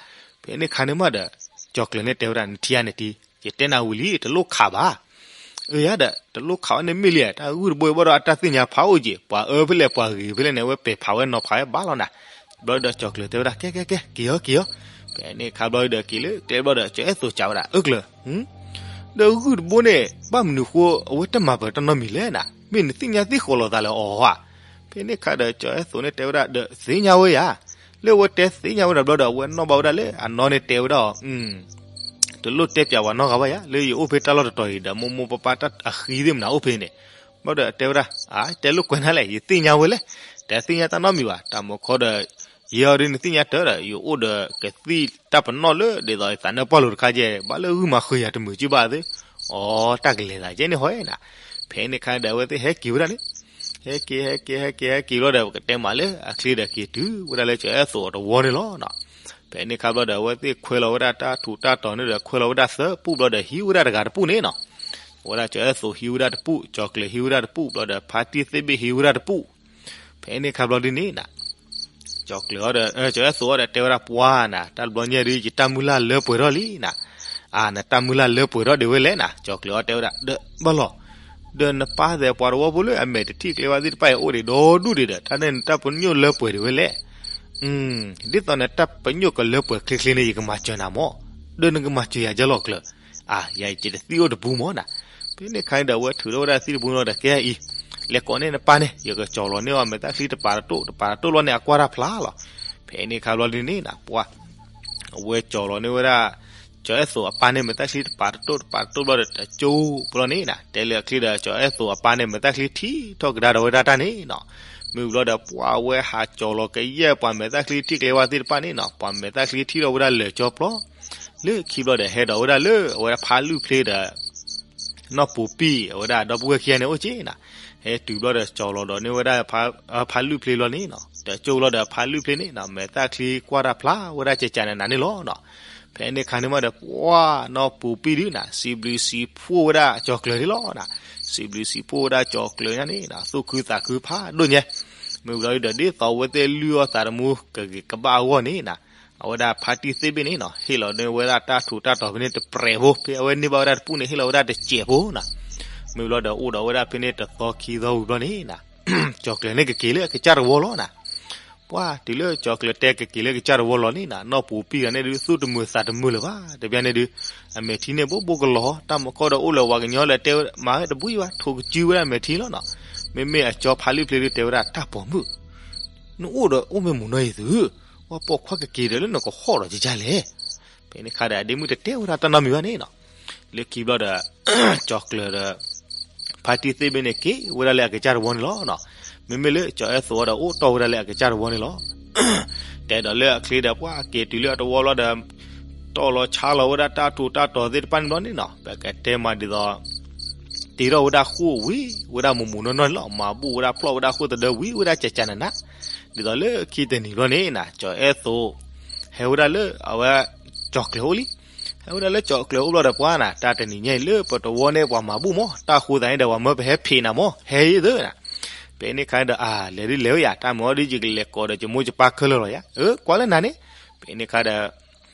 ဖဲန့ၣ်ခါန့ၣ်မးဒီး ကၠီၤကျၢၤန့ၣ်တဲဝဲဒၣ် နထံၣ်ဧါ နထံၣ်, ယတဲနၤဝံၤလံ တလိၣ်ခးဘၣ်. အၢ ယၤဒီး တလိၣ်ခးဝဲန့ၣ်မ့ၢ်လံဧါ, တၢ်ဂုၢ်တဘိအံၤဘၣ်ဒီး အတၢ်သ့ၣ်ညါဖးအိၣ်က့ၤ, ပှၤအၢဖဲလဲၣ် ပှၤဂ့ၤဖဲလဲၣ်န့ၣ် အဝဲပဲာ်ဖးဝဲနီၤဖးဝဲဘၣ်လီၤနၤ. ဘျီဒီးကၠီၤကျၢၤတဲဝဲဒၣ် ကဲ ကဲ ကဲ က့ၤအီၤ က့ၤအီၤ. ဖဲန့ၣ်အခါဘျီဒီးက့ၤလၢကျဲဘျီဒီး ကၠီၤအဲၣ်သိးစံးဝဲဒၣ် အၢကျၢၤ, ဒီးဂုၢ်တဘိန့ၣ် ဘၣ်မနုၤဃိ အဝဲတမၤပၢၤတၢ်နီတမံၤလဲၣ်နၤ, မ့ၢ်နသ့ၣ်ညါသ့ၣ်ဃီလီၤသးလၢအီၤဧါ. ဖဲန့ၣ်အခါဒီး ကၠီၤအဲၣ်သိးန့ၣ်တဲဝဲဒၣ်ဒီး သ့ၣ်ညါဝဲယၤ, လၢအဝဲတဲသ့ၣ်ညါဝဲဒၣ်ဘျီဒီး အဝဲနီၣ်ဘၣ်ဝဲဒၣ်လၢအနီၢ်န့ၣ်တဲဝဲဒၣ်အီၤ တလိၣ်တဲပၠးပှၤနီတဂၤဘၣ်ယၤ, လၢယအိၣ်ဖဲတၢ်လီၢ်တတီၤအံၤဒီး မိၢ်မိၢ်ပၢ်ပၢ်တၢ်အဃံသ့ၣ်မနၤအိၣ်ဖဲန့ၣ်. ဘျီဒီးတဲဝဲဒၣ် အါ တဲလိာ်ကွဲးနၤလဲၣ်, ယသ့ၣ်ညါဝဲလဲၣ်, တသ့ၣ်ညါတၢ်နီတမံၤဘၣ်, တၢ်မၤခီဒီး ယဲအီၤဒ်နသ့ၣ်ညါတၢ်ဒီး ယအိၣ်ဒီးကသံၣ်တၢ်ပနီၣ်လၢ ဒ်သိးယသးနၢၣ်ပှၢ်လိၤတခါကဲ, ဘၣ်လၢဂုၢ်မၤဃုာ်ယၤတမုာ်က့ဘၣ်သ့ၣ်, အီ တၢ်ကလဲၤသးကဲန့ၣ်ဟီဧါနၤ. ဖဲန့ၣ်အခါဒီး အဝဲသ့ၣ်ဟဲက့ၤဝဲဒၣ်န့ၣ်, ဟဲက့ၤ ဟဲက့ၤ ဟဲက့ၤ ဟဲက့ၤဘျီဒီး ပကတဲမးလၢအချ့ဒီးက့ၤတုၤဝဲဒၣ်လၢကၠီၤအဲၣ်သိးအတဝီန့ၣ်လီၤ. ဖဲန့ၣ်အခါဘျီဒီး အဝဲသ့ၣ်ခွဲလီၤဝဲဒၣ်တၢ်ထူးတၢ်တီၤန့ၣ်ဒီး ခွဲလီၤဝဲဒၣ်သၢပူၣ်ဘျီဒီး ဟံးဝဲဒၣ်တဂၤတပူၣ်န့ၣ်နီၤ. ဝဲဒၣ်ကၠီၤအဲၣ်သိးဟံးဝဲဒၣ်တပူၣ်, ကၠီၤကျၢၤဟံးဝဲဒၣ်တပူၣ်ဘျီဒီး ဖါတံၢ်သ့ၣ်ဘ့ၣ်ဟံးဝဲဒၣ်တပူၣ်. ဖဲန့ၣ်အခါဘျီဒ်န့ၣ်နၤ ကၠီၤကျၢၤအီၤဒီး ကၠီၤအဲၣ်သိးအီၤဒီးတဲဝဲဒၣ် ပှၤနၤ တၢ်တဘျီညါဒ်ယတၢ်မုၢ်လၢ်လၢပှဲၤထီၣ်လံနၤ. အါ နတၢ်မုၢ်လၢ်လၢပှဲၤထီၣ်ဒံးဝဲလဲၣ်နၤ. ကၠီၤကျၢၤအီၤတဲဝဲဒၣ် ဒီးဘၣ်လီၤ, ဒီးနပၢ်သဲးပှၤတဝီဖိလၢအမဲာ်တထံၣ်ကျဲဝဲသ့ၣ်တဖၣ်အံၤအိၣ်ဒံးဒီဒူၣ်ဒံးဒီး တၢ်န့ၣ်နတၢ်ပညိၣ်လၢပှဲၤဒံးဝဲလဲၣ်. ဒ်သိးနတၢ်ပညိၣ်ကလၢပှဲၤချ့ချ့န့ၣ် ယကမၤစၢၤနၤမၢ်, ဒီးနကမၤစၢၤယၤဒ်လဲၣ်ကျၢၤ. အါ ယၤယတသံအိၣ်တပူၤမၢ်နၤ. ဖဲန့ၣ်အခါန့ၣ်ဒီး အဝဲထုးထီၣ်ဝဲဒၣ်သံၣ်တပူၤန့ၣ်ဒီး ကဲအံၤ, လဲၤကိးန့ၢ်နပၢ်န့ၣ် ယကကၠီၤလီၤန့ၢ်အီၤမဲာ်သၣ်ချံတပၤတတိၢ်, တပၤတတိၢ်လီၤန့ၣ် အကွၢ်တၢ်ဖျါလီၤ. ဖဲန့ၣ်အခါဘျီဒ်န့ၣ်နၤ ပှၤ အဝဲကၠီၤလီၤန့ၢ်ဝဲဒၣ် ကၠီၤအဲၣ်သိးအပၢ်န့ၣ် မဲာ်သၣ်ချံတပၤတတိၢ် တပၤတတိၢ်ဘျီဒီး တကၠိဘျီန့ၣ်နၤ တဲလၢအချ့ဒီး ကၠီၤအဲၣ်သိးအပၢ်န့ၣ် မဲာ်သၣ်ချံထံထီၣ်ကဒါဒီးဝဲဒၣ်တၢ်န့ၣ်နီၤ. မ့ၢ်ဘျီဒီး ပှၤအဝဲဟးကၠီၤလီၤကယဲၢ်ပှၤမဲာ်သၣ်ချံထံၣ်ကျဲဝဲသ့ၣ်တဖၣ်န့ၣ်နီၤ, ပှၤမဲာ်သၣ်ချံထံထီၣ်ဝဲဒၣ်လၢာ်ကၠီပျီ, လၢခံဘျီဒီး ဟဲဒီးဝဲဒၣ်လၢအဝဲဒၣ်ဖါလုၢ်ဖျ့ဒီး နီၢ်ပူၤပံၢ် အဝဲဒၣ်ဒီပုၢ်ဝဲၢ်ခံဂၤန့ၣ်အိၣ်က့နၤ. ဟဲတုၤဘျီဒီး ကၠီၤလီၤဒီးန့ၢ်ဝဲဒၣ် ဖါလုၢ်ဖျ့လီၤန့ၣ်နီၤ, တကၠိလီၤဒီးဖါလုၢ်ဖျ့န့ၣ်နီၤ မဲာ်သၣ်ချံကွၢ်တၢ်ဖျါဝဲဒၣ်ကကးနးနးန့ၣ်လီၤနီၤ. ဖဲန့ၣ်အခါန့ၣ်မးဒီး ပှၤနီၢ်ပူၤပံၢ်ဒုးနၤ စံးဘျုးစံးဖှိၣ်ဝဲဒၣ်ကၠီၤကျၢၤန့ၣ်လီၤနၤ. စံးဘျုးစံးဖှိၣ်ဝဲဒၣ်ကၠီၤကျၢၤညါန့ၣ်နၤ သူၣ်ခုသးခုဖးဒိၣ်ညါ. မ့ၢ်ဘျီဒုးဒီး ဒ်သိးအဝဲသ့ၣ်လုၢ်အီၣ်သးတမူကဂ့ၤကဘၣ်အဂီၢ်န့ၣ်နၤ အဝဲဒၣ်ဖါတံၢ်သ့ၣ်ဘ့ၣ်န့ၣ်နီၤ ဟ့ၣ်လီၤန့ၢ်ဝဲဒၣ်တၢ်ထူးတၢ်တီၤဖဲန့ၣ်တပြဲးဖိ, ဖဲအဝဲန့ၢ်ဘၣ်ဝဲဒၣ်တပူၣ်န့ၣ် ဟ့ၣ်လီၤဝဲဒၣ်တစဲးဖိနီၤ. မ့ၢ်ဘျီဒီး အိၣ်ဒီးဝဲဒၣ်ဖဲန့ၣ်တသီခံသီဝံၤဘျီန့ၣ်နၤ ကၠီၤကျၢၤန့ၣ်ကက့ၤလၢအကစၢ်တဝီလီၤနၤ. ပှၤတုၤလၢကၠီၤကျၢၤတဲကက့ၤလၢကစၢ်တဝီလီၤန့ၣ်နၤ နီၢ်ပူၤပံၢ်တဂၤန့ၣ်ဒုး သူၣ်တမုာ်သးတမုာ်လၢၤဘၣ်. တဘျီန့ၣ်ဒုး အမဲာ်ထံန့ၣ် ဘိဘိကလီၤ တၢ်မၤခီဒီးအိၣ်လၢဝၤကညီလၢတဲမၤဝဲတဘှံးဘၣ် ထိးကစုဝဲဒၣ်အမဲာ်ထံလီၤနီၤ. မ့မ့ၢ်အကၠီဖါလုၢ်ဖျ့ဒုး တဲဝဲဒၣ်တၢ်ပိာ်မုၣ် နအိၣ်ဒီးအိၣ်မ့ၢ်မူးနီၢ်အံၤသု, ပှၤပိာ်ခွါကက့ၤဒီးလၢနကဟီၣ်ဒီးကကၢ်လဲၣ်. ဖဲန့ၣ်ခါဒီး အဒ့မုၣ်တတဲဝဲဒၣ်တၢ်နီတမံၤဘၣ်န့ၣ်နီၤ. လၢခံဘျီဒီး ကၠီၤကျၢၤဒီး ဖါတံၢ်သ့ၣ်ဘ့ၣ်န့ၣ် က့ၤဝဲဒၣ်လၢအကစၢ်တဝီန့ၣ်လီၤ. မ့မ့ၢ်လၢကၠီၤအဲၣ်သိးဒီး အိၣ်တီၢ်ဝဲဒၣ်လၢအကစၢ်တဝီန့ၣ်လီၤ. တဲဒီးလၢအချ့ဒီး ပှၤက့ၤတုၤလၢအတဝီဘျီဒီး တီၢ်လီၤဆါလီၤဝဲဒၣ်တၢ်ထူးတၢ်တီၤသ့ၣ်တဖၣ်န့ၣ်ဘျီန့ၣ်နီၤ ပကတဲမးဒ်သိး တ့ထီၣ်ဝဲဒၣ်ဃိၣ်ဝံၤဝဲဒၣ်မူးမူးနီၢ်နီၢ်န့ၣ်လီၤ. မၤဘူၣ်ဝဲဒၣ်ဖျီၣ်ဝဲဒၣ်ဃိၣ်သဒၢဝံၤဝဲဒၣ် ကကနန ဒ်သိးလၢခံတနံၤဘျီန့ၣ်နၤ ကၠီၤအဲၣ်သိး ဟဲဝဲဒၣ်လၢအဝဲ ကၠီၤကျၢၤအိၣ်လံ. ဟဲဝဲဒၣ်လၢကၠီၤကျၢၤအိၣ်ဘျီဒီး ပှၤနၤ တၢ်တနံၤညါအံၤလၢပတဝီန့ၣ် ပှၤမၤဘူၣ်မး တၢ်ဃိသးန့ၣ်ဒီး ပှၤမၢပဟဲဖံးနၤမး ဟဲယသၢနၤ. ဖဲန့ၣ်ခါဒီး အါ လဲၤဒုးလဲၤဝဲယၤ တၢ်မၤအီၤဒ်ယကလဲၤကိးဒီး ယမိၢ်ယပၢ်ခဲလၢာ်လီၤယၤ. အၢ ကွၢ်လၢနၤန့ၣ်. ဖဲန့ၣ်ခါဒီး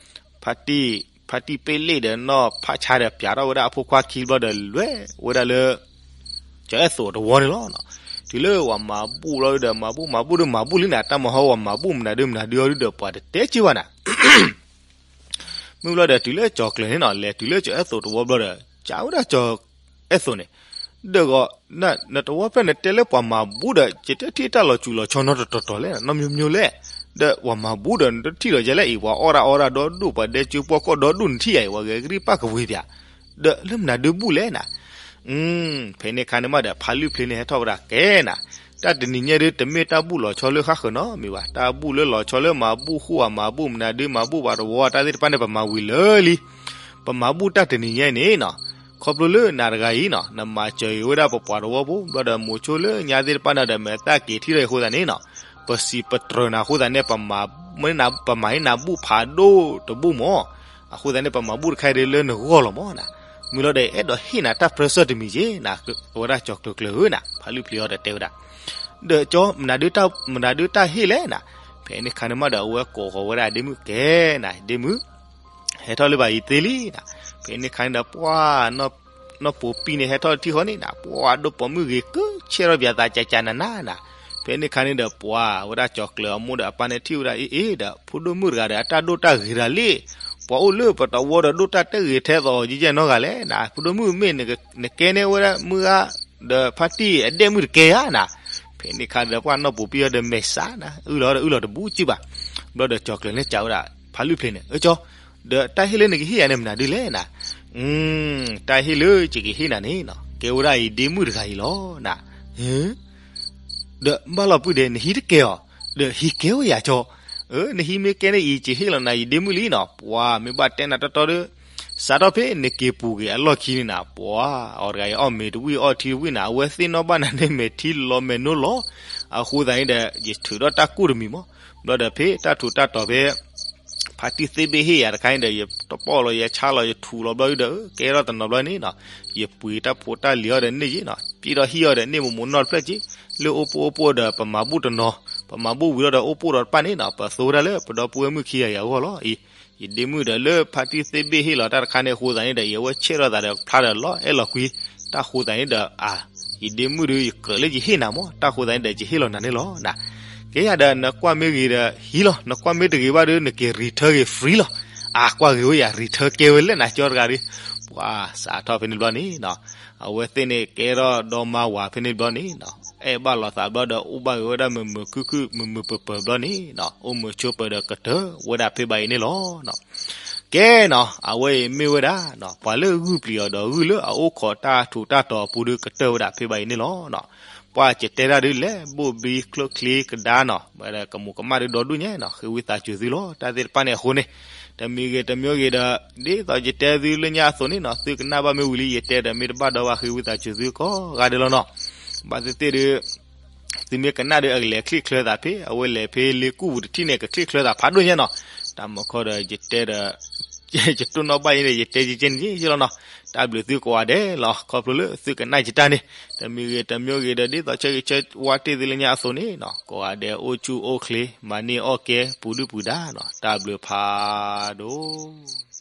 ဖါတံၢ် ဖါတံၢ်ပ့လ့ၣ်ဒီးနီၢ်ဖးဆါဒီး ပၠးထီၣ်ဝဲဒၣ်အဖိခွါခံဘျီဒီး လဲၤဝဲဒၣ်လၢ ကၠီၤအဲၣ်သိးတဝီန့ၣ်လီၤ. တုၤလၢပှၤမၤဘူၣ်လီၤဒီး မၤဘူၣ်မၤဘူၣ်ဒီးမၤဘူၣ်လံနၤ တၢ်မၤဟီဝဲမၤဘူၣ်မနုၤဒုးမနုၤဒုးအီၤဒုးဒီး ပှၤတတဲက့ၤဘၣ်နၤ မ့ၢ်ဘျီဒီး တုၤလၢကၠီၤကျၢၤန့ၣ်နီၤ လဲၤတုၤလၢကၠီၤအဲၣ်သိးတဝီဘျီဒီး ကးဝဲဒၣ်ကၠီၤအဲၣ်သိးန့ၣ် ဒီးဂီၤ နတဝီဖျၢၣ်နတဲလၢပှၤမၤဘူၣ်ဒီး ယတထံၣ်တၢ်လီၤစူၤလီၤဆီနီတတီၤတီၤလဲၣ် နီတမံၤမံၤလဲၣ်. ဒီးပှၤမၤဘူၣ်ဒီး နတထံၣ်လီၤယဲလဲၣ်အံၤ ပှၤအီၣ်ဒၣ်အီဒၣ်ဒီဒူၣ် ပှၤဒဲကၠိပှီၢ်ကီၢ်ဒီဒူၣ် နထံၣ်ယၤအံၤ ပှၤဂဲၤကရံၣ်ပၣ်ကဝ့ၤပၠး ဒီးလၢမနုၤဒုးဘူၣ်လဲၣ်နၤ. ဖဲန့ၣ်ခါန့ၣ်မးဒီး ဖါလုၢ်ဖျ့န့ၣ် ဟဲထီၣ်ဝဲဒၣ်ကဲနၤ, တၢ်တနံၤညါဒုး တမ့ၢ်တၢ်ဘူၣ်လီၤဆီလၢဃၣ်ဃၢၤနီတမံၤဘၣ်. တၢ်ဘူၣ်လၢလီၤဆီလၢမၤဘူၣ်ဃိၣ်ဧါ မၤဘူၣ်မနုၤဒုး မၤဘူၣ်ပှၤတဝီတၢ်သ့ၣ်တဖၣ်န့ၣ် ပမၤဝံၤလၢာ်လံ. ပမၤဘူၣ်တၢ်တနံၤညါအံၤန့ၣ်နီၤ, ခီဖျိလၢနၤတဂၤအံၤနီၤ နမၤစၢၤအံၤဝဲဒၣ်ပပှၤတဝီဖိ ဘျီဒီးမိၤဆိလၢညါသ့ၣ်တဖၣ်န့ၣ်ဒီး မဲာ်သၣ်က့ၤထံၣ်ထီၣ်အံၤအဃိသတးန့ၣ်နီၤ, ပစံးပတြၢၤနၤအဃိသတးန့ၣ် ပမၤ ပမၤဟ့ၣ်နၤဘူၣ်ဖးဒိၣ်တဘူၣ်မၢ်. အဃိသတးန့ၣ် ပမၤဘူၣ်တခါအံၤဒ်လၢနဂီၢ်လီၤမၢ်နၤ. မ့ၢ်လီၤဒီး အဲၣ်ဒိးဟ့ၣ်နၤတၢ်ပြၢဆၢၣ်တမံၤက့ၤနၤ, အဝဲဒၣ်ကၠီၤကျၢၤကျၢၤဧၢနၤ, ဖါလုၢ်ဖျ့အီၤဒီးတဲဝဲဒၣ်, ဒီးကၠီ မနုၤဒုးတၢ်ဟ့ၣ်လဲၣ်နၤ. ဖဲန့ၣ်ခါန့ၣ်မးဒီး အဝဲကိးဃီၤဝဲဒၣ်ဒ့မုၣ်ကဲနၤ, ဒ့မုၣ် ဟဲထီၣ်လၢဘၣ်အံၤသ့လံနၤ. ဖဲန့ၣ်ခါန့ၣ်ဒီး ပှၤနီၢ် နီၢ်ပိာ်ပံၣ်န့ၣ် ဟဲထီၣ်တထံၣ်ဃီန့ၣ်နၤ, ပှၤဒိၣ်ပိာ်မုၣ်ဂ့ၤကၢဆဲးထီၣ်ပၠးသးကၠးကၠးနးနးနၤ. ဖဲန့ၣ်ခါန့ၣ်ဒီး ပှၤဝဲဒၣ်ကၠီၤကျၢၤအမိၢ်ဒီးအပၢ်န့ၣ်ထံၣ်ဝဲဒၣ်အ့ၣ်အ့ၣ်ဒီး ဖိဒိၣ်မုၣ်တဂၤဒီး အတၢ်ဒိၣ်တၢ်ဂ့ၤတဂၤလံ, ပှၤအိၣ်လၢပတဝီဒီးဒိၣ်တၢ်တဂ့ၤထဲသိးယဲယဲနီတဂၤလဲၣ်နၤ. ဖိဒိၣ်မုၣ်မ့ၢ်နကဲန့ၢ်ဝဲဒၣ်မုၢ်ဂၤ ဒီးဖါတံၢ်အဒဲၣ်မုၣ်တကဲဧါနၤ. ဖဲန့ၣ်ခါဒီးပှၤနီၢ်ပိာ်ပံၣ်အီၤဒီးမဲာ်ဆှးနၤ, အုၣ်လီၤဒီးအုၣ်လီၤတဘူးကၠံဘၣ်. ဘျီဒီးကၠီၤကျၢၤန့ၣ်ကးဝဲဒၣ် ဖါလုၢ်ဖျ့န့ၣ်, အၢကၠီ, ဒီးတၢ်ဟ့ၣ်လၢနကဟ့ၣ်ယၤန့ၣ်မနုၤဒ်လဲၣ်နၤ. တၢ်ဟ့ၣ်လၢယကဟ့ၣ်နၤန့ၣ်နၤ ကဲဝဲဒၣ်ယဒ့မုၣ်တဂၤအံၤလီၤနၤ. ဒီးဘၣ်လီၤပုၢ်ဒဲး နဟံၣ်တကဲအီၤ, ဒီးဟံၣ်ကဲဝဲယၤကၠီ. နဟံၣ်မ့ၢ်ကဲန့ၢ်အံၤ ယဟ့ၣ်လီၤနၤယဒ့မုၣ်လံနၤ. ပှၤမ့ၢ်ဘၣ်တဲနၤတီတီဒီး စးထီၣ်ဖဲနက့ၤပူၤက့ၤအလီၢ်ခံန့ၣ်နၤ, ပှၤအီၤတဂၤအံၤအီၣ်မ့ၤတဝံၣ်အီထံတဝံၣ်နၤ, အဝဲသ့ၣ်နီၣ်ဘၣ်နၤန့ၣ် မဲာ်ထံလီၤမဲာ်နိလီၤ. အဃိသတးန့ၣ်ဒီး ယထုးထီၣ်တၢ်ကူၣ်တမံၤမး. ဘျီဒီးဖဲတၢ်ထူးတၢ်တီၤဖဲ ဖါတံၢ်သ့ၣ်ဘ့ၣ်ဟ့ၣ်ယၤတခါန့ၣ်ဒီး ယတပီၣ်လီၤ ယဆါလီၤ ယထူးလီၤဘျီဒီး ကဲထီၣ်တနီၤဘျီန့ၣ်နၤ, ယပှ့ၤတၢ်ဖိတၢ်လံၤအီၤဒီးန့ၢ်ယ့ၣ်နၤ, ပျံၤဒီးဟံၣ်အီၤဒီးန့ၢ်မိၢ်မိၢ်နီၢ်တဖျၢၣ်က့ၤ, လၢအိၣ်ပိၢ်အိၣ်ပိၢ်ဒီးပမၤဘူၣ်တနီၤ, ပမၤဘူၣ်ဝံၤဒီးအိၣ်ပိၢ်ဒီးတဖၣ်န့ၣ်နၤ, ပသိဝဲဒၣ်လၢပဒီပုၢ်ဝဲၢ်မုၣ်ခံဂၤအံၤအဂီၢ်လီၤ. အံၤ ယဒ့မုၣ်ဒီးလၢဖါတံၢ်သ့ၣ်ဘ့ၣ်ဟ့ၣ်လီၤတၢ်တခါန့ၣ်အဃိသတးန့ၣ်ဒီး ယဝဲဆဲးထီၣ်သးဒီးဖျါဒီးလီၤအဲၣ်လီၤကွံ, တၢ်ဃိသတးန့ၣ်ဒီး အါ, ယဒ့မုၣ်ဒီးယကြၢးလၢယဟ့ၣ်နၤမး, တၢ်ဃိသတးန့ၣ်ဒီးယဟ့ၣ်လီၤနၤန့ၣ်လီၤနၤ. ကဲယၤဒီးနကွၢ်မ့ၢ်ဂ့ၤဒီးဟံးလီၤ, နကွၢ်မ့ၢ်တဂ့ၤဘၣ်ဒီး နက့ၤ return ဂ့ၤ free လီၤ. အါ ကွၢ်ဂ့ၤဝဲယၤ return ကဲဝဲလၢနၤကၠီတဂၤဒီး, ပှၤစးထီၣ်ဖဲန့ၣ်ဘျီန့ၣ်နၤ, အဝဲသ့ၣ်န့ၣ်ကဲထီၣ်ဒီမါဝၤဖဲန့ၣ်ဘျီန့ၣ်နၤ, အဲၣ်ဘၣ်လိာ်သးဘျီဒီး အိၣ်ဘၣ်ဂ့ၤဝဲဒၣ်မုာ်မုာ်ခုၣ်ခုၣ် မုာ်မုာ်ပၢၤပၢၤဘျီန့ၣ်နၤ, အိၣ်မုာ်ဆိးပၢၤဒီးကတၢၢ်ဝဲဒၣ်ဖဲဘၣ်အံၤန့ၣ်လီၤနၤ. ကဲနၤ, အဝဲအံၤမ့ၢ်ဝဲဒၣ်နၤ, ပှၤလၢဂုၢ်ပျံၤအီၤဒီးဂုၢ်လၢအအိၣ်ခိးတၢ်ထူးတၢ်တီၤအပူၤဒီးကတၢၢ်ဝဲဒၣ်ဖဲဘၣ်အံၤန့ၣ်လီၤနၤ. ပှၤကတဲတၢ်ဒုးလဲၣ် ဘိၣ်ဘံချိၣ်ချ့ကဒါနၤ, ဝဲဒၣ်ကမူးကမၣ်ဒုးဒီဒူၣ်ညါနၤ, ဃ့ဝံသးစူၤသုလီၤ တၢ်သ့ၣ်တဖၣ်န့ၣ်အဃိန့ၣ်, တမံၤဂ့ၤတမံၤဂ့ၤဒီး ဒ်သိးယတဲသုလၢညါအသိးန့ၣ်နၤ, သုကနၣ်ဘၣ်မ့ၢ်ဝံၤလံ ယတဲဒီးမ့ၢ်တဘၣ်ဒီးဘၣ် ဃ့ဝံသးစူၤသုကိးဂၤဒဲးလီၤနၤ. ဘၣ်သ့ၣ်သ့ၣ်ဒီး သုမ့ၢ်ကနၣ်ဒီးအကလဲၤချံၣ်ချၢသးဖဲ အဝဲလဲၤဖဲလ့ကူၣ်ပူၤတထံၣ်န့ၣ် ကချံၣ်ချၢသးဖးဒိၣ်ညါနၤ. တၢ်မုၢ်ခီဒီးယတဲဒီး ယတိၢ်နီၣ်ဘၣ်အံၤန့ၣ် ယတဲကဲကဲန့ၣ်ယ့လီၤနၤ. တၢ်ဘျုးသုကိးဂၤဒဲးလီၤ ခီဖျိလၢသုကနၣ်ယတၢ်န့ၣ်, တမံၤဂ့ၤတမံၤဂ့ၤဒီး ဒ်သိးဆၢဂ့ၤဆၢဝါတ့ၢ်သုလၢညါအသိးန့ၣ်နၤ, ကိးဂၤဒဲးအိၣ်ဆူၣ်အိၣ်ချ့ မၤန့ၢ်အီၣ်ကဲ ပူၤဒုၣ်ပူၤဒါနၤ, တၢ်ဘျုးဖးဒိၣ်.